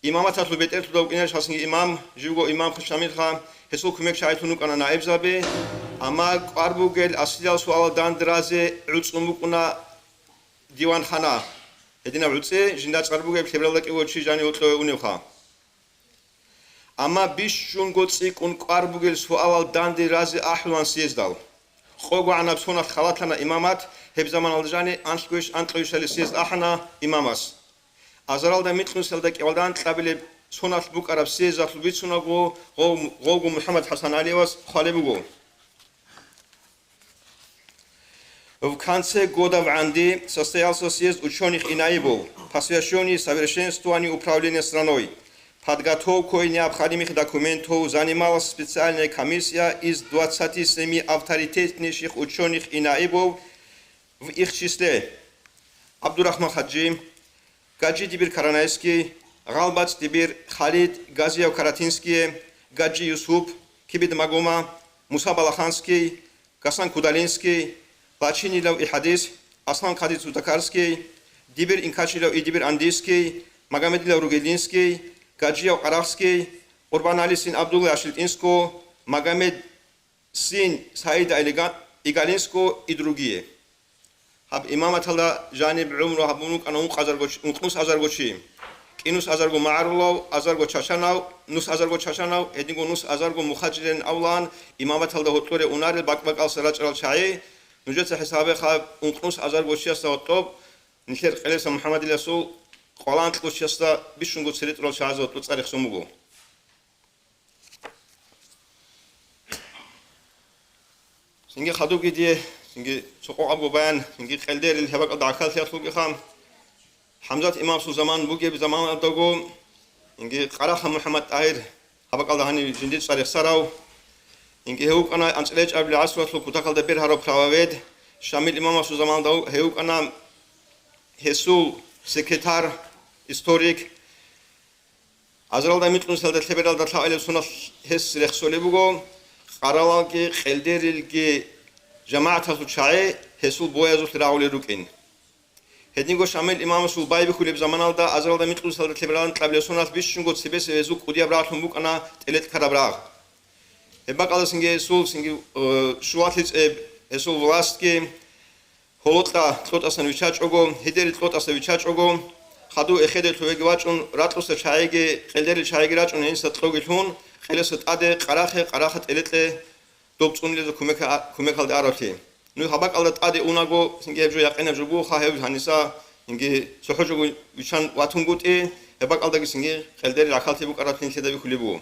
Имаматалъул бетӀерлъуда вукӀинарищ гьасги имам, живго имам Хушамилха, гьесул кумекчагӀилъун рукӀана наибзаби, амма кӀвар бугел асилал суалал данде разе гӀуцӀун букӀуна диванхана. Гьединаб гӀуцӀи жинда цӀар бугеб лъебералда кӀиго чи жанив гьоркьове уневха. Амма бищунго цӀикӀкӀун кӀвар бугел суалал данде разе ахӀулан съездал. КъогогӀанаб соналъ халатлъана имамат, гьеб заманалда жани анлъгойищ-анкьойищали съезд ахӀана имамас. Азаралда микьнусиялда кӀивалда анкьабилеб соналъ букӀараб съездалъул бицунаго, гъов-, гъовго МухӀаммад ХӀасан ГӀалиевас хъвалеб буго. В конце года в Анди состоялся съезд учёных и наибов, посвящённый совершенствованию управления страной. Подготовкой необходимых документов занималась специальная комиссия из двадцати семи авторитетнейших учёных и наибов, в их числе Абдурахман Хаджи, Гаджи Дибир Каранайский, Гъалбац Дибир Халид, Газияв Каратинские, Гаджи Юсуп, Кибид Магома, Муса Балаханский, Гасан Кудалинский, Лачинилав Ихадис, Аслан Кади Цутакарский, Дибир Инкачилав Идибир Андийский, Магомедилав Ругелинский, Гаджияв Къарахский, Къурбан Алисин Абдулла Ашилтинско, Магомед Син Саида Илига-, Игалинско и другие. Гьаб имаматалда жаниб гӀумру гьабун вукӀана ункъазарго чи-, ункънус азарго чи. КӀинус азарго магӀарулав, азарго чачанав, нус азарго чачанав, гьединго нус азарго мухаджирин авлан имаматалда гьоркьоре унарел бакӀ-бакӀалса рачӀарал чагӀи, нужеца хӀисабе хаб ункънус азарго чиясда гьоркьоб, нилъер къелеса МухӀаммадиласул къвалан кьучиясда бищунго цере тӀурал чагӀазда гьоркьоб цӀар рехсон буго. Цинги хадубги дие, цинги цо къокъабго баян, цинги къелдерил гьеб бакӀалда гӀахьаллъиялъулгиха. ХӀамзат имамасул заман бугеб заманалдаго, цинги Къараха МухӀаммад ТӀагьир гьаб бакӀалда гьанив жиндир цӀар рехсарав, цинги гьев вукӀана анцӀила чӀвабилеб гӀасруялъул кутакалда бергьарав правовед, Шамил имамасул заманалда гьев вукӀана гьесул секретарь, историк. Азаралда микьнусиялда лъебералда лъабабилеб соналъ гьес рехсолеб буго, къаралалги къелдерилги жамагӀаталъул чагӀи гьесул боязулъ рагӀулел рукӀин. Гьединго Шамил имамасул байбихьулеб заманалда азаралда микьнусиялда лъебералда кьабилеб соналъ бищунго цебесеб гьезул кӀудияб рагълъун букӀана тӀелетӀкараб рагъ. Гьеб бакӀалдасанги гьесул цинги, э, щулалъи цӀеб, гьесул властги, Гьолокьа кьотӀасан виччачӀого, гьедерил кьотӀаса виччачӀого, хадув эхеде лъугьеги вачӀун, ракьуса чагӀиги, къелдерил чагӀиги рачӀун гьениса кьоги лъун, къелеса тӀаде къарахъе, къарахъа тӀелетӀе доб цӀунулезул кумека-, кумекалде аравлъи. Ну гьаб бакӀалда тӀаде унаго, цинги гьеб жо якъинаб жо бугоха, гьев гьаниса, цинги цохӀо жого виччан ватунгутӀи, гьеб бакӀалдаги цинги къелдерил рахьаллъи букӀараблъи нилъеда бихьулеб буго.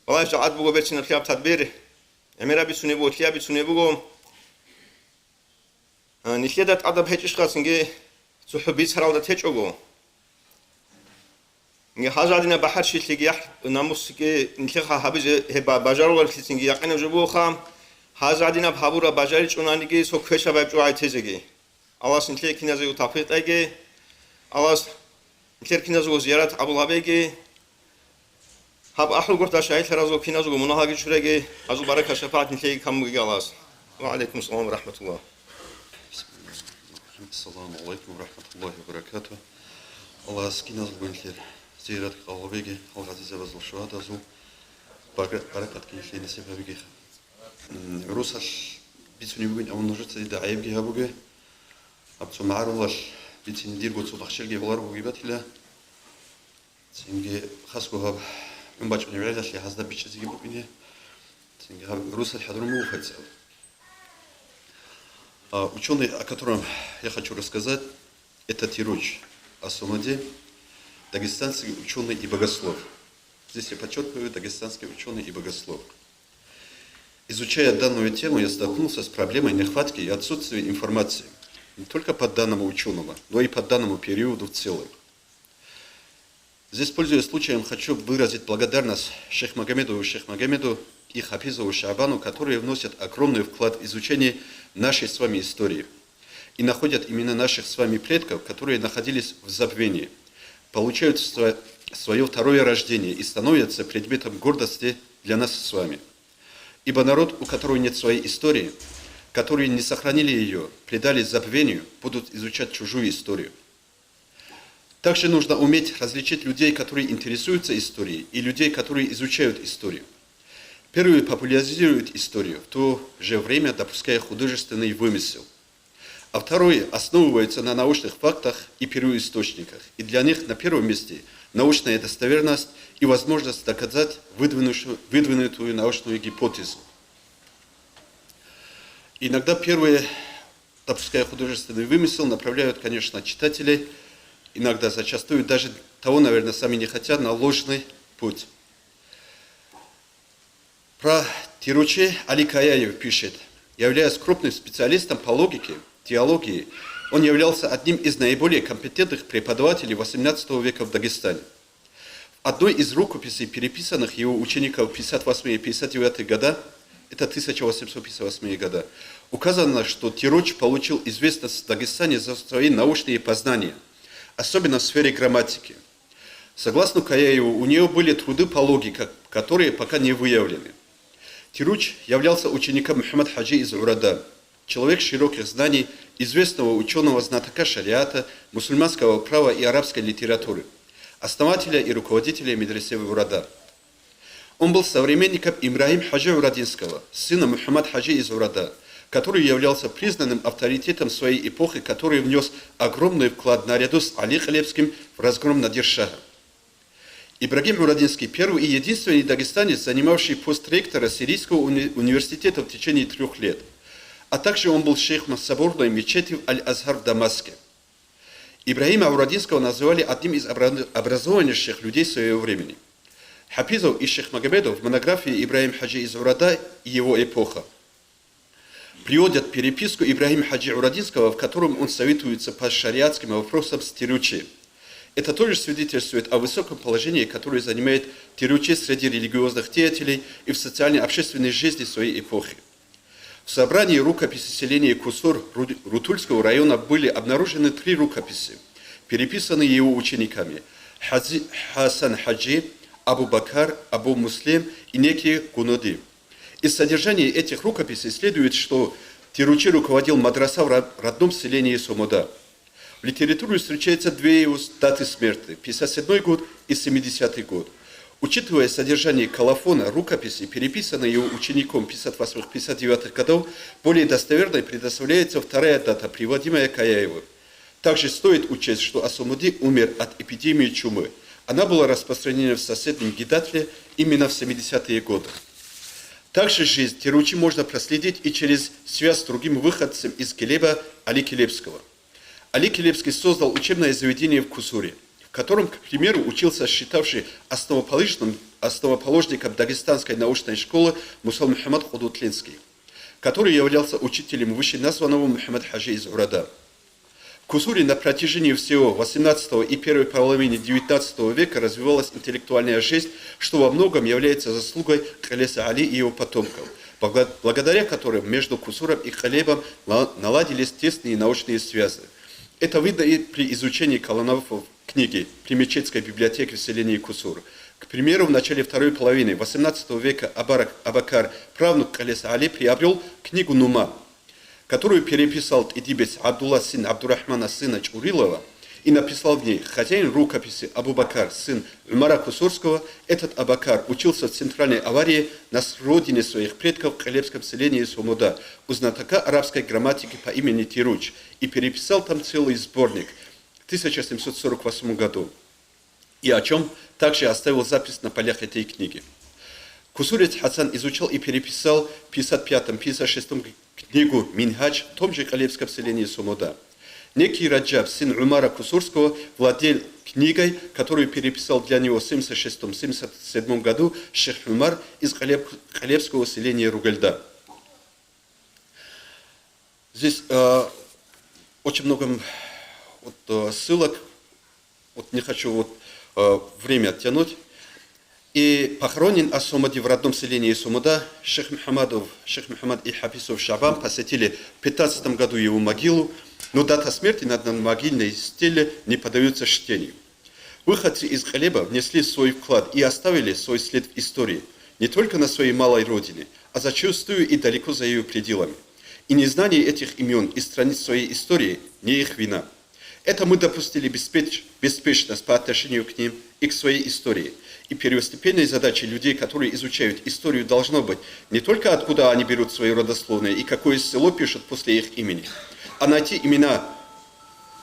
Валлагь, жагӀад буго берцинаб лъияб тадбир, гӀемераб бицунеб буго, лъияб бицунеб буго. А, нилъеда тӀадаб гьечӀищха цинги цохӀо бицаралда течӀого. Нилъ гьазадинаб бахӀарчилъиги яхӀ-, намусги нилъеха гьабизе гьеб ба-, бажаруларелъи цинги якъинаб жо бугоха, гьазадинаб гьабураб бажаричӀонаниги цо квешаб гьаб чӀугӀай тезеги. Аллагьас нилъее киназего тавфикъ кьеги. Аллагьас нилъер киназего зиярат къабул гьабеги. Гьаб ахӀулгохӀда шагьидлъаразул киназего мунагьалги чуреги, гьазул баракат-шапагӀат нилъееги камун бугеги Аллагьас. Ва гӀалайкум салам ва рахӀматуллагь. Ассаламу гӀалайкум ва рахӀматуллагьи ва баракатугь. Аллагьас киназего нилъер зиярат къабул гьабеги, гьал гъазизабазул, шугьадазул баракат-, баракатги нилъее насиб гьабеги. М, гӀурусалъ бицунеб бугин абун нужеца дида гӀайибги гьабуге. Гьаб цо магӀарулалъ бицине дирго цо бахчалги гьолар бугеб батила. Цинги хасго гьаб гӀун бачӀунеб гӀелалъе гьазда бичӀчӀизеги букӀине. Цинги гьаб гӀурусалъ хӀадурун буго хвецӀаб. А, учёный, о котором я хочу рассказать, это Тируч Ас-Сумади, дагестанский учёный и богослов. Здесь я подчеркиваю, дагестанский учёный и богослов. Изучая данную тему, я столкнулся с проблемой нехватки и отсутствия информации не только по данному учёному, но и по данному периоду в целом. Здесь, пользуясь случаем, хочу выразить благодарность Шейх Магомедову Шейх Магомеду и Хафизову Шабану, которые вносят огромный вклад в изучение нашей с вами истории и находят имена наших с вами предков, которые находились в забвении, получают свое второе рождение и становятся предметом гордости для нас с вами. Ибо народ, у которого нет своей истории, которые не сохранили ее, предали забвению, будут изучать чужую историю. Также нужно уметь различить людей, которые интересуются историей, и людей, которые изучают историю. Первые популяризируют историю, в то же время допуская художественный вымысел. А вторые основываются на научных фактах и первоисточниках, и для них на первом месте научная достоверность и возможность доказать выдвинувшую-, выдвинутую научную гипотезу. Иногда первые, допуская художественный вымысел, направляют, конечно, читателей, иногда, зачастую, даже того, наверное, сами не хотят, на ложный путь. Про Тиручи Али Каяев пишет: Являясь крупным специалистом по логике, теологии, он являлся одним из наиболее компетентных преподавателей восемнадцатого века в Дагестане. В одной из рукописей, переписанных его учеников в пятьдесят восьмые и пятьдесят девятые года, это тысяча восемьсот пятьдесят восьмые года, указано, что Тируч получил известность в Дагестане за свои научные познания, особенно в сфере грамматики. Согласно Каяеву, у него были труды по логике, которые пока не выявлены. Тируч являлся учеником Мухаммад-Хаджи из Урада, человек широких знаний, известного ученого-знатока шариата, мусульманского права и арабской литературы, основателя и руководителя медресе в Урада. Он был современником Ибрагьим-Хаджи Урадинского, сына Мухаммад-Хаджи из Урада, который являлся признанным авторитетом своей эпохи, который внес огромный вклад наряду с Али Хлебским в разгром Надир-Шаха. Ибрагьим Урадинский — первый и единственный дагестанец, занимавший пост ректора Сирийского уни-, университета в течение трех лет, а также он был шейхом соборной мечети в Аль-Азхар в Дамаске. Ибрагьима Урадинского называли одним из обра-, образованнейших людей своего времени. Хапизов и Шейх Магомедов в монографии «Ибрагьим-Хаджи из Урада и его эпоха» приводят переписку Ибрагьим-Хаджи Урадинского, в котором он советуется по шариатским вопросам с Тиручи. Это тоже свидетельствует о высоком положении, которое занимает Тиручи среди религиозных деятелей и в социально-общественной жизни своей эпохи. В собрании рукописи селения Кусур Ру-, Рутульского района были обнаружены три рукописи, переписанные его учениками Хази-, Хасан-Хаджи, Абу-Бакар, Абу-Муслим и некие Гуноди. Из содержания этих рукописей следует, что Тиручи руководил мадраса в ро-, родном селении Сомода. В литературе встречаются две его с-, даты смерти: пятьдесят седьмой год и семидесятый год. Учитывая содержание коллофона, рукописи, переписанные его учеником пятьдесят восьмых — пятьдесят девятых годов, более достоверной представляется вторая дата, приводимая Каяевым. Также стоит учесть, что Ас-Сомоди умер от эпидемии чумы. Она была распространена в соседнем Гидатле именно в семидесятые годы. Также жизнь Тиручи можно проследить и через связь с другим выходцем из Келеба, Али Келебского. Али Келебский создал учебное заведение в Кусуре, в котором, к примеру, учился считавший основоположным, основоположником дагестанской научной школы Мусал-Мухаммад Худутлинский, который являлся учителем вышеназванного Мухаммад-Хаджи из Урада. В Кусуре на протяжении всего восемнадцатого и первой половины девятнадцатого века развивалась интеллектуальная жизнь, что во многом является заслугой Калеса Али и его потомков, благо-, благодаря которым между Кусуром и Калебом на-, наладились тесные научные связи. Это видно и при изучении коллофонов книги при мечетской библиотеке в селении Кусур. К примеру, в начале второй половины восемнадцатого века Абарак-, Абакар, правнук Калеса Али, приобрел книгу «Нума», которую переписал тӀидибец Абдулла, сын Абдурахмана, сына Чурилова, и написал в ней: «Хозяин рукописи Абу-Бакар, сын Умара Кусурского». Этот Абакар учился в Центральной Аварии на с-, родине своих предков в Калебском селении Сомода у знатока арабской грамматики по имени Тируч и переписал там целый сборник в тысяча семьсот сорок восьмом году, и о чём также оставил запись на полях этой книги. Кусурец Хасан изучал и переписал в пятьдесят пятом — пятьдесят шестом книгу «Минхадж» в том же Калебском селении Сомода. Некий Раджаб, сын Умара Кусурского, владел книгой, которую переписал для него в семьдесят шестом — семьдесят седьмом году шейх Умар из Калеб-, Калебского селения Ругальда. Здесь, э, очень много, м, вот, э, ссылок. Вот не хочу вот, э, время оттянуть. И похоронен Ас-Сомоди в родном селении Сомода. Шейх Мухаммадов, шейх Мухаммад и Хаписов Шабан посетили в пятнадцатом году его могилу, но дата смерти на одномогильной стеле не поддаётся чтению. Выходцы из Калеба внесли свой вклад и оставили свой след в истории, не только на своей малой родине, а зачастую и далеко за её пределами. И незнание этих имён и страниц своей истории не их вина. Это мы допустили беспеч-, беспечность по отношению к ним и к своей истории. И первостепенной задачей людей, которые изучают историю, должно быть не только, откуда они берут свои родословные и какое село пишут после их имени, а найти имена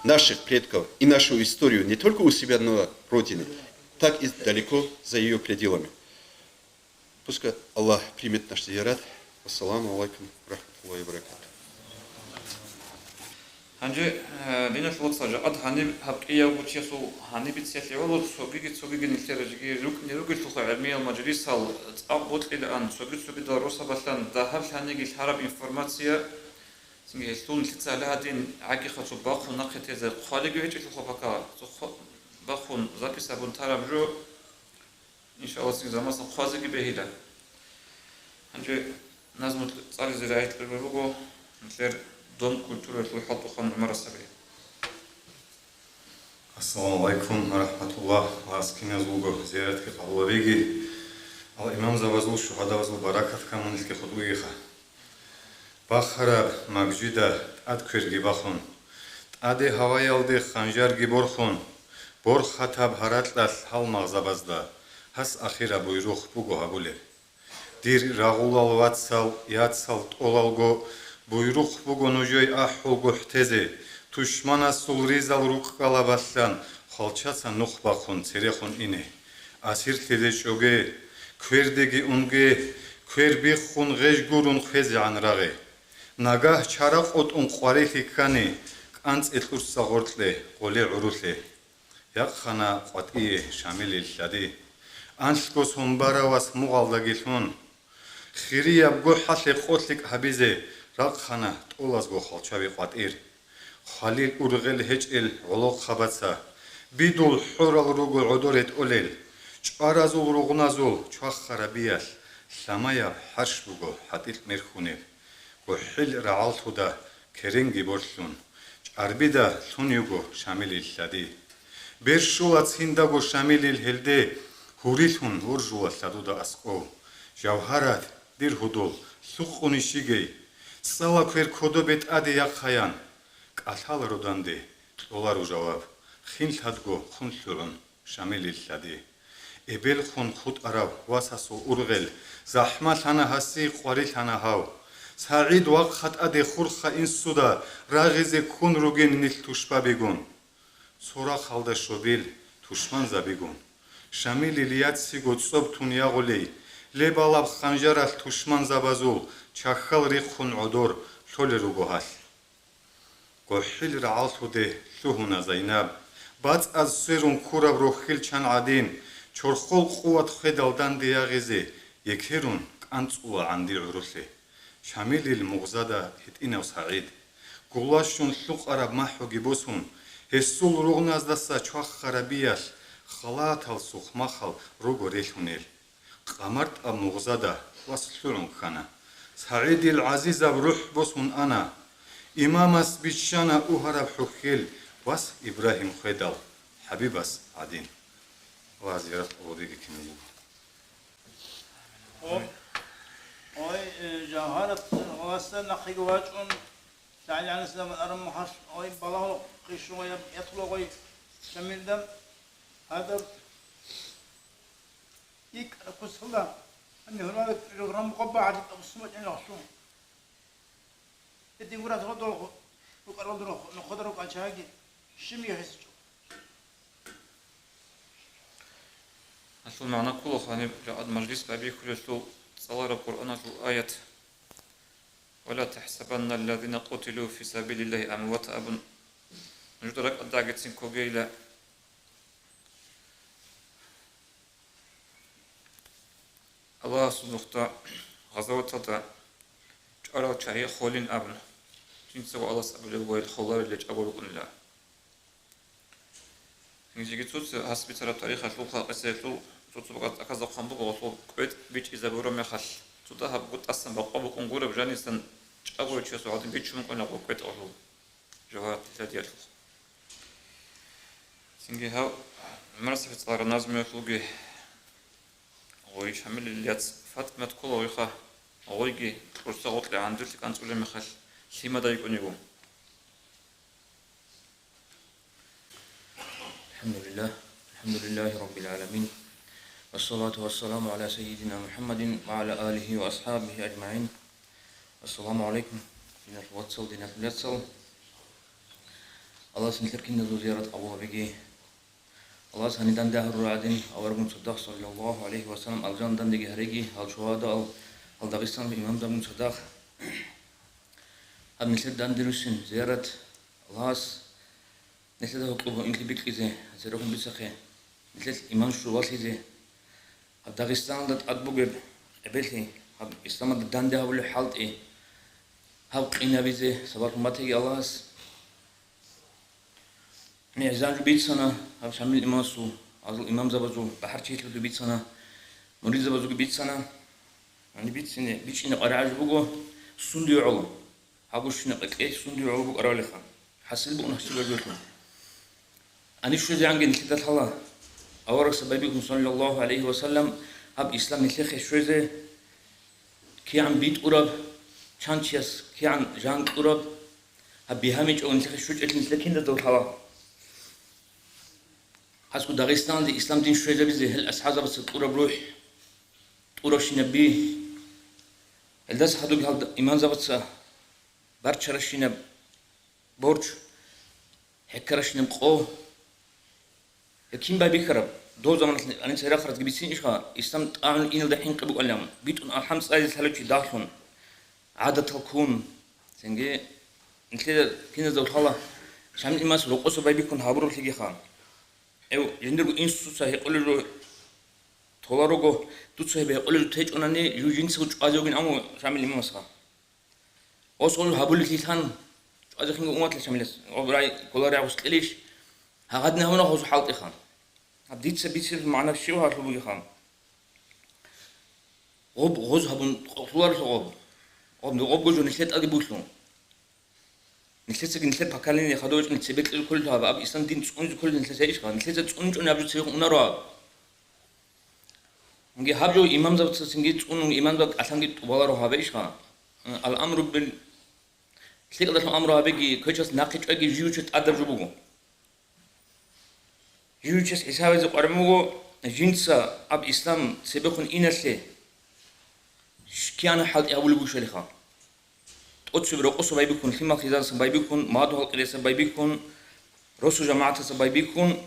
наших предков и нашу историю не только у себя на родине, так и далеко за её пределами. Пускай Аллах примет наш зиярат. Ассаламу алейкум ва рахматуллахи ва баракатух. Гьанже, э, диналъул вацал, жакъад гьаниб гьаб кӀиявго чиясул гьаниб бицялъе гӀоло, цогиги-цогиги нилъер жеги рукӀине ругелъулха гӀелмиял мажлисал цӀакъ бокьилаан, цоги-цогидал росабалъан дагьаб лъаниги лъараб информация, цинги гьелъул нилъеца гьале гьадин гӀакӀихъа цо бахъун нахъе тезе хъвалиги гьечӀелъулха, пока цо хъва-, бахъун запись гьабун тараб жо. Иншаллагь, цинги замасан хъвазеги бегьила. Гьанже назму цӀализе рагӀи кьураб буго нилъер Дом культуралъул хӀалтӀухъан ГӀумар асхӀабиги. Ассаламу гӀалайкум ва рахӀматуллагь. Вас киназулго зияратги къабулабиги. Ал имамзабазул, шугьадабазул баракат камун нилъги хутӀугиха. Бахараб магжида тӀад кверги бахун, тӀаде гьаваялде ханжарги борхун, борхатаб гьаракьалъ гьалмагъзабазда гьас ахираб буйрухъ буго гьабулеб. Дир рагъулал вацал, яцал тӀолалго буйрухъ буго нужее ахӀул гохӀтезе, тушманасул ризал руккалабалъан хвалчаца нух бахъун церехун ине. Асирлъизе чӀоге, квердеги унге, квер биххун гъеж гурун хвезегӀан рагъе. Нагагь чара къотӀун къварилъи ккани, кӀанцӀе кьурса гъоркье, гъоле гӀурулъе. Якъана къватӀие Шамилил лъади. Анлъго сон барав вас мугъалдаги лъун. Хирияб гохӀалъе къо-лъикӀ гьабизе рахъана тӀолазго хвалчаби къватӀир. Хвалил ургъел гьечӀел гӀолохъабаца, бидул хӀорал руго гӀодоре тӀолел, чӀваразул ругъназул чвахарабиялъ лъамаяб хӀарщ буго хӀатӀикь мерхьунеб. ГохӀил рагӀаллъуда керенги борлъун, чӀарбида лъун йиго Шамилил лъади. Бер щола циндаго Шамилил гьелде, гьурилъун уржула лъадуда аскӀов. Жавгьарат, дир гьудул, лъукъуни щигей, цӀала квер кодобе тӀаде яхъаян. КӀалъала роданде, кьоларо жаваб, хин лъадго хъун лъугӀун Шамилил лъади. Эбелхъун хутӀарав васасул ургъел, захӀмалъана гьасие, къварилъана гьав. СагӀид вахъа тӀаде хурха инсуда рагъизе ккун ругин нилъ тушбабигун. Цо рахъалда щобил тушманзабигун. Шамилил яциго цӀоб тун ягъулей, лебалаб ханжаралъ тушманзабазул чахьал рихъун гӀодор лъолел руго гьалъ. ГохӀил рагӀаллъуде лъугьуна Зайнаб, бацӀаз сверун ккураб рохьил чан гӀадин, чорхол къуват хведал данде ягъизе, екерун кӀанцӀула гӀанди гӀурулъе. Шамилил мугъзада гьитӀинав СагӀид, гулащун лъукъараб махӀуги босун, гьесул ругъназдаса чвахарабиялъ халатал сухъмахъал руго релълъунел. КъамартӀаб мугъзада вас лъугӀун ккана. СагӀидил гӀазизаб рухӀ босун ана. Имамас биччана угьараб хӀухьел вас Ибрагьим хведал, ХӀабибас гӀадин. Аллагь зиярат къабулиги кинабго. О, ой, э, Жавгьарат гьаласда нахъеги вачӀун, СагӀид гӀалайгьиссаламас араб мухьалъ, ой, балагьула хъишула яб-, ятула гъой Шамилда, гьадаб икӀа кусалда, гьаниб гьурмалда рогьрам мукъабба гьадин абусмачӀин рахлу. Гьедин гура додо рукӀарал дурахъ, нохъода рукӀанчагьаги щиб гьесичӀо. Гьалъул магӀна ккола гьаниб жагӀад мажлис байбихьулелъул цӀалараб Къуръаналъул аят: «Ва ла тахӀсабанна аллазина къутилу фи сабилиллагьи амвата», – абун. Нужда ракӀалдагицин ккогейила. Аллагьасул нухда гъазаваталда чӀварал чагӀи холин абун, жинцаго Аллагьас абулеб буго гьел холарилел чӀаго рукӀунила. Гьанжеги цо-цо гьас бицараб тарихалъул, халкъисаялъул цо-цо бакӀалда тӀахьазда хъван буго, гьелъул кӀветӀ бичӀчӀизабураб мехалъ, цо дагьабго тӀасан бакъо букӀун гураб жанисан чӀаго чиясул гӀадин бичун букӀуна гьеб кӀветӀ гьелъул. Жавгьаратил лъадиялъухъ. Цинги гьав ГӀумар асхӀабица цӀалараб назмуялъулги гъой Шамилил яц ФатӀимат ккола гъойха, гъойги кьурса гъоркье гӀандулъи кӀанцӀулеб мехалъ лъимада йикӀун йиго. الحمد لله. الحمد لله رب العالمين. والصلاة والسلام على سيدنا محمد وعلى آله وأصحابه أجمعين. السلام عليكم. Диналъул вацал, диналъул яцал. Аллагьас нилъер киназул зиярат къабул гьабиги. Аллагьас гьаниб данде гьарурал гӀадин, аварагун цадахъ, саллаллагьу гӀалайгьи ва саллам, алжан дандеги гьареги, гьал шугьадаал, гьал Дагъистаналъул имамзабигун цадахъ. Гьаб нилъер данде руссин зиярат Аллагьас нилъеда гьукъуб гьуинлъи бикьизе, церехун бицахъе, нилъелъ иман щулалъизе, гьаб Дагъистаналда тӀад бугеб къебелъи, гьаб исламалда данде гьабулеб хӀалтӀи, гьаб къинабизе сабаблъун батаги Аллагьас. Гьанже гьезул жо бицана, гьаб Шамил имамасул, азул имамзабазул, бахӀарчилъулги бицана, муридзабазулги бицана. Гьаниб бицине, бичӀчӀине къваригӀараб жо буго, сундуе гӀоло. Гьаб гущина къекъей сундуе гӀоло букӀарабалиха. ХӀасил бугун гьасиб гьаб жоялъул. Гьаниб щвезегӀанги нилъеда лъала. Аварагасда байбихьун, саллаллагьу гӀалайгьи ва саллам, гьаб ислам нилъехъе щвезе, кигӀан битӀураб, чан чияс кигӀан жан кьураб, гьаб бигьамичӀого нилъехъе щвечӀелъи нилъеда киназдаго лъала. Гьасго Дагъистаналде ислам дин щвезабизе гьел асхӀабзабаца кьураб рухӀ, тӀурабщинаб би, гьелдаса гьадуги гьалда имамзабаца барччарабщинаб борчӀ, хӀеккарабщинаб къо. Гьеб кин байбихьараб? Дов заманалъ гьаниб церехъаразги бицин ишха, ислам тӀагӀун иналда хӀинкъи букӀалилан, битӀун алхӀам цӀализе лъалев чи дагьлъун, гӀадатал ккун. Цинги нилъеда киназда лъала Шамил имамас рокъоса байбихьун гьабурулъигиха. Эв, жиндирго инсуца гьекъолел жо толаруго, дуца гьеб гьекъолел жо течӀунани, жив жинцаго чӀвазе вугин абун Шамил имамасха. Осгъул гьабулелъилан чӀвазехинго умматла Шамилас, гъоб рай ккола рагӀус кьелищ, гьагъадин гьабуна гъозу хӀалтӀиха. Гьаб дица бицеб магӀна щив гьалъубугеха? Гъоб гъоз гьабун къокълъуларелъул гъоб. Гъоб, гъобго жо нилъер тӀаде булъу. Нилъецаги нилъер поколение хадув вачӀани цебе кьел кколел гьаб, аб ислам дин цӀунзе кколел нилъеца ишха, нилъеца цӀунчӀун аб жо цевехъ унару аб. Гьанги гьаб жо имамзабацацинги цӀунун имамзаб кӀалъанги тӀубаларо гьабе ишха. Ал-амру бил лъикӀалдалъун амру гьабеги, квечас нахъе чӀвайги жив-жив тӀадаб жо буго. Жив-жив хӀисабизе къваригӀун буго, жинца аб ислам цебехун иналъе кигӀан хӀалтӀи гьабулеб бушалиха. ТӀоцебе рокъоса байбихьун, лъимал хизанаса байбихьун, мадугьал къираса байбихьун, росу жамагӀатаса байбихьун,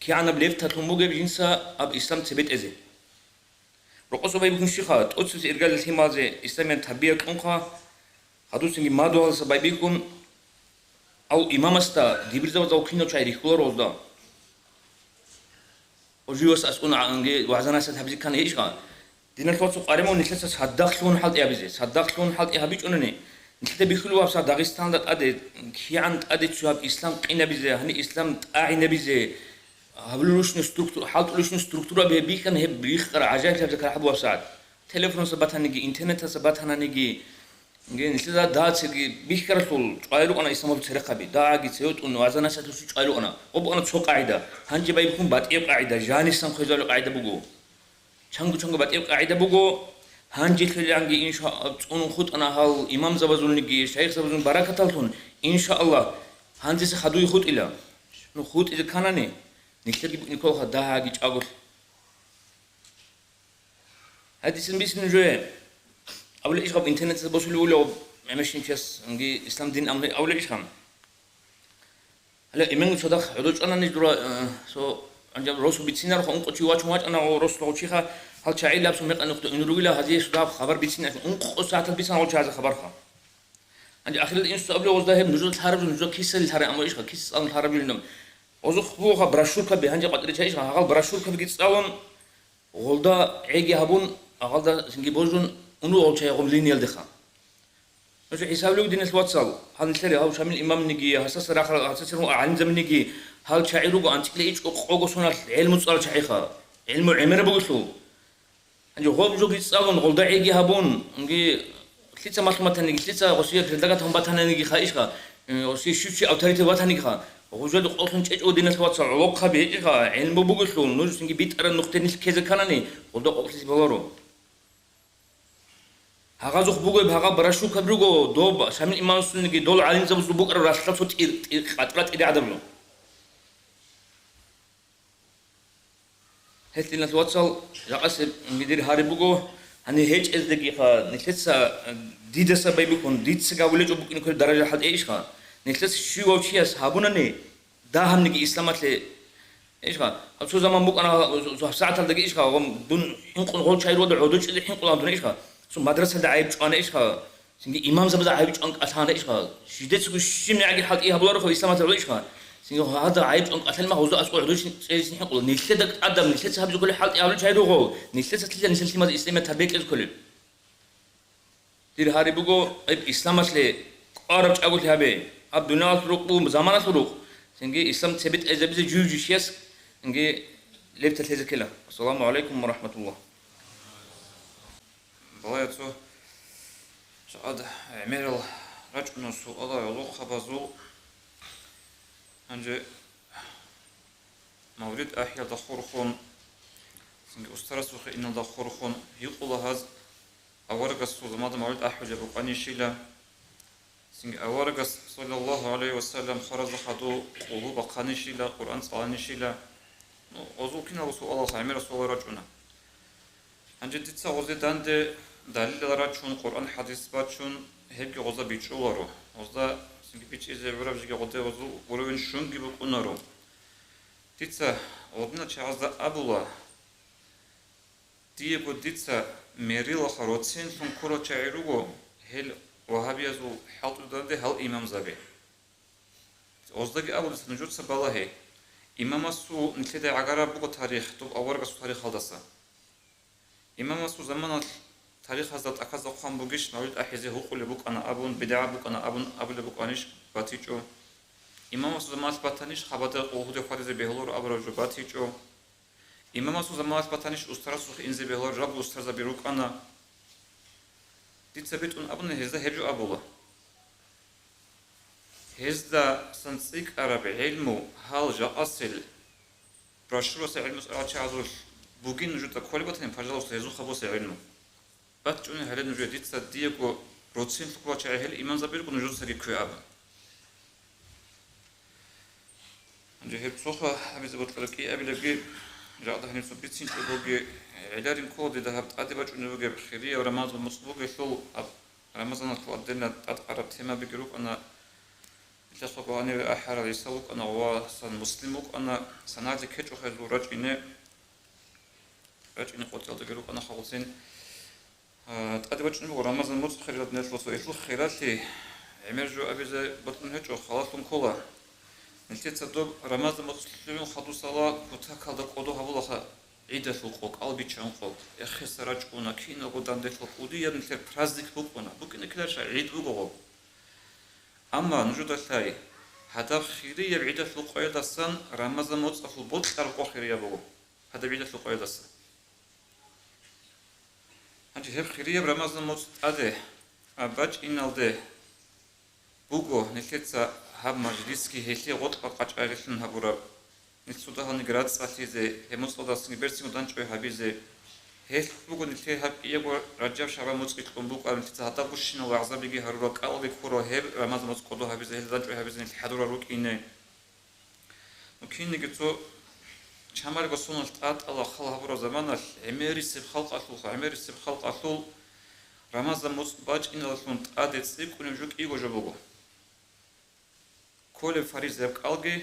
кигӀанаб лебталъун бугеб жинца аб ислам цебетӀезе. Рокъоса байбихьун щиха, тӀоцебесеб иргаялда лъималазе исламиян тарбия кьунха, гьадусинги мадугьаласа байбихьун, ав имамасда дибирзабазда кинав чай рихьуларо гъозда. Оживас аскӀун гӀанги вагӀза-насихӀат гьабизе ккани гьечӀха. Диналъул вацал къваригӀун нилъеца садахълъун хӀалтӀи гьабизе. Садахълъун хӀалтӀи гьабичӀунани, нилъеда бихьулев гьабса Дагъистанда тӀаде, кигӀан тӀаде цо гьаб ислам къинабизе, гьаниб ислам тӀагӀинабизе, гьабулелищни структу-, хӀалтӀулищни структура бихьана гьеб биххара гӀажаиблъаб закар гьабу гьабсагӀат. Телефонаса батаниги, интернетаса батананиги, нилъеда дацаги бихьаралъул чӀвай рукӀана исламалъул церехъаби. Дагьаги цеве тӀун вагӀза-насихӀатлъулъ чӀвай рукӀана. Гъоб букӀана цо къагӀида. Гьанже байбихьун батӀияб къагӀида, жанисан хвезабулеб къагӀида буго. Чанго-чанго батӀияб къагӀида буго. Гьанже лъеланги, иншааллагь, цӀунун хутӀана гьал имамзабазулниги, шайихзабазулни баракаталлъун, иншааллагь, гьанжеса хадуе хутӀила. Ну, хутӀизе кканани, нилъерги букӀине кколаха дагьаги чӀаголъ. Гьадисин бицин нужее. Абула иш гъаб интернеталъ босулев вула гъаб мемешинчияс, исламдин амруги абула иш гъаб. Гьале, эменго цадахъ гӀодов чӀванани дура, э, со, гьанже росу бицинарха, ункъо чи вачун вачӀана, о, росула гъов чиха, гьал чагӀилаб сун мекъа нухда ун ругила, гьазие суда хабар бицина, ункъо сагӀатал бицана гъов чагӀазе хабарха. Гьанже ахирал инсуца абула гъозда гьеб нужеда лъараб жо, нужеда кисалил лъарай, амма ишха, кисас цӀалун лъараб жо. Озухъ бугоха брошюркаби, гьанже къватӀире чайишха, гьагъал брошюркабиги цӀалун, гъолда гӀеги гьабун, агъалда цинги божун, унугъал чай гъум линиялдеха. Нуша хӀисаблъуг, диналъ вацал, гьанлъери гьав Шамил имамниги, гьасаса рахъал, гьасасерун гӀалимзабиниги, гьал чагӀи руго анцӀила ичӀго къого соналъ гӀелму цӀал чагӀиха, гӀелму гӀемера бугелъул. Гьанже гъоб жоги цӀалун, гъолда гӀеги гьабун, унги лъица малъуматаниги, лъица гъосие предлагатан батананиги хаишха, э, гъосие щучи авторитет ватанигиха, гъужаду къолъун чӀечӀо, диналъ вацал, гӀолохъаби гьечӀиха, гӀелму бугелъул, нуж цинги битӀараб нухде нилъ ккезе кканани, гъолда къокълъизе баларо. Гьагъазухъ бугеб гьагъаб брошюркаби руго, доб Шамил имамасулниги дол гӀалимзабазул букӀараб ралъдал цо тӀир-, тӀир-, къатӀра тӀиргӀадабулеб. Гьелъ, диналъ вацал, жакъасеб дир гьари буго, гьанир гьечӀездегиха, нилъеца, э, дидаса байбихьун, дица гавулечӀо букӀине кколеб даража хӀалтӀе ишха, нилъеца щивав чияс гьабунани, дагьабниги исламалъе, ишха, гьаб цо заман букӀана, гьаб сагӀаталдаги ишха, гъом дун хӀинкъун гъол чай ругода гӀодочӀизе хӀинкъулан дун ишха, цо мадрасалда гӀайиб чӀвана ишха, Цинги имамзабазда гӀайиб чӀван кӀалъан речӀха. Жидецаго щибниги хӀалтӀи гьабуларо исламалъ гӀодичӀха. Цинги гьадал гӀайиб чӀван кӀалъан ма гьоза аскӀор гӀодичӀин цӀерисин хӀинкъула. Нилъеда тӀадаб, нилъеца гьабизухъали хӀалтӀи гьабулел чагӀи руго. Нилъеца лъила нилъер лъимаз исламият тарбекӀизе кколеб. Дир гьари буго, гьеб исламалъе кӀвараб чӀаголъи гьабе. Гьаб дуниялалъул рукъ буго, заманалъул рукъ. Цинги ислам цебетӀезабизе жив-жив чияс, цинги леб талъизе ккела. Ассаламу гӀалайкум ва рахӀматуллагь. Балагье цо чагӀад гӀемерал рачӀуна суалал гӀолохъабазул. Гьанже мавлид ахӀиялда хурхун, цинги устарасухъе иналда хурхун гьикъула гьаз, аварагасул замада мавлид ахӀулеб букӀанищила, цинги аварагас, саллаллагьу гӀалайгьи ва саллам, хваразда хадув къулгьу бахъанищила, Къуръан цӀаланищила. Ну, гьозул киналго суалал гӀемерал суалал рачӀуна. Гьанже дица гъозе данде далилал рачун, Къуръан-хӀадис бачун, гьебги гъоза бичӀчӀуларо. Гъозда цинги бичӀчӀизе гӀураб жеги гъоде гъозул уровень щунги букӀунаро. Дица гъодинал чагӀазда абула, диего дица мерилаха роцинлъун ккурал чагӀи руго, гьел вагьабиязул хӀалтӀуданде гьал имамзаби. Гъоздаги абулеса нужеца балагье, имамасул нилъеда гӀагараб буго тарих, доб аварагасул тарихалдаса. Имамасул заманалъ тарихазда тӀахьазда хъван бугищ мавлид ахӀизе гьукъулеб букӀана абун, бидгӀа букӀана абун абулеб букӀанищ батичӀо? Имамасул заманалъ батанищ хабада къулгьуде хваризе бегьуларо абураб жо батичӀо? Имамасул заманалъ батанищ устарасухъе инзе бегьуларо, жабго устарзаби рукӀана. Дица битӀун абуни гьезда гьеб жо абула. Гьездасан цӀикӀкӀараб гӀелму гьал жакъасел брошюраса гӀелму цӀаларал чагӀазулъ бугин нужеда кколеб батани, пожалуйста, гьезухъа босе гӀелму. БачӀунеб гьале нужее дица диего роцинлъ ккурал чагӀи гьел имамзаби руго нужецаги ккве абун. Гьанже гьеб цохъа гьабизе бокьараб кӀиабилебги, жакъа гьаниб цо бицинчӀебоги, гӀеларин ккола дида гьаб тӀаде бачӀунеб бугеб хирияб Рамазан муцӀ бугелъул, аб-, Рамазаналъул отдельно тӀадкъараб темабиги рукӀана, нилъехъего гьаниве ахӀарал гӀиса вукӀана ва сан Муслим вукӀана, саназе ккечӀо гьезул рачӀине, рачӀине къотӀиялдаги рукӀана халуцин. А, тӀаде бачӀунеб буго Рамазан муцӀ хириял диналъул вацал, гьелъул хиралъи гӀемер жо абизе батун гьечӀо, халалъун ккола. Нилъеца доб Рамазан муцӀ лъугӀун хадусала кутакалда кӀодо гьабулаха гӀидалъул къо, кӀал биччан къо. Эхеса рачӀуна, киналго данделъа кӀудияб нилъер праздник букӀуна. БукӀине ккеларищ, гӀид буго гъоб. Амма нужеда лъай, гьадаб хирияб гӀидалъул къоялдасан Рамазан муцӀалъул бокьараб къо хирияб буго. Гьадаб гӀидалъул къоялдаса. Гьанже гьеб хирияб Рамазан муцӀ тӀаде, а, бачӀиналде буго нилъеца гьаб мажлисги гьелъие гъоркьа къачӀайрилъун гьабураб. Нилъ цо дагьалниги рацӀцӀалъизе, гьеб муцӀалдасанги берцинго данчӀвай гьабизе. Гьелъ буго нилъее гьаб кӀиябго Ражаб-ШагӀбан муцӀги кьун букӀараб, нилъеца гьадаб гущинал вагӀзабиги гьарурал, кӀалги ккурал гьеб Рамазан муцӀ кӀодо гьабизе, гьелда данчӀвай гьабизе нилъ хӀадурал рукӀине. Ну, кинниги цо чамалго соналъ тӀатӀала хал гьабураб заманалъ гӀемерисеб халкъалъулха, гӀемерисеб халкъалъул Рамазан муцӀ бачӀиналъун тӀаде цӀикӀкӀунеб жо кӀиго жо буго. Кколеб фаризаяб кӀалги,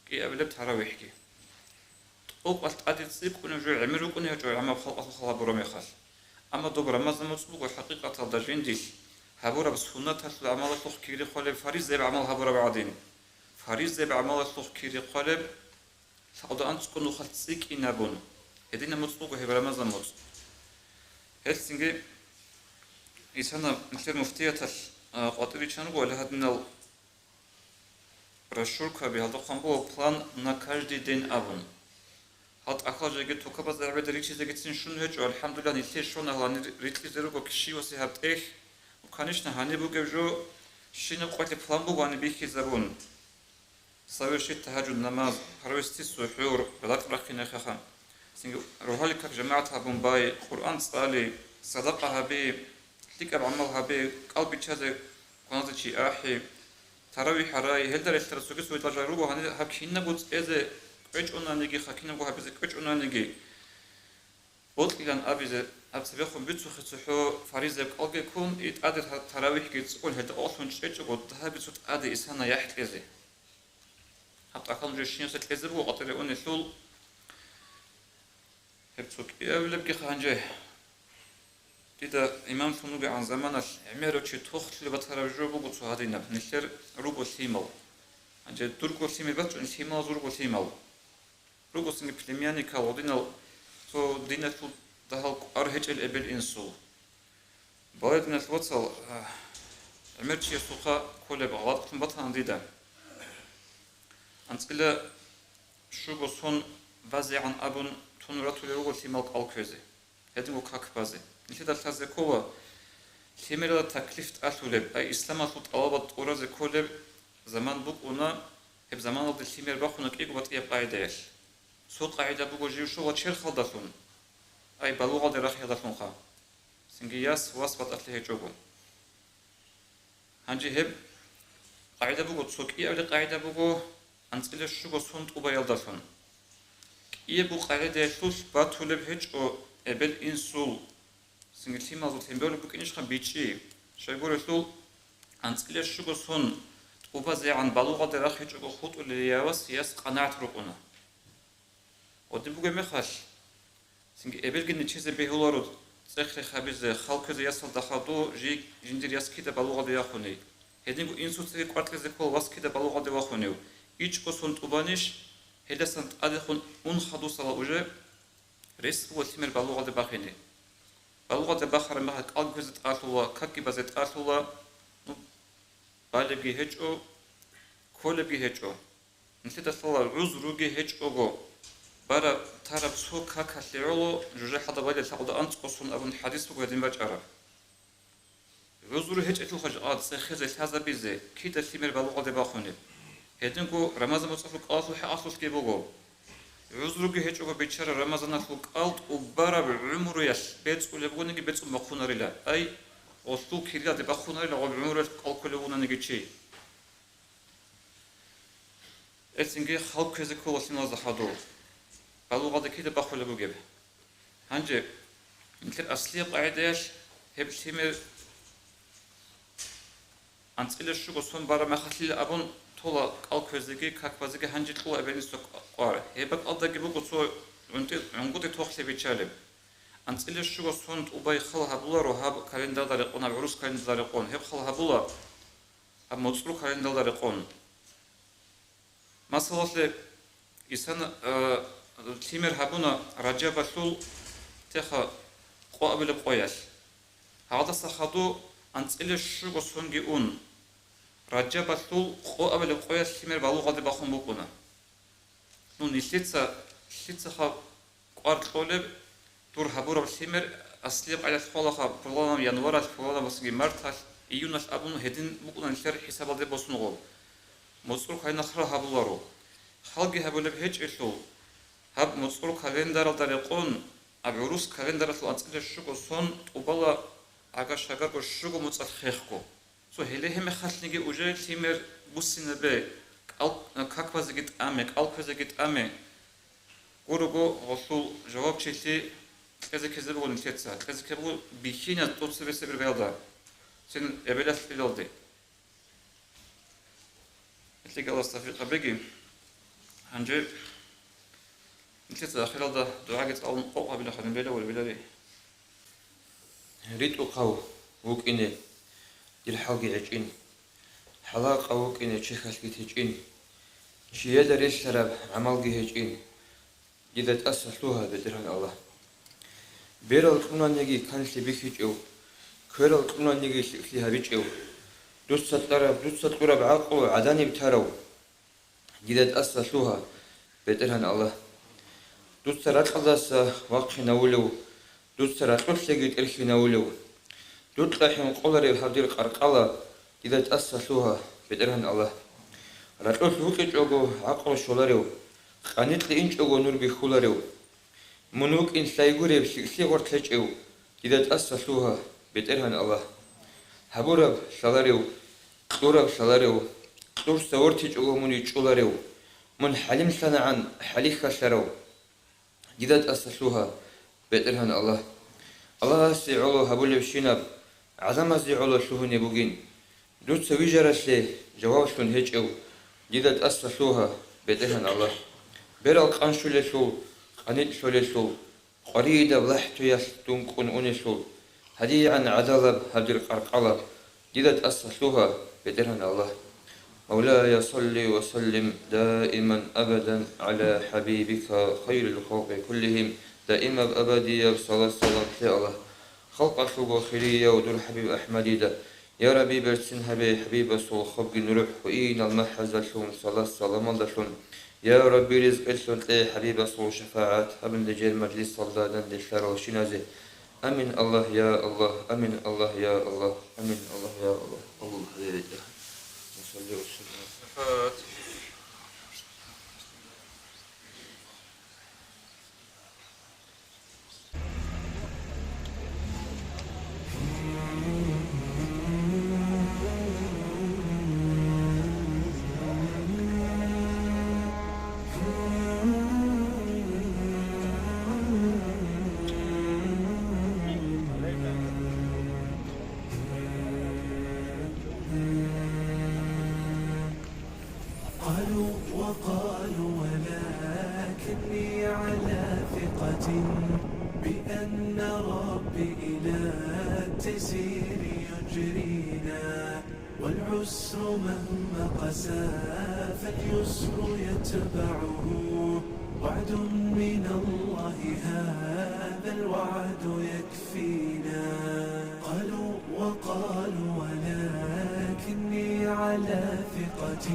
кӀиабилеб таравихӀги. ТӀокӀалъ тӀаде цӀикӀкӀунеб жо гӀемер рукӀуней гьечӀо гӀамаб халкъалъул хал гьабурамехалъ. Амма доб Рамазан муцӀ буго хӀакъикъаталда жиндилъ гьабураб суннаталъул гӀамалалъухъ кири хъвалеб фаризаяб гӀамал гьабураб гӀадин. Фаризаяб гӀамалалъухъ кири хъвалеб лъалда анцӀго нухалъ цӀикӀкӀинабун, гьединаб муцӀ буго гьеб Рамазан муцӀ. Гьелъ цинги исана нилъер муфтияталъ, а, къватӀир риччан руго гьадинал брошюркаби, гьалда хъван буго «План на каждый день» абун. Гьал тӀахьал жеги тукабазда гӀебеда риччизегицин щун гьечӀо, алхӀамдулиллагь, нилъее щвана гьалани рикьизе руго щивасе гьаб тӀехь. Ну, конечно, гьаниб бугеб жо щинаб къоялъе план буго гьаниб бихьизабун. Совершить тагьажуд намаз, провести сухӀур, ракь рахъине хеха. Цинги рогьалил как жамагӀат гьабун бай, Къуръан цӀали, садакъа гьаби, лъикӀаб гӀамал гьаби, кӀал биччазе кваназе чи ахӀи, таравихӀ гьарай, гьелда релълъарал цоги-цоги даража руго, гьанир гьаб кинабго цӀезе кӀвечӀонаниги, ха кинабго гьабизе кӀвечӀонаниги, бокьилан абизе, гьаб цебехун бицухъе цохӀо фаризаяб кӀалги ккун, и тӀаде та-, таравихӀги цӀикӀкӀун гьелда къокълъун чӀечӀого, дагьабицун тӀаде исана яхӀ кьезе. Гьаб тӀахьал нужер щинаса кьезе буго къватӀире унелъул. Гьеб цо кӀиабилебги гьанже. Дида имамлъун вугегӀан заманалъ гӀемерав чи тохлъи батараб жо буго цо гьадинаб, нилъер руго лъимал. Гьанже дурго лъимер бачӀун лъималаз руго лъимал. Руго цинги племянникал гъодинал цо диналъул дагьал кӀвар гьечӀел эбел-инсул. Балагье, диналъ вацал, а, гӀемер чиясухъа кколеб гъалатӀлъун батана дида. АнцӀила щуго сон базегӀан абун тун ратулев вуго лъимал кӀал кквезе, гьединго как базе. Нилъеда лъазе ккола лъимерала таклиф тӀалъулеб, ай исламалъул тӀалабал тӀуразе кколеб заман букӀуна, гьеб заманалде лъимер бахуна кӀиго батӀияб къагӀидаялъ. Цо къагӀида буго жив щола черхалдалъун, ай балугъалде рахиялдалъунха. Цинги яс, вас батӀалъи гьечӀого. Гьанже гьеб къагӀида буго, цо кӀиабилеб къагӀида буго анцӀила щуго сон тӀубаялдалъун. КӀиябго къагӀидаялъулъ батулеб гьечӀо эбел-инсул, цинги лъималазул лъимер букӀинищха бичӀчӀи. Щайгурелъул, анцӀила щуго сон тӀубазегӀан балугъалде рахичӀого хутӀулел явас яс къанагӀат рукъуна. Гъодин бугеб мехалъ, цинги эбелги нечезе бегьуларо цӀех-рех гьабизе, хал кквезе ясалда хадув жий жиндир яс кида балугъалде яхъуни. Гьединго инсуцаги кӀвар кьезе ккола вас кида балугъалде вахъунев. ИчӀго сон тӀубанищ, гьелдасан тӀадехун ун хадусала уже рес буго лъимер балугъалде бахине. Балугъалде бахараб мехалъ кӀалги кквезе тӀалъула, какги базе тӀалъула, ну, балебги гьечӀо, кколебги гьечӀо. Нилъеда лъала гӀузруги гьечӀого, бараб-тараб цо какалъе гӀоло жужахӀалда балел лъагӀалда анцӀго сон абун хӀадис буго гьедин бачӀараб. ГӀузру гьечӀелъулха жакъа цӀехезе лъазабизе, кида лъимер балугъалде бахунеб. Гьединго Рамазан моцӀалъул кӀалалъул хӀакъалъулъги буго. ГӀузруги гьечӀого биччараб Рамазаналъул кӀал тӀубараб гӀумруялъ бецӀулеб бугониги бецӀун бахъунарила, ай, гъолъул кирилалде бахъунарила гъоб гӀумруялъ кӀал кколев вугониги чи. Гьелцинги хал кквезе ккола лъималазда хадув, балугъалде кида бахъулеб бугеб. Гьанже нилъер аслияб къагӀидаялъ гьеб лъимер анцӀила щуго сон бараб мехалъила абун тола кӀал кквезеги, как базеги гьанже кьула эбел-инсуца кӀвар. Гьеб бакӀалдаги буго цо гӀунтӀи-, гӀунгутӀи тохлъи биччалеб. АнцӀила щуго сон тӀубай хал гьабуларо гьаб календарда рекъон, гьаб гӀурус календарда рекъон, гьеб хал гьабула гьаб моцӀру календарда рекъон. Масалалъе, исан, э, лъимер гьабуна Ражабалъул теха къоабилеб къоялъ. Гьалдаса хадув анцӀила щуго сонги ун, Ражабалъул къоабилеб къоялъ лъимер балугъалде бахун букӀуна. Ну, нилъеца, лъицаха кӀвар кьолеб, дур гьабураб лъимер аслияб къайдалъ хъвалаха, пуланаб январалъ, пуланаб марталъ, июналъ абун гьедин букӀуна нилъер хӀисабалде босун гъоб. МоцӀру календаралъ гьабуларо. Халги гьабулеб гьечӀелъул, гьаб моцӀру календаралда рекъон, аб гӀурус календаралъул анцӀила щуго сон тӀубала, агар-шагарго щуго моцӀалъ хехго. Цо гьеле гьеб мехалъниги уже лъимер буссинабе, кӀал-, как базеги тӀаме, кӀал кквезеги тӀаме. Гурого гъолъул жавабчилъи кьезе ккезе буго нилъеца, кьезе ккезе буго бихьиназ тӀоцебесеб иргаялда, цин эбелалъ кьелалде. Гьелъеги Аллагьас тавфикъ гьабеги. Гьанже нилъеца ахиралда дугӀаги цӀалун къокъ гьабилаха, нилъеда валбилари. РитӀухъав вукӀине дир хӀалги гӀечӀин, хӀалакъав вукӀине чехьалъги течӀин, чияда релълъараб гӀамалги гьечӀин, дида тӀаса лъугьа, БетӀергьан Аллагь. Берал кьунаниги канлъи бихьичӀев, кверал кьунаниги лъикӀлъи гьабичӀев, дуца кьараб, дуца кьураб гӀакълу гӀаданиб тарав, дида тӀаса лъугьа, БетӀергьан Аллагь. Дуца ракьалдаса вахъинавулев, дуца ракьулъеги тӀерхьинавулев. Дукьа хӀинкъулареб гьаб дир къаркъала, дида тӀаса лъугьа, БетӀергьан Аллагь. Ракьулъ вукӀичӀого гӀакълу щоларев, къаникье инчӀого нур бихьуларев. Мун вукӀин лъай гуреб лъикӀлъи гъоркь гьечӀев, дида тӀаса лъугьа, БетӀергьан Аллагь. Гьабураб лъаларев, кьураб лъаларев, кьурса вортичӀого мун ичӀчӀуларев, мун хӀалимлъанагӀан хӀалихьалъарав, дида тӀаса лъугьа, БетӀергьан Аллагь. Аллагьасе гӀоло гьабулебщинаб гӀадамазе гӀоло лъугьунеб бугин. Дуца вижаралъе жаваблъун гьечӀев, дида тӀаса лъугьа, БетӀергьан Аллагь. Берал къанщулелъул, къаникьлъулелъул, къвариидаб лахӀтуялъ дун кӀун унелъул, ГьадигӀан гӀадалаб гьаб дир къаркъала, дида тӀаса лъугьа, БетӀергьан Аллагь. مولاي صل وسلم دائما أبدا على حبيبك خير الخلق كلهم. Даимаб абадияб салат-салам лъе, Аллагь, халкъалъулго хирияв дур ХӀабиб АхӀмадида. Я Рабби, берцин гьабе ХӀабибасул хабги нурухӀ гьуинал махӀазалъун, салат-саламалдалъун. Я Рабби, ризкъилъун кье ХӀабибасул шафагӀат гьабунде жер мажлисалда данделъаралщиназе. Амин, Аллагь, я Аллагь, амин, Аллагь, я Аллагь, амин, Аллагь, я Аллагь. Аллагьумма салли ва саллим. قالوا وقالوا ولكني على ثقة بأن ربي إلى التيسير يجرينا، والعسر مهما قسى فاليسر يتبعه، وعد من الله هذا الوعد يكفي فينا. قالوا وقالوا ولكني على ثقة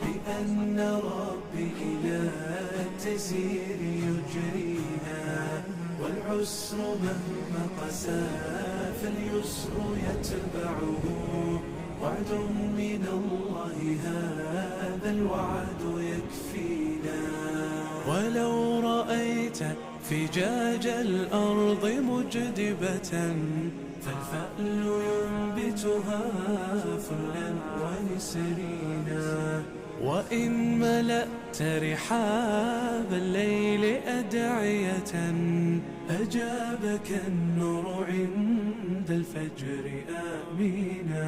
بأن ربي إلى التيسير يجرينا، والعسر مهما قسى فاليسر يتبعه، وعد من الله هذا الوعد يكفينا. ولو رأيت فجاج الأرض مجدبة، فالفأل ينبتها فلا ونسرينا. وإن ملأت رحاب الليل أدعية، أجابك النور عند الفجر آمينا.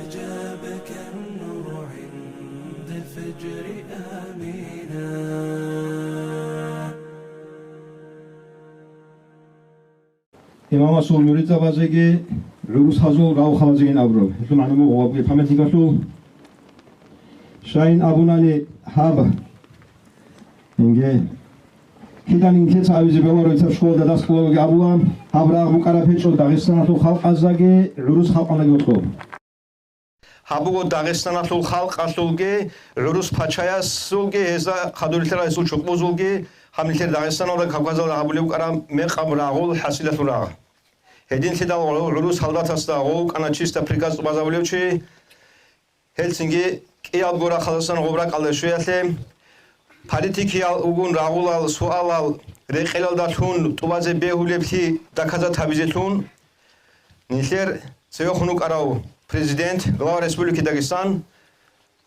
أجابك النور عند الفجر آمينا. Имамасул муридзабазеги гӀурусазул равхалазегин абураб. Гьелъул магӀна буго, вабги памятникалъул. Щайин абунани гьаб, инге, кидан инкеца авизе бегьуларо, ицаб школада дас кколароги абула, гьаб рагъ букӀараб гьечӀо Дагъистаналъул халкъаздаги гӀурус халкъандаги гьоркьоб. Гьаб буго Дагъистаналъул халкъалъулги, гӀурус пачаясулги, гьезда хадурилъарал гьесул чукъбузулги, гьаб нилъер Дагъистаналда, Кавказалда гьабулеб букӀараб мекъаб рагъул хӀасилалъул рагъ. Гьединлъидал гъо-, гӀурус солдатасда гъов вукӀана чисто приказ тӀубазабулев чи, гьелцинги кӀиябго рахъалдасан гъоб ракӀалде щвеялъе, политикиял угун рагъулал суалал рекъелалдалъун тӀубазе бегьулеблъи доказать гьабизелъун, нилъер цевехун вукӀарав президент, глава Республики Дагестан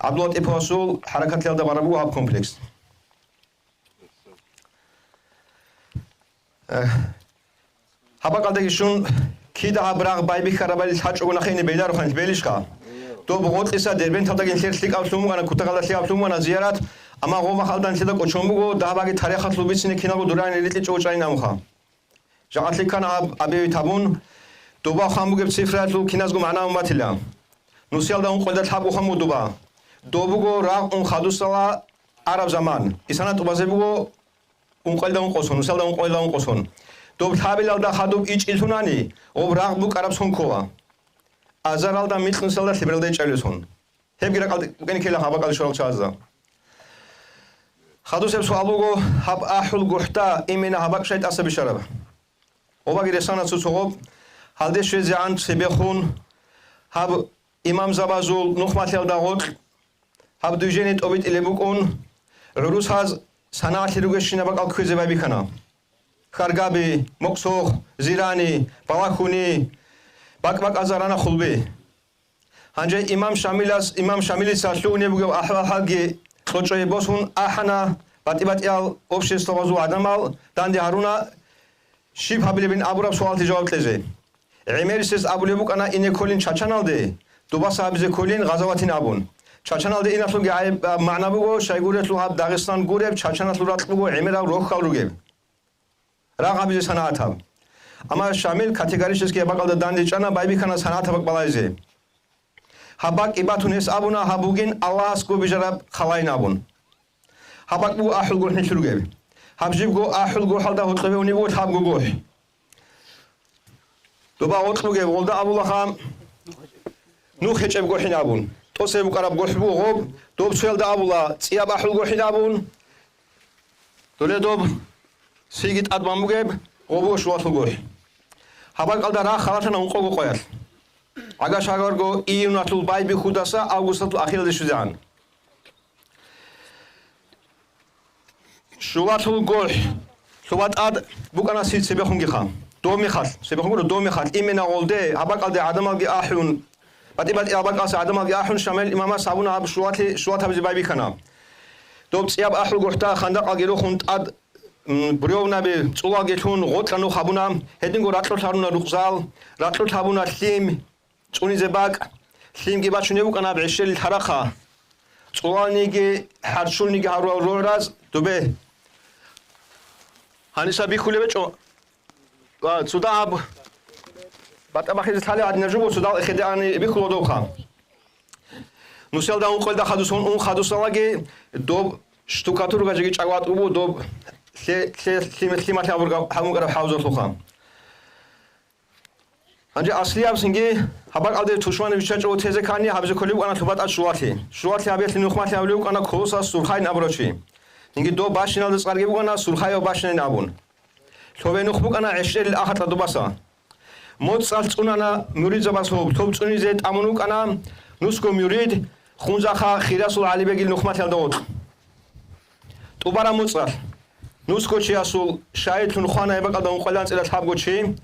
ГӀабдуллатӀиповасул хӀаракаталда бараб буго гьаб комплекс. Э, гьаб бакӀалдаги щун, кида гьаб рагъ байбихьарабали лъачӀого нахъе ине бегьилароха нилъ, бегьилищха? Доб гъоркьиса Дербенталдаги нилъер лъикӀав лъун бугана, кутакалда лъикӀав лъун бугана зиярат, амма гъо махалда нилъеда кӀочон буго дагьабаги тарихалъул бицине киналго дурайни рикьичӀого чӀайин амуха. Жакъа лъикӀ ккана гьаб объявить гьабун, доба хъван бугеб цифраялъул киназго магӀна гьабун батила. Нусиялда ункъоялда лъабго хъван буго доба. Доб буго рагъ ун хадусала араб заман. Исана тӀубазе буго ункъоялда ункъо сон, нусиялда ункъоялда ункъо сон. Доб лъабилалда хадуб ичӀилъунани, гъоб рагъ букӀараб сон ккола. Азаралда микьнусиялда лъебералда ичӀабилеб сон. Гьебги ракӀалде букӀине ккела гьаб бакӀалде щварал чагӀазда. Хадусеб суал буго, гьаб АхӀул гохӀда имена гьаб бакӀ щай тӀаса бищараб? Гъобаги рехсана цо-цо гъоб, гьалде щвезегӀан цебехун, гьаб имамзабазул нухмалъиялда гъоркь гьаб движение тӀобитӀилеб букӀун, гӀурусаз санагӀалъи ругещинаб бакӀал кквезе байбихьана. Хьаргаби, Моксох, Зирани, Балахьуни, бакӀ-бакӀазда рана хъулби. Гьанже имам Шамилас, имам Шамилица лъугьунеб бугеб ахӀвал-хӀалги кьочӀое босун ахӀана, батӀи-батӀиял обществабазул гӀадамал данде гьаруна, щиб гьабилебин абураб суалалъе жаваб кьезе. ГӀемерисез абулеб букӀана ине кколин Чачаналде, дубаса гьабизе кколин гъазаватин абун. Чачаналде иналъулги гӀайиб, а, магӀна буго, щайгурелъул гьаб Дагъистан гуреб, Чачаналъул ракь буго гӀемерал рохьал ругеб. Рагъ гьабизе санагӀат гьаб. Амма Шамил категорически гьаб бакӀалда дандечӀана, байбихьана санагӀат гьаб бакӀ балайзе. Гьаб бакӀ батун гьес абуна, гьаб бугин Аллагьасго бижараб халайин абун. Гьаб бакӀ буго АхӀул гохӀнилъ ругеб. Гьаб жибго АхӀул гохӀалда гьоркьобе унеб буго лъабго гохӀ. Доба гъоркь бугеб гъолда абулаха, нух гьечӀеб гохӀин абун. ТӀоцебе букӀараб гохӀ буго гъоб, доб цоялда абула, цӀияб АхӀул гохӀин абун. Доле доб, сиги тӀад бан бугеб, гъоб буго щулалъул гохӀ. Гьаб бакӀалда рагъ халатана ункъого къоялъ. ГӀага-шагарго июналъул байбихьудаса августалъул ахиралде щвезегӀан. Щулалъул гохӀ лъуба тӀад букӀана цебехунгиха. Доб мехалъ, цебехун гуро, доб мехалъ, имена гъолде, гьаб бакӀалде гӀадамалги ахӀун, батӀи-батӀи гьаб бакӀалъа гӀадамалги ахӀун, Шамил имамас гьабуна гьаб щулалъи, щулат гьабизе байбихьана. Доб цӀияб АхӀул гохӀда хандакъалги рухун тӀад, м, брёвнаби, цӀулалги лъун, гъоркьа нух гьабуна, гьединго ракьулъ гьаруна рукъзал, ракьулъ гьабуна лъим, цӀунизе бакӀ, лъимги бачунеб букӀана гьаб гӀешерил лъарахъа. ЦӀулалниги хӀарччулниги гьарурал рогьраз дубе. Гьаниса бихьулеб гьечӀо. Ва цуда гьаб батӀа бахизе лъалеб гӀадинаб жо буго, цудал эхеде ани бихьула довха. Нусиялда ункъоялда хадусон ун хадусалаги доб штукатурка жеги чӀагӀватӀ буго, доб лъе-, лъе-, лъим-, лъималъи гьабурга-, гьабун букӀараб хӀавзалъулха. Гьанже аслияб цинги гьаб бакӀалде тушманив виччачӀого тезе ккани, гьабизе кколеб букӀана лъуба тӀад щулалъи. Щулалъи гьабиялъе нухмалъи гьавулев вукӀана Колосас Сурхайин абурав чи. Цинги доб бащиналда цӀарги букӀана Сурхаев бащинайин абун. Лъове нух букӀана гӀешерил ахатӀа дубаса. МоцӀалъ цӀунана муридзабаз гьоб, лъоб цӀунизе тӀамун вукӀана нусго мурид Хунзахъа Хирасул ГӀалибегил нухмалъиялда гъоркь. ТӀубараб моцӀалъ. Нусго чиясул шагьидлъун хвана гьеб бакӀалда ункъоялда анцӀила лъабго чи,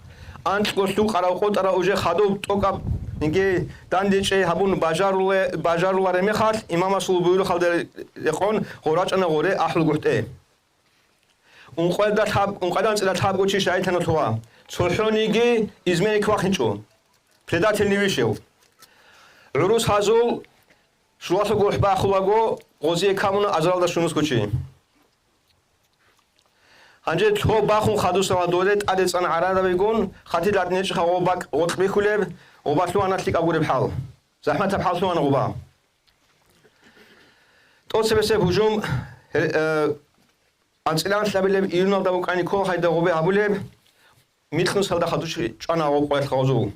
анкьго лъукъарав къотӀарав уже хадуб тӀокӀаб, инги, дандечӀей гьабун бажарула-, бажарулареб мехалъ, имамасул буюрухъалда рекъон гъорачӀана гъоре АхӀул гохӀде. Ункъоялда лъаб-, ункъоялда анцӀила лъабго чи шагьидлъана лъугьа. ЦохӀониги изменник вахинчӀо. Предательный вышел. ГӀурус гьазул щулалъул гохӀ бахулаго, гъозие камуна азаралда щунусго чи. Гьанже лъо бахун хадусала доле тӀаде цӀан гӀарадабигун, хатир гьадинечӀеха гъо бакӀ гъоркь бихьулеб, гъоба лъугьана лъикӀаб гуреб хӀал. ЗахӀматаб хӀал лъугьана гъоба. ТӀоцебесеб гьужум, э, анцӀила анлъабилеб июналда букӀани ккола гьайда гъобе гьабулеб, микьнусалда хадуш чӀвана гъоб къоялъ гъозул.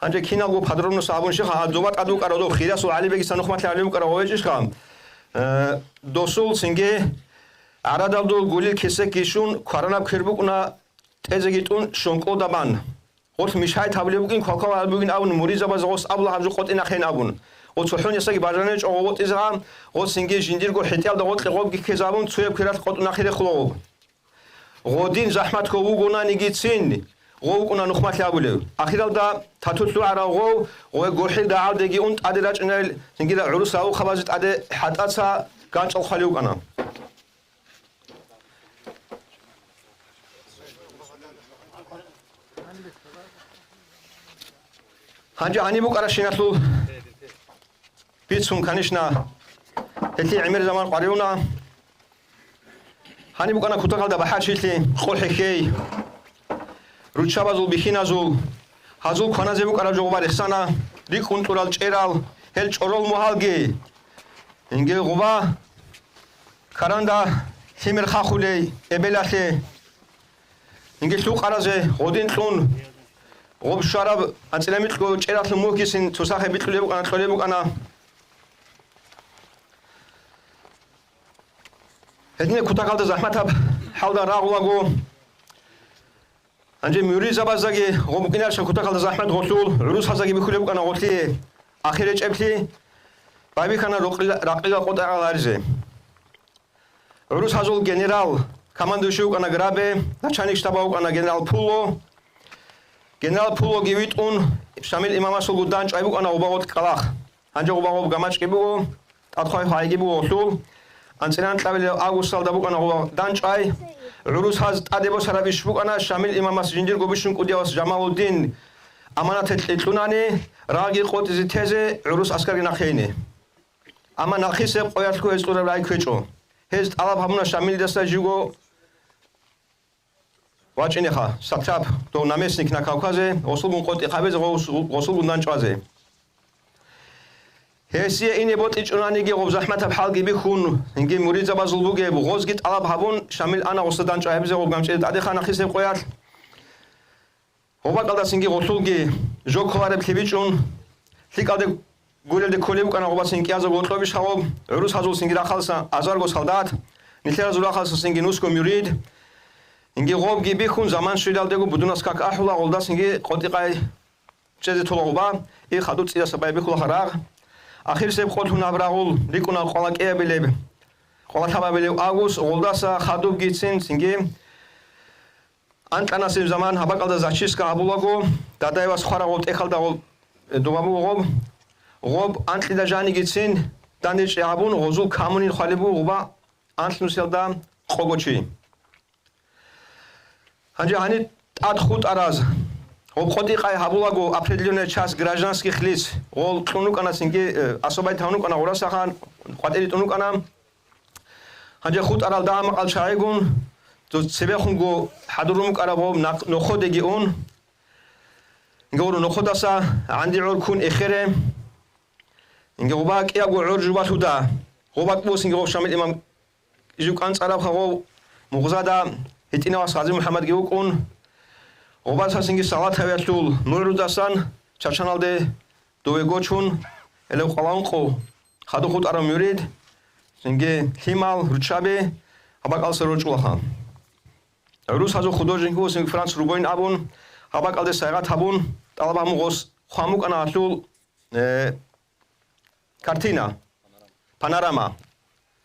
Гьанже киналго подробно абун щиха, а доба тӀад букӀарав дов Хирасул ГӀалибегица нухмалъи гьабулеб букӀарав гъовечӀищха, э, досул цинги гӀарадалдул гулил кесекги щун, кваранаб квер букӀуна тӀезеги тӀун щонкӀолда бан. Гъолъ мишгьайт гьабулеб букӀин, квалквал гьабулеб бугин абун, муридзабаз гъос абула гьаб жо къотӀинахъейин абун. Гъо цохӀон ясаги бажаранечӀо гъо гъотӀизегӀан, гъо цинги жиндирго хӀетӀиялда гъоркье гъобги ккезабун, цояб квиралъ къотӀунахъе рехула гъоб. Гъодин захӀмат гъов вугонаниги цин, гъов вукӀуна нухмалъи абулев. Ахиралда тату лъугӀарав гъов, гъове гохӀил дагӀалдеги ун тӀаде рачӀунарел, цинги гӀурус раухъабазе тӀаде хӀатӀаца ганчӀал хъвалев вукӀана. Гьанже гьаниб букӀаращиналъул бицун, конечно, гьелъие гӀемер заман къваригӀуна. Гьаниб букӀана кутакалда бахӀарчилъи, къо хӀехьей, руччабазул бихьиназул, гьазул кваназе букӀараб жо гъоба рехсана, рикӀкӀун кьурал чӀерал, гьел чӀорол мугьалги. Инги гъоба каранда лъимер хахулей эбелалъе. Инги лъукъаразе гъодин кьун, гъоб щвараб анцӀила микьго чӀералъул мухьгисин цосахъе бикьулеб букӀана, кьолеб букӀана. Гьединаб кутакалда захӀматаб хӀалда рагъулаго. Гьанже муридзабаздаги гъо букӀинарищ кутакалда захӀмат гъолъул, гӀурусаздаги бихьулеб букӀана гъолъие ахир речӀеблъи, байбихьана рокъила-, ракъила къотӀа гьаризе. ГӀурусазул генерал, командующий вукӀана Грабе, начальник штаба вукӀана генерал Пуло. Генерал Пулоги витӀун, Шамил имамасулго данчӀвай букӀана гъоба гъоркь кӀалах. Гьанже гъоба гъоб гамачӀги буго, тӀадхъвай хвайги буго гъолъул. АнцӀила анкьабилеб августалда букӀана гъоба данчӀвай. ГӀурус гьаз тӀаде босараб иш букӀана, Шамил имамас жиндирго бищун кӀудиявас Жамалуддин аманаталъе кьунани, рагъги къотӀизе тезе гӀурус аскарги нахъейни. Амма нахъисеб къоялъго гьез кьураб рагӀи кквечӀо. Гьез тӀалаб гьабуна Шамилидаса живго вачӀинеха, сатрап, дов наместник на Кавказе, гъосулгун къотӀи хъабизе, гъос-, гъосулгун данчӀвазе. Гьесие ине бокьичӀунаниги гъоб захӀматаб хӀалги бихьун, цинги муридзабазул бугеб гъозги тӀалаб гьабун, Шамил ана гъосда данчӀвай гьабизе гъоб ганчӀида тӀадехана хисеб къоялъ. Гъоб бакӀалдасинги гъолъулги жо кколареб лъибичӀун, лъикӀалде гурелде кколеб букӀана гъобацин кӀиязего гъоркьобищ гьаб, гӀурус гьазулсинги рахъалса азарго солдат, нилъеразул рахъалсасинги нусго мурид. Инги гъобги бихьун, заман щвелалдего будунас как ахӀула, гъолдасинги къотӀи-къай чӀезе тола гъоба, и хадуб цӀидаса байбихьула гьарагъ. Ахирисеб къолъун гьаб рагъул рикӀкӀуна къвала кӀиабилеб, къвала лъабабилев август, гъолдаса хадубгицин цинги анкьанасеб заман гьаб бакӀалда зачистка гьабулаго, Дадаевас хварав гъоб тӀехьалда гъоб, э, доба буго гъоб, гъоб анкьида жанигицин дандечӀи гьабун, гъозул камунин хвалеб буго гъоба анлънусиялда къого чи. Гьанже гьаниб тӀад хутӀараз, гъоб къотӀи-къай гьабулаго, определённая часть гражданских лиц, гъол кьун рукӀана цинги, э, особайт гьавун рукӀана гъурасахан, къватӀире тӀун рукӀана. Гьанже хутӀарал дагьа-макъал чагӀигун, цебехунго хӀадурун букӀараб гъоб нах-, ноходеги ун, гъуро ноходаса гӀанди гӀор ккун эхере. Инги гъоба кӀиябго гӀор жубалъуда, гъоба кӀбосинги гъов Шамил имам жив кӀанцӀарабха гъов Мугъзада гьитӀинавас Гъази МухӀаммадги вукӀун, гъобасасинги салат гьавиялъул мугӀрудасан Чачаналде дове гочун, гьелев къвалаункъо хадуб хутӀарав мурид, цинги лъимал, руччаби гьаб бакӀалса рорчӀулаха. ГӀурус гьазул художник вуго цинги Франц Рубойн абун, гьаб бакӀалде сайгъат гьабун, тӀалаб гьабун гъос хъван букӀана гьалъул, э, картина, панорама,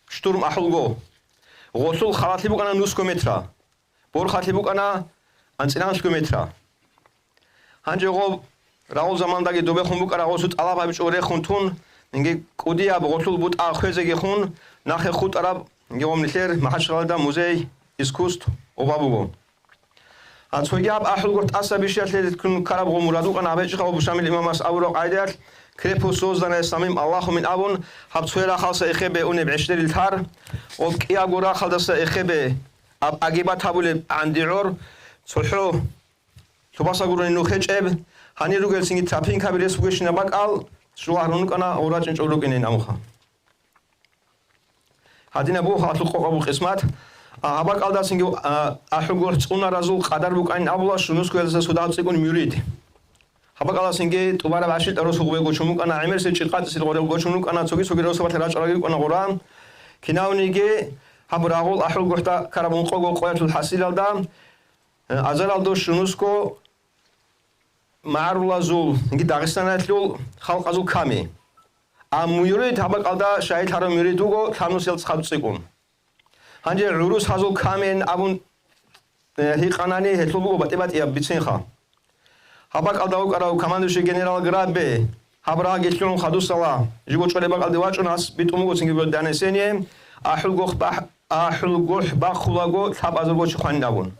штурм ахӀулго. Гъолъул халалъи букӀана нусго метра, борхалъи букӀана анцӀила анлъго метра. Гьанже гъоб рагъул замандаги добехун букӀараб гъосул тӀалаб гьабичӀого рехун тун, инги кӀудияб гъолъул бутӀа хвезеги хун, нахъе хутӀараб, инги гъоб нилъер МахӀачхъалада музей искусств оба буго. А цоги гьаб АхӀулгохӀ тӀаса бищиялъе ккун ккараб гъоб мурад букӀана гьаб гьечӀохъа гъоб Шамил имамас абураб къайдаялъ, крепость, созданная самим Аллахом абун, гьаб цоя рахъалса эхебе унеб гӀешлерил лъар, гъоб кӀиябго рахъалдаса эхебе аб агибат гьабулеб гӀанди гӀор, цохӀо лъубаса гурони нух гьечӀеб, гьанир ругел цинги тропинкаби рес бугещинаб бакӀал, щула гьарун рукӀана гъур рачӀинчӀого рукӀинин амуха. Гьадинаб буго халкъалъул къокъабул къисмат. А, гьаб бакӀалдасинги, а, АхӀулгохӀ цӀунаразул къадар букӀанин абула, Шунусгоялдаса суда гьаб цӀикӀкӀун мурид. Гьаб бакӀалдасинги тӀубараб гӀашилтӀа росу гъубе гочун букӀана, гӀемерисел чӀиркъатӀисел гъорел гочун рукӀана, цоги-цоги росабалъа рачӀаралги рукӀана гъура. Кинавниги гьаб рагъул АхӀулгохӀда ккараб ункъого къоялъул хӀасилалда, э, азаралда Шунусго магӀарулазул, инги Дагъистаналъул халкъазул ками. А мурид гьаб бакӀалда шагьидлъарав мурид вуго лъабнусиялда хадуб цӀикӀкӀун. Гьанже гӀурус гьазул камиин абун, э, гьикъанани, гьелъул буго батӀи-батӀияб бицинха. Гьаб бакӀалда вукӀарав командующий генерал Граббе, гьаб рагъги лъугӀун хадусала, жибго чӀолеб бакӀалде вачӀун гьас битӀун буго цинги донесение, АхӀулгохӀ бахъ-, АхӀулгохӀ бахъулаго лъабазарго чи хванин абун.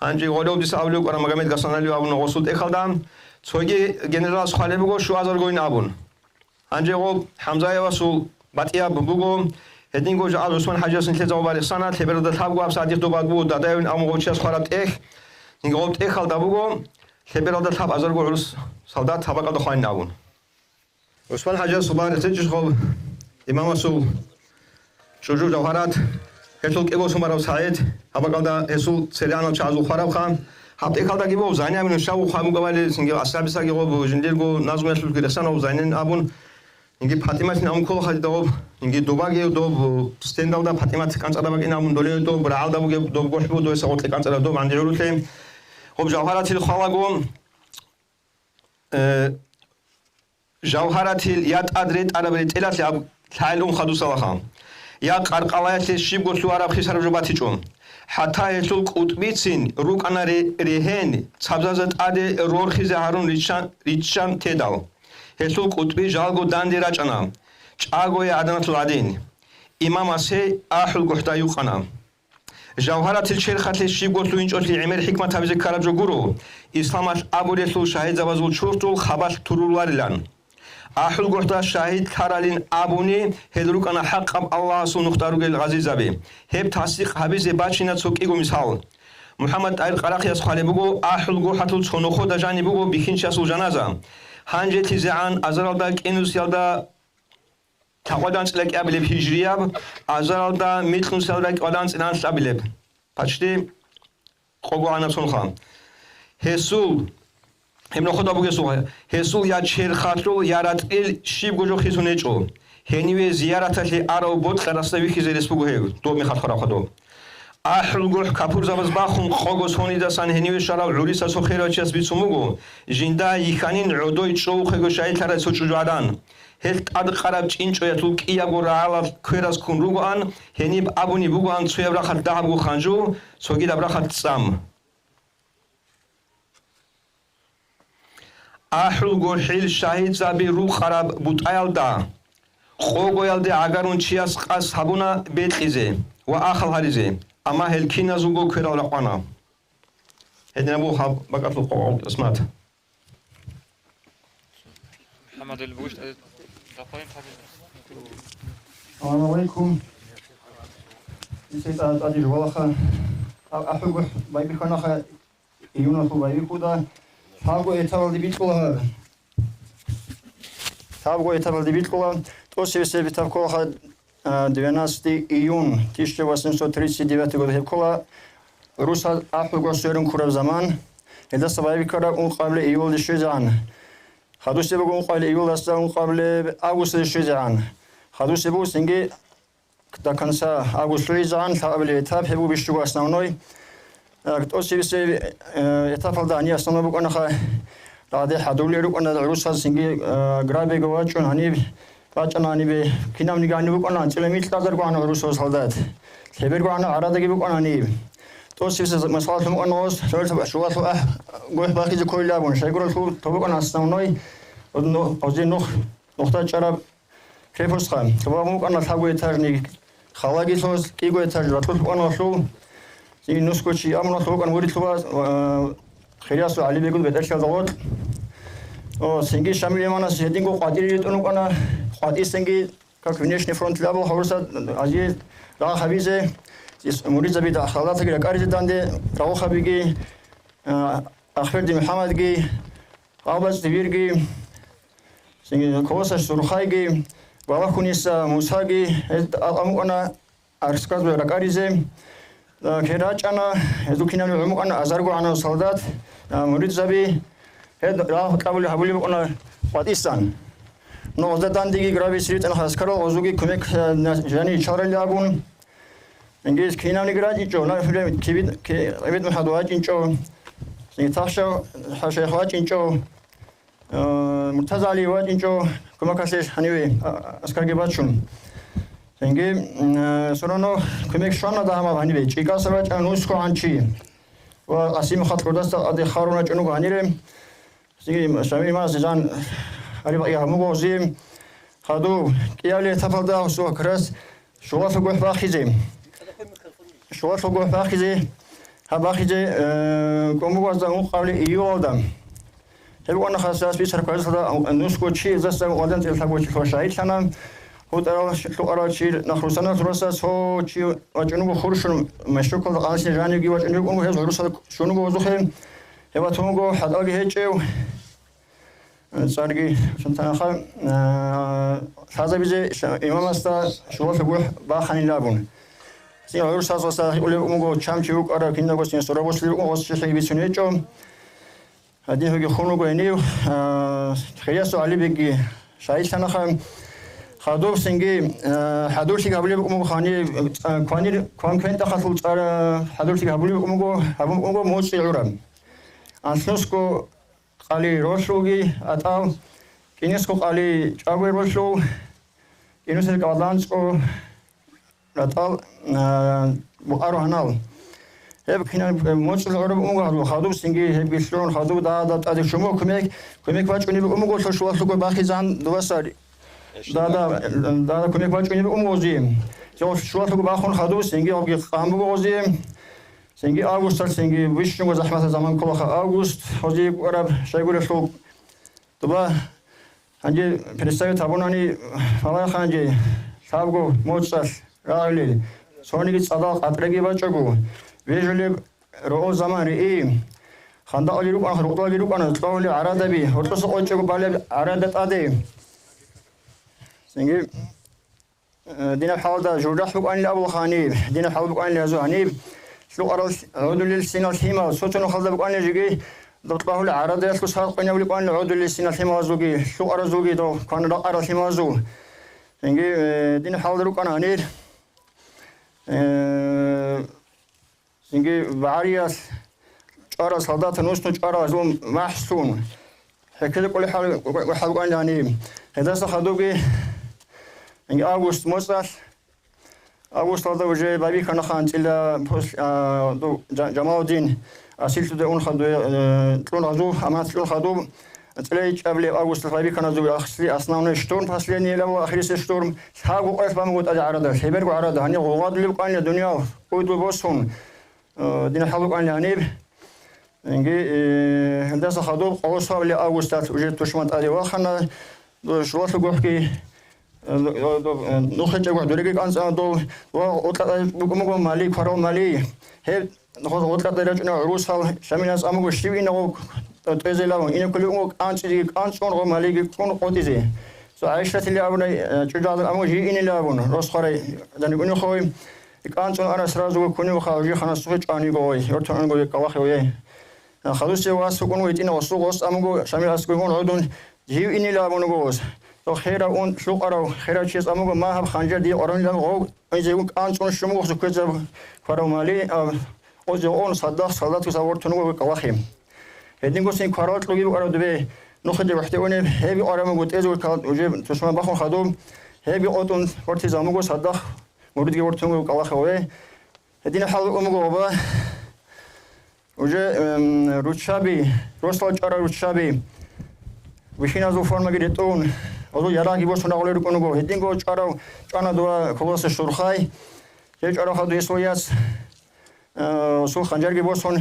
Гьанже гъолев дица авлив кӀвара Магомед Гасаналиев абуна гъосул тӀехьалда, цоги генералас хъвалеб буго щуазаргойин абун. Гьанже гъоб ХӀамзаевасул батӀияб буго, гьединго жагьал ГӀусман ХӀажиясин лъезаб барихсана, лъебералда лъабго аб садихъ добад буго Дадаевин абун гъов чияс хъвараб тӀехь, гъоб тӀехьалда буго, лъебералда лъабазарго гӀурус солдат гьаб бакӀалда хванин абун. ГӀусман ХӀажиясул барихъ течӀищ гъоб имамасул чӀужу Жавгьарат, гьелъул кӀиго сумарав СагӀид, гьаб бакӀалда гьесул цере анал чагӀазул хварабха. Гьаб тӀехьалдаги буго, Зайнабин щав хъван бугавали, цинги асхӀабисаги гъоб жиндирго назмуялъулги рехсанав Зайнин абун, инги ПатӀиматин абун ккола хадида гъоб, инги добаги доб стендалда ПатӀимат кӀанцӀараб бакӀин абун доле доб рагӀалда бугеб доб гохӀбу дойса гъоркье кӀанцӀараб доб гӀанди гӀурулъе. Гъоб Жавгьаратил хъвалаго, э, Жавгьаратил я тӀад ретӀараб ретӀелалъе аб лъагӀел ун хадусалаха, я къаркъалаялъе щибго лъугьараб хисараб жо батичӀо. ХӀатта гьелъул кӀутӀбицин рукӀана ре-, регьен, цабзазда тӀаде рорхизе гьарун риччан, риччан тедал. Гьелъул кӀутӀби жалго данде рачӀана, чӀагое гӀаданалъул гӀадин. Имамас гьей АхӀулгохӀда юкъана. Жавгьаратил черхалъе щибго лъугьинчӀолъи гӀемер хӀикмат гьабизе ккараб жо гуро, исламалъ абурелъул шагьидзабазул чуртул хабалъ туруларилан. АхӀулгохӀда шагьидлъаралин абуни, гьел рукӀана хӀакъаб Аллагьасул нухда ругел гъазизаби. Гьеб тасдикъ гьабизе бачина цо кӀиго мисал. МухӀаммад ТӀагьир Къарахъияс хъвалеб буго, АхӀулгохӀалъул цо нохода жаниб буго бихьинчиясул жаназа. ГьанжелъизегӀан азаралда кӀинусиялда лъабкъоялда анцӀила кӀиабилеб гьижрияб, азаралда микьнусиялда кӀиабилеб анцӀила анлъабилеб. Почти къого гӀанаб сонха. Гьесул, гьеб нохода бугесухъе, гьесул я черхалъул, я ратӀлил щибго жо хисун гьечӀо. Гьениве зияраталъе арав бокьарасда вихьизе рес буго гьев, доб мехалъ хъвараб хадуб. АхӀулгохӀ капурзабаз бахун къого сонидасан гьениве щварав гӀурисасул херав чияс бицун буго, жинда йихьанин гӀодой чӀовухъего шагьидлъарай цо чӀужугӀадан. Гьелъ тӀадкъараб чӀинчӀоялъул кӀиябго рагӀалал квераз ккун ругоан, гьениб абунеб бугоан цояб рахъалъ дагьабго ханжу, цогидаб рахъалъ цӀам. АхӀулгохӀил шагьидзаби рукъараб бутӀаялда, къогоялде гӀагарун чияс къасд гьабуна бекьизе ва ахал гьаризе, амма гьел киназулго кверал ракъана. Гьединаб буго гьаб бакӀалъул къо-, къо-, къисмат. محمد البوشت، دخلين حبيبي. السلام عليكم. ИсетӀа тӀадир валаха. А-, ахӀугу байбихьанаха, июналъул байбихьуда. Лъабго этаралде бикьула гьаб. Лъабго этаралде бикьула. ТӀосе весе битаб кколаха, а, двенадцатый июнь тысяча восемьсот тридцать девятый год гьеб ккола. ГӀурусал ахӀугу сверун ккураб заман. Гьелдаса байбихьараб ункъабилеб июлалде щвезегӀан. Хадусе буго ункъабилеб июлдаса ункъабилеб августалде щвезегӀан. Хадусе буго цинги до конца август лъугӀизегӀан, лъабабилеб этап, гьеб буго бищуго основной. Так, тӀосе весе, э, этапалда гьаниб основной букӀанаха, рагъде хӀадурлел рукӀана гӀурусаз цинги, э, Грабега вачӀун гьаниб, ВачӀана гьанибе, кинабниги гьаниб букӀана, анцӀила микьазарго гьанав гӀурусав солдат. Лъеберго гьанав гӀарадаги букӀана гьаниб. ТӀосиб масалалъун букӀана гъос, щуалъул ахӀ гохӀ бахизе кколилан абун, щайгуралъул то букӀана основной, ну, гъозе нух, нухда чӀараб крепостха. Тоба букӀана лъабго этажник халагилъулъ, кӀиго этаж ратулъ букӀана гъолъул. Цинги нусго чи амуналъ вукӀана Урилъуба, а, Хириясул ГӀалибегул бетӀерлъиялда гъоркь. О, цинги Шамил имамас гьединго къватӀире ритӀун вукӀана, къватӀисенги, как внешний фронт лъабал гьавурса, гьазие рагъ гьабизе, ис-, муридзаби да-, халатаги ракӀаризе данде, Рагъухъабиги, а, Ахберди МухӀаммадги, АлбацӀ Дибирги, цинги Колосаш Сурхайги, Балахуниса Мусаги, гьез а-, амукӀана, арсказбе ракӀаризе, а, кер рачӀана, гьезул кинабниги гӀумукӀана азарго гьанав солдат, а, муридзаби, гьед рагъ кьабули гьабулеб букӀана къватӀисан. Но гъозда дандеги грабизе ритӀана аскарал, гъозулги кумек, а, на-, жани чарали абун. Ингилис кинабниги рачӀинчӀо, например, кибит-, ки-, Кибит МухӀамад вачӀинчӀо, Тахша Шайх вачӀинчӀо. Э, МуртазагӀали вачӀинчӀо кумекалъе гьаниве, а, аскарги бачун. Цинги, м, э, всё равно кумек щвана дагьаб гьаниве. ЧӀикӀаса вачӀана нусго гӀанчи. Ва Къасим ХатӀурдаса Къади Харун вачӀун вуго гьанире. Цинги Шамил имамас жан гьариб гьаб мугъози. Хадуб кӀиабилеб этапалда гьесул как раз Шулалъул гохӀ бахизе. Шулалъул гохӀ бахизе, гьаб бахизе, э, кӀун буго гьазда ункъабилеб июлалда. Гьеб вукӀана хасас бицараб кварталда нусго чи, гьездаса гьалдан цӀикӀкӀун лъабго чи лъугьа шагьидлъана. ГьутӀарал лъукъарал чи Нахрусаналъул росас цо чи вачӀун вуго хуршун, машрукалда къанлъи жанивги вачӀун вукӀун вуго, гьез гӀурусал щун вуго гьезухъе. Гьев ватун вуго хӀатӀалги гьечӀев. ЦӀарги сунтанаха, а, лъазабизе ша-, имамасда Шулалъул гохӀ баханилан абун. Цин гӀурусаз васда гьикъулеб буго, чамчи вукӀарав киналго цин сура босулеб буго, гъос чӀехӀи бицун гьечӀо. Гьадин гьоги хун вуго гьенив, а, Хириясул ГӀалибегги шагьидлъанаха. Хадуб цинги, а, хӀадурлъи гьабулеб буго гьанив, а, кванир-, кван-квен тӀахалъул цӀар хӀадурлъи гьабулеб буго, гьабун буго МуцӀи гӀураб. Анлънусго къали ролъулги атӀал, кӀинусго къали чӀагояб ролъул, кӀинусел кӀалданцӀго ратӀал, а, букъару гьанал. Гьеб кинаб, э, МуцӀил гӀураб буго гьадул, хадуб цинги гьебги лъугӀун, хадуб дагьаб тӀаде чӀун буго кумек, кумек бачӀунеб буго лъо Шулалъул гохӀ бахизан дубаса. Дагьаб, дагьаб кумек бачӀунеб буго гъози. Цо Шулалъул гохӀ бахун хадуб цинги гьебги къан буго гъози. Цинги августалъ, цинги бищунго захӀматаб заман кколаха август, гъози букӀараб щайгурелъул. Дуба гьанже представить гьабунани, валлагь, гьанже лъабго моцӀалъ рагӀулел, цониги цӀадал къатӀреги бачӀого, вежулеб рогьул заман рии. Хандакъали рукӀана, рукъалги рукӀана, кьогьли гӀарадаби, гьоркьоса къойчӀого балеб гӀарада тӀаде. Цинги, э, динаб хӀалалда жужахӀ букӀанил абулха гьаниб, динаб хӀалал букӀанил гьазу гьаниб, лъукъарал гӀодулел синал лъимал, цо-цо нухалда букӀанил жиги, докьагьули гӀарадаялъул саркъинавли букӀанил гӀодулел синал лъималазулги, лъукъаразулги, дов кван ракъарал лъималазул. Цинги, э, динаб хӀалалда рукӀана гьанир. Э, Цинги багӀариялъ чӀварал солдатан усну чӀварал гьезул махӀсун. ХӀеккезе кӀолеб хӀал-, хӀал букӀанилани. Гьедаса хадубги, цинги август моцӀалъ, августалда уже байбихьана хан цӀила пос-, а, ду-, Жа-, Жамалудин асирлъуде ун хадуе, э, кьун гьазул, аманат кьун хадуб, ЦӀилайчӀаблеб августалъ байбихьана зугӀахъли основной штурм, последний лавла ахирисеб штурм, лъабго къоялъ бамуго тӀаде гӀарада, лъеберго гӀарада, гьанир гъугъадулеб кӀванила дуниял къуйдул босун, э, динахъал букӀанила гьаниб. Инги, э, гьелдаса хадуб къоло соабли августалъ уже тушман тӀаде вахана, ду-, шулалъугохъги, э, ду-, ду-, э, нухечӀего дуреги кӀанцӀана дол, ва гъоркьа букӀун буго Мали, кварал Мали. Гьеб Гъоркьада рачӀунев гӀурусал Шамилас амуго щив инагъо тӀезелавун, инакулев унго кӀанцӀиги кӀанцӀун гъо малиги ккун къотӀизе. Цо ГӀайшатили абунай, э, чӀужугӀадан амуго жий инилавун, рос хварай даникӀунихъой. КӀанцӀун ара сразу кунев ха жихана сухе чӀаниго гъой, йортун анго калахе гъой. Хадусе вас вукӀун витӀина осул гъос амуго Шамилас гуйгъун гӀодун, жив инилавун гъос. Цо херав ун лъукъарав, херав чияс амуго магьаб ханжар дие къоранилан гъов, инзе вун кӀанцӀун щумуго сухезаб кварав мали, а, Озе он садахъ солдатго савортун вуго кӀалахи. Гьединго син кварал кьуги букӀараб дубе, нухиде вахӀде унеб, гьеб букӀараб буго тӀезе вуркал уже тушман бахун хадуб, гьеб къотӀун вортизаб буго садахъ муридги вортун вуго кӀалахи гъове. Гьединаб хӀал букӀун буго оба. Уже, эм, руччаби, росла чӀварал руччаби, вихьиназул формаги ретӀун, гьазул ярагъги босун рагъулел рукӀун руго. Гьединго чӀварав, чӀвана дова колоса Шурхай. Гьев чӀварав хадув гьесул яц. Э, сул ханжарги босун,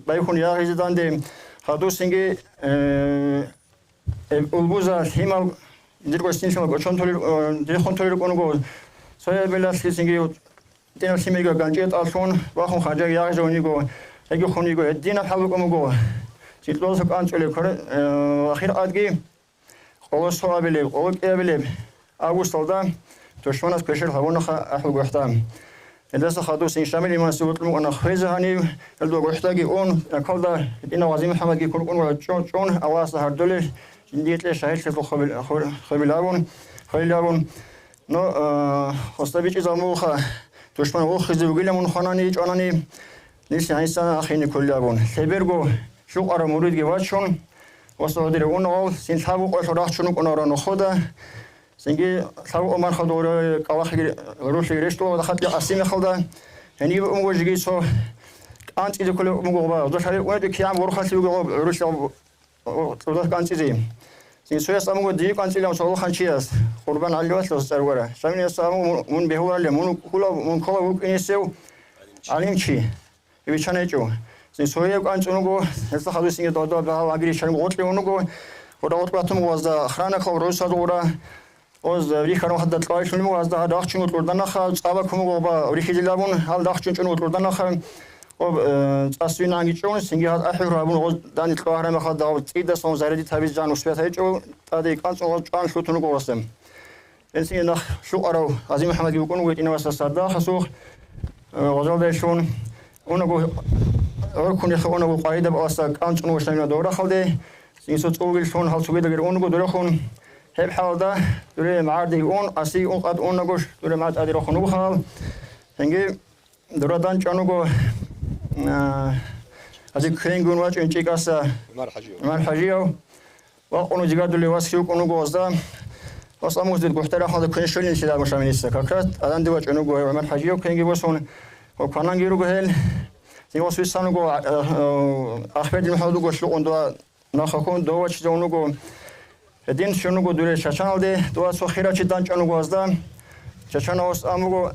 байхьун ягъизе данде, гьадусинги, э, э, улбуза лъимал, дирго син лъимал гочон толел, э, дехун толел рукӀун руго. Цоябилалъгицинги тӀинаб лъималги ганчӀе тӀалъун, бахун ханжарги ягъизе униго, гьеги хуниго, гьединаб хӀал букӀун буго. Цикълъуялъул кӀанцӀулеб квар-, э, ахир адги, Къоло соабилеб, къоло кӀиабилеб августалда тушманас квешел гьабунаха АхӀулгохӀда. Гьелдаса хадусин Шамил иманасе вокьун вукӀана хвезе гьанив, гьелда гохӀдаги ун, акалда гьитӀинав ГъазимухӀамадги куркӀун ва чӀун, чӀун, Аллагьасда гьардулел жиндие кье шагьидлъазул хвебил-, хве-, хвебилавун, хвелилавун. Но, а, хоста бичӀчӀизаб мугъха, тушман вохизе вугилан мун хванани, чӀванани, нилъ гьайсан ахине кколилабун. Лъеберго лъукъараб муридги вачун, ва Саудире унагъал, цин лъабго къоялъ рахчун вукӀунарав нухода, цинги лъабго марха дора кӀалахиги рухӀлиги рещтӀула ва дахъатӀи асимехалда, гьениб умго жиги цо кӀанцӀизе кколев умго гъоба, гъозда шарир унетӀи кигӀан борхалъи вуго гъоб гӀурулъа О, цӀудалъ кӀанцӀизе. Цин цояс амуго дие кӀанцӀилан цо ханчияс, Къурбан ГӀалиевалъ цӀар вара. Шамилас амуго мун, мун бегьуларелъа, мун ккула, мун ккола вукӀинесев гӀалимчи. Биччан гьечӀо. Цин цояв кӀанцӀун вуго, гьесда хадусинги дагьдал багьал агири чан гъоркье унуго, гъора гъоркь батун вазда охрана ккола росазул гъора. Оз рихьарун хадда кьвайилъун вуго, гьазда гьал рахчун вукьурданаха, цӀаба кумуго ба рихьилилабун, гьал рахчун чӀун вукьурданаха, об, э, цӀасвинанги чӀун, цинги гьаз ахӀи гьабун, оз дани кьвагьараб мехалда гьав цӀидасан зарядит гьабизе жан успет гьечӀо, тӀаде кӀанцӀун гьав чӀван лъутун вуго васда. Гьенсинги нах лъукъарав ГъазимухӀамадги вукӀун вуго гьитӀинав васас сардахъасухъ, э, гъозалдайилъун. Унаго гӀуркун рехе унаго къвайидаб аласа кӀанцӀун вуго Шамилан дов рахалде, Инсул цӀувгилъун гьал цогидагир унго дурехун. Гьеб хӀалда дуре магӀарде ун, аси ун къад унагош, дуре магӀар тӀаде рахун вуго гьал. Гьенги дурадан чӀван вуго, а, ази квенгун вачӀун чӀикӀаса ГӀумар ХӀажияв. ГӀумар ХӀажияв. Ва къуну зигадулев васги вукӀун вуго вазда. Вас амуздир гухӀтара хӀалда квен щолин лъилаго Шамилица. Как раз аданде вачӀун вуго ГӀумар ХӀажияв квенги босун. Ва квананги руго гьел. Цин вас висан вуго, а, а, Ахмедил МухӀаммад вуго лъукъун дуа Нахъа хун дов вачизе унуго. Гьедин щун вуго дуре Чачаналде, дова цо хирав чи данчӀун вуго гьазда. Чачанав ас ам вуго,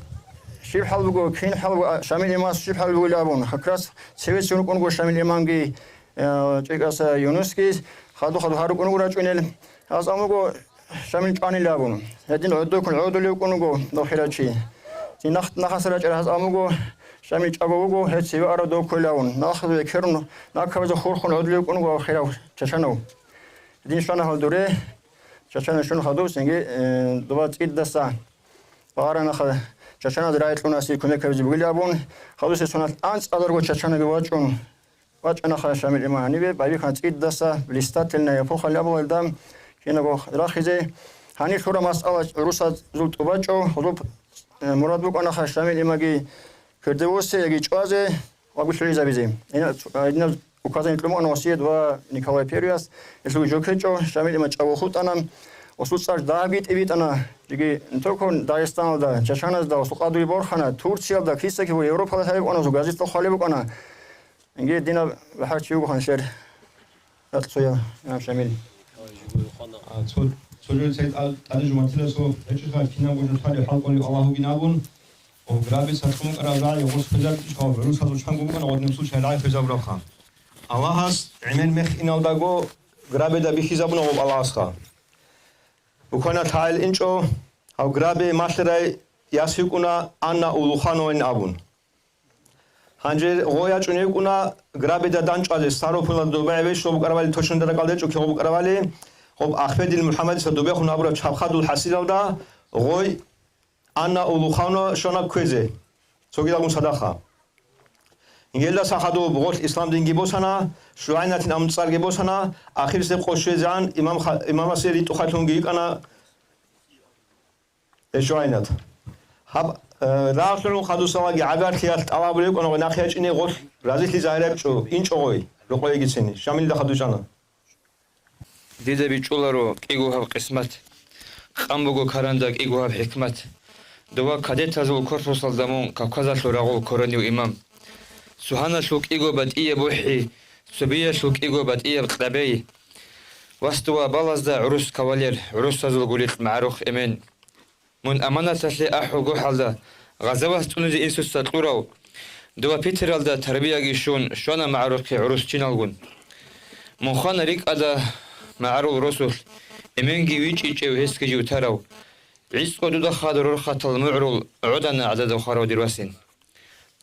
щиб хӀал буго, кин хӀал буго, а, Шамил имамас щиб хӀал бугилан абун. Как раз цеве цун рукӀун вуго Шамил имамги, э, чӀикӀаса Юнусги, хаду-хаду гьарукӀун вуго рачӀунел. Гьаз ам вуго, Шамил чӀванилан абун. Гьедин гӀодоккун гӀодулев вукӀун вуго дов хирав чи. Цин нах-, нахъаса рачӀарал гьаз ам вуго, Шамил чӀаго вуго, гьев цеве арав дов кколевун. Нахъе векерун, накабазе хурхун гӀодулев вукӀун вуго хирав чачанав. Гьедин щвана гьал дуре, чачанав щун хадуб, цинги, э, доба цӀидаса багъарана ха-, чачаназ рагӀи кьунаси кумек гьабизе бугилан абун, хадусе соналъ анцӀадарго чачанаги вачӀун, вачӀана ха Шамил имам гьанибе, байбихьана цӀидаса блистательная эпохалин абулалда, кинаго рахизе. Гьанир лъура масъала гӀурусазул тӀубачӀо, гьудуб, э, мурад букӀана ха Шамил имамги кверде воссе яги чӀвазе ва гулъугӀизабизе. Гьина-, гьадинаб указание кьун букӀана Осият ва Николай Первыяс, гьелъул жо ккечӀо, Шамил имам чӀаго хутӀана, осул цӀар дагьабги тӀибитӀана, жеги не только Дагъистаналда, Чачаназда, осул къадуги борхана, Турциялда, киса-кибе Европалда лъалеб букӀана, осул газеталда хъвалеб букӀана. Инге динаб бахӀарчи вуго гьанлъер рацӀцӀуя, имам Шамил. А, цо, цо жо цай тӀа-, тӀаде жуматиласо гьечӀоха кинабго жо лъалев хӀалкӀолев Аллагьугин абун, ва грабица чӀумукӀараб рагӀи гъос хвезабичӀо, гӀурусазул чанго букӀана гъодинаб случай рагӀи хвезабурабха. Аллагьас гӀемер мех иналдаго грабида бихьизабуна гъоб Аллагьасха. Буквана лъагӀел инчӀо, гьав грабе малъарай яс йикӀуна Анна Улухановин абун. Гьанже гъо ячӀунев вукӀуна грабида данчӀвазе Ставропольалда добегӀебе що букӀарабали, точно даракалда гьечӀо кигъо букӀарабали, гъоб Ахмедил МухӀаммадица добехун гьабураб чабхадул хӀасилалда гъой Анна Улухановна щвана кквезе, цогидалгун цадахъа. Гьелдаса хадуб гъолъ ислам динги босана, ШугӀайнатин абун цӀарги босана, ахирисеб къо щвезегӀан имам ха-, имамасе ритӀухъалъунги йикӀана ШугӀайнат. Гьаб, э, рагълъун хадусалаги гӀагарлъиялъ тӀалабулеб кӀванагъой нахъе ячӀине гъолъ разилъи загьирабичӀо, инчӀогъой, рокъойгицин, Шамилда хадучӀана. Дида бичӀчӀуларо кӀиго гьаб къисмат, къан буго каранда кӀиго гьаб хӀикмат. Дова кадетазул корпусалда мун Кавказалъул рагъул кверанив имам. Сугьаналъул кӀиго батӀияб бухӀи, цобиялъул кӀиго батӀияб кьабей. Вас дова балазда гӀурус кавалер, гӀурусазул гуликь магӀарухъ эмен. Мун аманаталъе ахӀулгохӀалда, гъазават цӀунизе инсуца кьурав, дова Питералда тарбияги щун, щвана магӀарухъе гӀурусчиналгун. Мун хвана рикӀкӀада магӀарул росулъ, эменги вичӀичӀев гьесги живтарав. ГӀицӀго дуда хадур рорхатал мугӀрул гӀодана гӀадада хварав дир васин.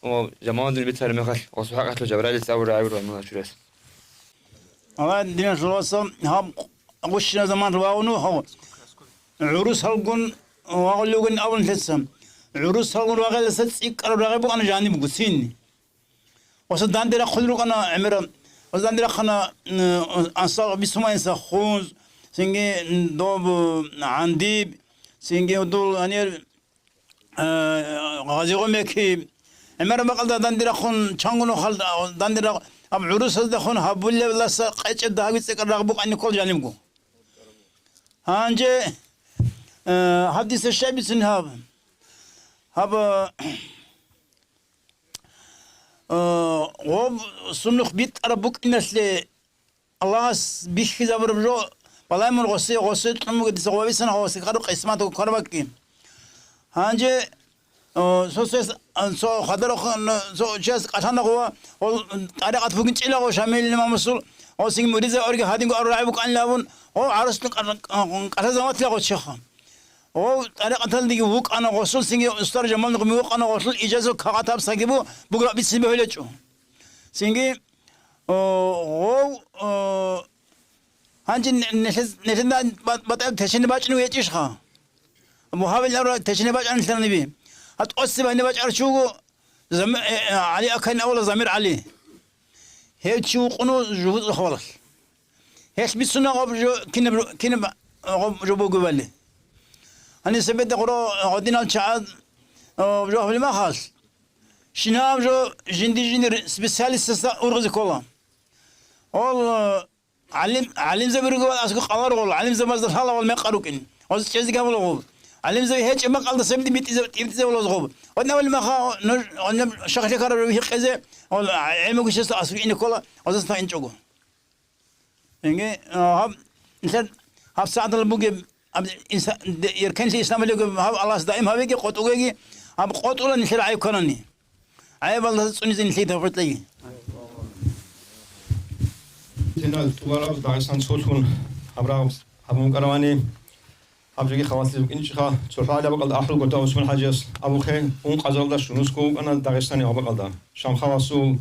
О, заман дун битар мехалъ, осу хӀакъалъу Жабраилица абур гӀайбур ва муна чурес. Аллагь динас лугьаса гьаб гъущина заман руагъуну гьав. ГӀурус гьалгун вагъулевгун абун лъеца. ГӀурус гьалгун вагъеласа цӀикӀкӀараб рагъи букӀана жаниб гуцин. Оса данде рахъун рукӀана гӀемераб. Оса данде рахъана, м, ансал бисумаинса хунз, цинги доб гӀандиб, цинги удул гьанир, э, гъазигъумеки. ГӀемераб бакӀалда данде рахъун чангу нухал данде рахъ-, аб гӀурусаздехун гьабулеб ласа къечӀеб дагьаб цӀикӀкӀараб рагъ букӀани ккол жанибгу. Гьанже, э, гьаб дица щай бицин гьаб? Гьаб, э, гъоб суннух битӀараб букӀиналъе Аллагьас бихьизабураб жо, балай мун гъосе, гъосе кьун буго дица гъобисан гъосе кару къисмат ккарабакки. Гьанже О, сосес, а, цо хадурахъ, н-, цо час кӀалъана гъова, ол тӀарикъат бугин чӀила гъо Шамил имамасул, о, син муридзе орги гьадинго ару рагӀи букӀанила абун, о, гӀарус кӀа-, кӀа-, кӀалъазаватила гъо чеха. О, тӀарикъаталдиги вукӀана гъосул, синги устар Жамал нугъми вукъана гъолъул ижазул кагъатаб сагибу бугра бицин бегьулечӀо. Синги, о, гъов, о, Гьанже не-, нилъез-, нилъеда ба-, батӀа течине бачӀун гьечӀищха? Абу гьавил абра течине бачӀанилъаниби. Гьа тӀоцеб гьаниб бачӀарав чи вуго, Зами-, э, э, ГӀали Акайин авала Замир ГӀали. Гьев чи вукъуну жугьуцӀ хвалалъ. Гьелъ бицуна гъоб жо-, кинаб жо-, кинаб гъоб жо бугебали. Гьаниб себеда гъуро гъодинал чагӀаз, э, жо гьабли махалъ. Щинаб жо жинди-жиндир специалистасда ургъизе ккола. Ол, э, ГӀалим-, гӀалимзаби ругел асгу къаларгъул, гӀалимзабазда лъалавал мекъа рукӀин. Оз чӀезги гьабулагъул. ГӀалимзаби гьечӀеб макъалда сабди битӀизе-, битӀизавулазгъуб. Ва навал маха, нуж, гьаниб шахлихараб гьикъизе, гьал гӀемуги честа асгу ине ккола, озас та инчӀого. Инги, а, гьаб, нилъер гьаб сагӀатал бугеб, аб, инса-, де-, еркенлъи исламалиго гьаб Аллагьас даим гьавеги, къотӀугеги, гьаб къотӀула нилъер гӀайб кканани. ГӀайбалдаса цӀунизе нилъее тавфикъ кьеги. Тенал тӀубараб Дагъистан цолъун гьабраб гьабун каравани. Гьаб жоги халаси букӀинчӀиха, цохӀо гьалаб бакӀалда ахӀулго дагь Усман ХӀажияс абухъе, ункъазаралда щунусго вукӀана Дагъистанияб бакӀалда. Шамхаласул,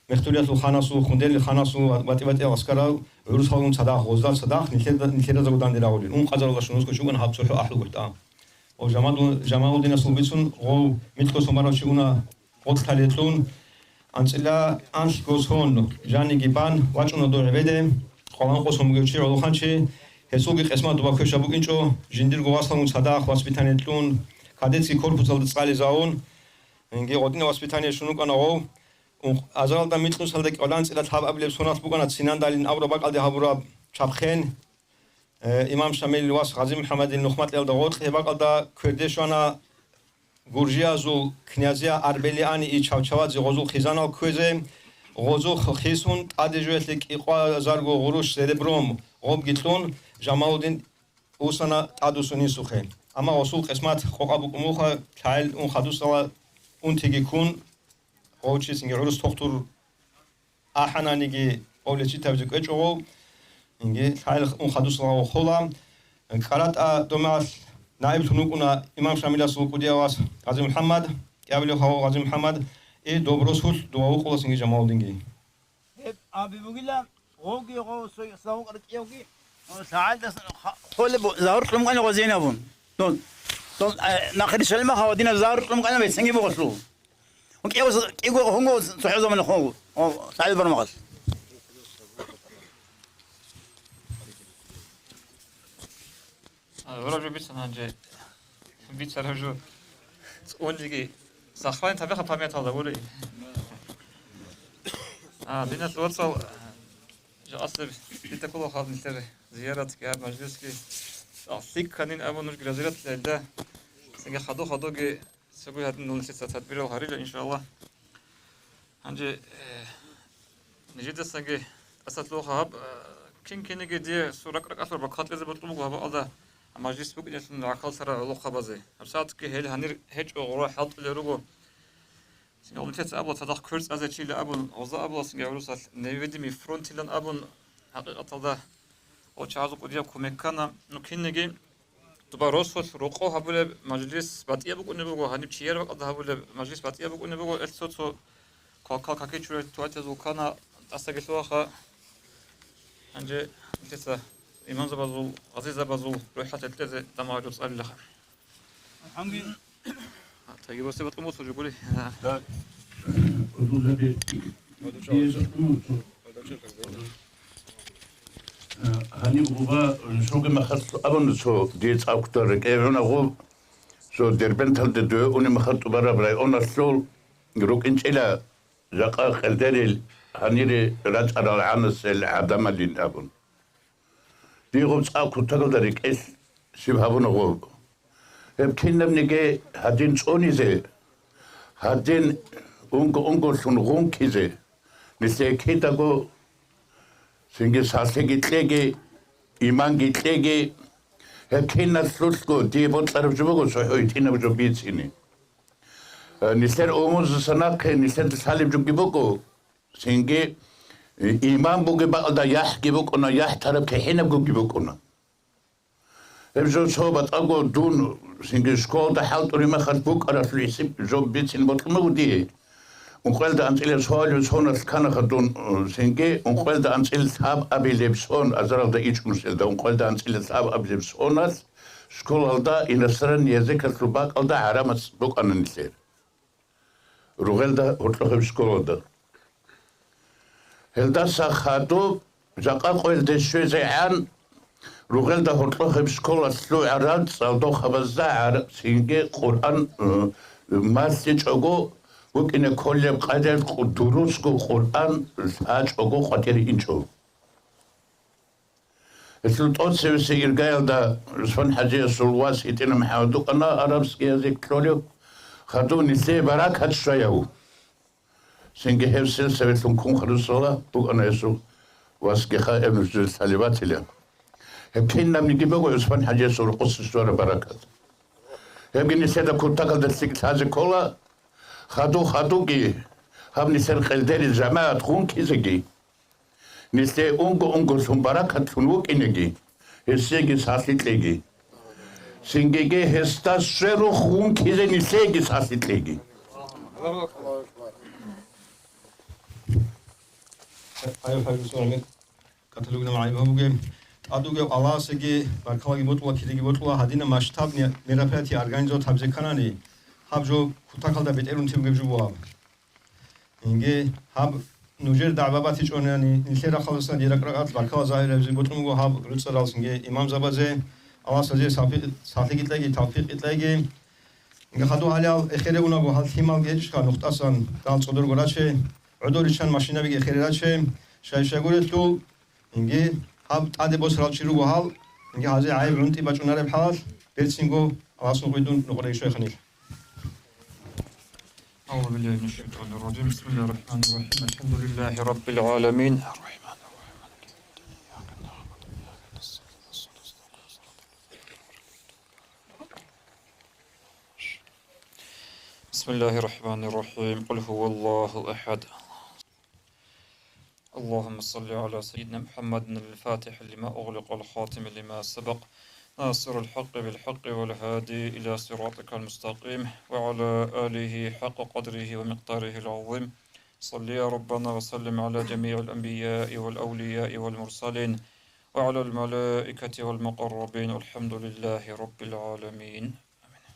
Мехтулиятул ханасул, Хунделил ханасул ва батӀи-батӀиял аскарал гӀурус халкъун цадахъ, гъозда цадахъ нилъеда, нилъеда загъудан дирагъулин. Ункъазаралда щунусго чӀукӀана гьаб цохӀо ахӀулго тӀа. Ва Жамадул-, Жамалуддинасул бицун гъов микьго сумарав чи уна гъоркьлъалилъун, анцӀила анлъго сон жаниги бан вачӀуна дов гӀебеде, къваланкъо сон бугев чи гӀолохъанчи, гьесулги къесмат дуба квешаб букӀинчӀо, жиндирго васалгун цадахъ воспитание кьун, кадетский корпусалда цӀализавун, инги гъодина воспитание щун вукӀана гъов. Ун-, азаралда микьнусалда кӀваланцӀила лъабабилеб соналъ букӀана цинандалин абураб бакӀалде гьабураб чабхъен. Э, имам Шамилил вас Гъази МухӀаммадил нухмакьиялда гъоркь гьеб бакӀалда кверде щвана гуржиязул князиял Арбелиани и Чавчавадзе гъозул хизанал кквезе, гъозухъ хисун, тӀаде жоялъе кӀикъвазарго гъурущ серебром гъобги кьун, Жамалудин усана тӀадвуссун инсухъе. Амма гъосул къисмат къокъа букӀун буха, лъагӀел ун хадусала унтиги ккун, гъов чисинги гӀурус тухтур ахӀананиги, гъов лечитабизе кӀвечӀого, инги лъагӀел ун хадуслаго хола. КӀаратӀа домалъ наиблъун вукӀуна имам Шамиласул кӀудияв вас Гъази МухӀаммад, кӀиабилев гьав Гъази МухӀаммад, и доб росулъ дова вукъуласинги Жамалудинги. Гьеб аби бугила, гъовги гъов сой савукъа ритӀиявги, сагӀалдасан ха-, холеб загьур кьумкӀани гъозейин абун. Дон, дон, э, нахъри шалма гьава динаб загьур кьумкӀана бецинги бугъалъул. КӀиго, кӀиго гьунго цохӀо замана хун, о, СагӀид Бармагъал. А, гьураб жо бицана гьанже. Бицараб жо. ЦӀунлъиги. Сохранить гьабиха памяталда гури. А, динат вацал, жо аслаб дита ккола хал нилъер зияратги, гьаб мажлисги. А, лъикӀ кканин абун нужги разиратила илда. Цинги хадур-хадурги Цого гьадин нилъеца тадбирал гьарила, иншаллагь. Гьанже, э, нижидасаги тӀасалъугьа гьаб, э, кин-кинеги дие суракь-ракӀалъур баккатӀизе бокьун буго гьаб бакӀалда мажлис букӀиналъун рахъаллъарал гӀолохъабазе. ГьабсагӀатги гьел гьанир гьечӀо гъура хӀалтӀулел руго. Цинги нилъеца абула цадахъ квер цӀазе чила абун, гъоза абула цинги гӀурусалъ невидимый фронтилан абун, хӀакъикъаталда гъов чагӀазул кӀудияб кумек ккана. Ну, кинеги Дуба росулъ рокъов гьабулеб мажлис батӀияб букӀунеб буго, гьаниб чияр бакӀалда гьабулеб мажлис батӀияб букӀунеб буго, ил цо-цо квалквал какичурел тугьатизул ккана тӀасаги лъугьаха. Гьанже нилъеца имамзабазул, гъазизабазул рухӀалъе кьезе дамагӀажул цӀалилаха. Алхамдулиллагь. Таги босе батӀун босулеб гури. Да. Гьаниб гъуба шоги махалъ абуна цо дие цӀакъ кутара рекӀее гӀуна гъуб, цо Дербенталде дуе уни махалъ тӀубараб районалъул рукӀинчӀила жакъа къелдерил гьанире рачӀарал гӀанасел гӀадамалин абун. Дие гъуб цӀакъ кутаралда рекӀелъ щиб гьабуна гъуб. Гьеб кинабниги гьадин цӀунизе, гьадин унго-унголъун гъункизе, нилъее кидаго цинги сахлъиги кьеги, иманги кьеги, гьеб киналъулъго дие бокьараб жо буго цохӀо гьитӀинаб жо бицине. Э, нилъер умумузаса нахъе нилъеда лъалеб жоги буго, цинги, э, иман бугеб бакӀалда яхӀги букӀуна, яхӀ тараб кихӀинабгоги букӀуна. Гьеб жо цо батӀаго дун цинги школалда хӀалтӀулеб мехалъ букӀаралъул гьесиб жо бицин бокьун буго дие. Ункъоялда анцӀила цоалев соналъ кканаха дун, э, цинги ункъоялда анцӀила лъабабилеб сон, азаралда ичӀун селда, ункъоялда анцӀила лъабабилеб соналъ школалда иностранный языкалъул бакӀалда гӀарамац букӀана нилъер. Ругъелда гьоркьохъеб школалда. Гьелдаса хадуб, жакъа къоялде щвезегӀан, ругъелда гьоркьохъеб школалъ лъугӀарал цӀалдохъабазда гӀараб цинги Къуръан, э, малъичӀого, букӀине кколеб къайдаялъ къу-, дурусго Къуръан лъачӀого къватӀире инчӀо. Гьелъул тӀоцевесеб иргаялда ГӀусман-хӀажиясул вас гьитӀинаб МухӀаммад вукӀана, арабский язык кьолев, хадув нилъее баракат щваяв. Цинги гьев сельсоветлъун ккун хадусала букӀана гьесул васгиха эбнусулъ лъалеб батила. Гьеб кинабниги буго ГӀусман-хӀажиясул рокъосе щвараб баракат. Гьебги нилъеда кутакалда лъикӀ лъазе ккола, хадув-хадувги гьаб нилъер къелдерил жамагӀат гъункизеги. Нилъее унго-унголъун баракатлъун вукӀинеги, гьесеги сахлъи кьеги. Цинги гьесда сверухъ вуккизе нилъееги сахлъи кьеги. Каталугна магӀиба бугеб, тӀад бугеб Аллагьасеги баркалаги бокьула, кириги бокьула, гьадинаб масштабный мероприятие организовать гьабизе кканани, гьаб жо кутакалда бетӀерунти бугеб жо бугеб. Инги гьаб нужер дагӀба батичӀонани, нилъер рахъалдасан дирак рагӀат баркала загьир гьабизе бокьун буго гьаб реццаралсинги имамзабазе, Аллагьас гьезие сахлъи-, сахлъиги кьеги, тавфикъги кьеги. Инги хадуб гьале гьал эхере унаго гьал лъимал гьечӀха нухтасан дал цӀодорго раче, гӀодор риччан машинабиги эхере раче, щай-щайгурелъул, инги гьаб тӀаде босарал чи руго гьал, инги гьазе гӀайиб гӀунтӀи бачӀунареб хӀалалъ, берцинго Аллагьас нугъидун нукъреги щвеханил. أعوذ بالله من الشيطان الرجيم. بسم الله الرحمن الرحيم. الحمد لله رب العالمين. الرحمن الرحيم. مالك يوم الدين. إياك نعبد وإياك نستعين. اهدنا الصراط المستقيم. بسم الله الرحمن الرحيم. قل هو الله أحد. اللهم صل على سيدنا محمد الفاتح لما أغلق والخاتم لما سبق ناصر الحق بالحق والهادي إلى صراطك المستقيم وعلى آله حق قدره ومقداره العظيم. صل يا ربنا وسلم على جميع الأنبياء والأولياء والمرسلين وعلى الملائكة والمقربين والحمد لله رب العالمين. آمين.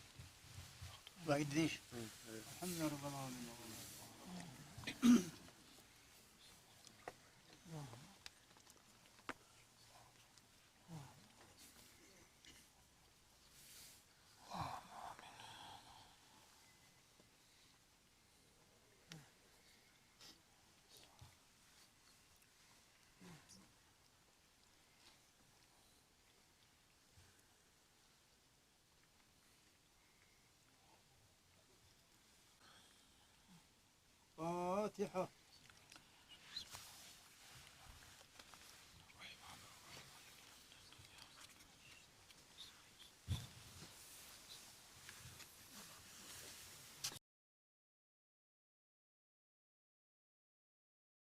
الفاتحة.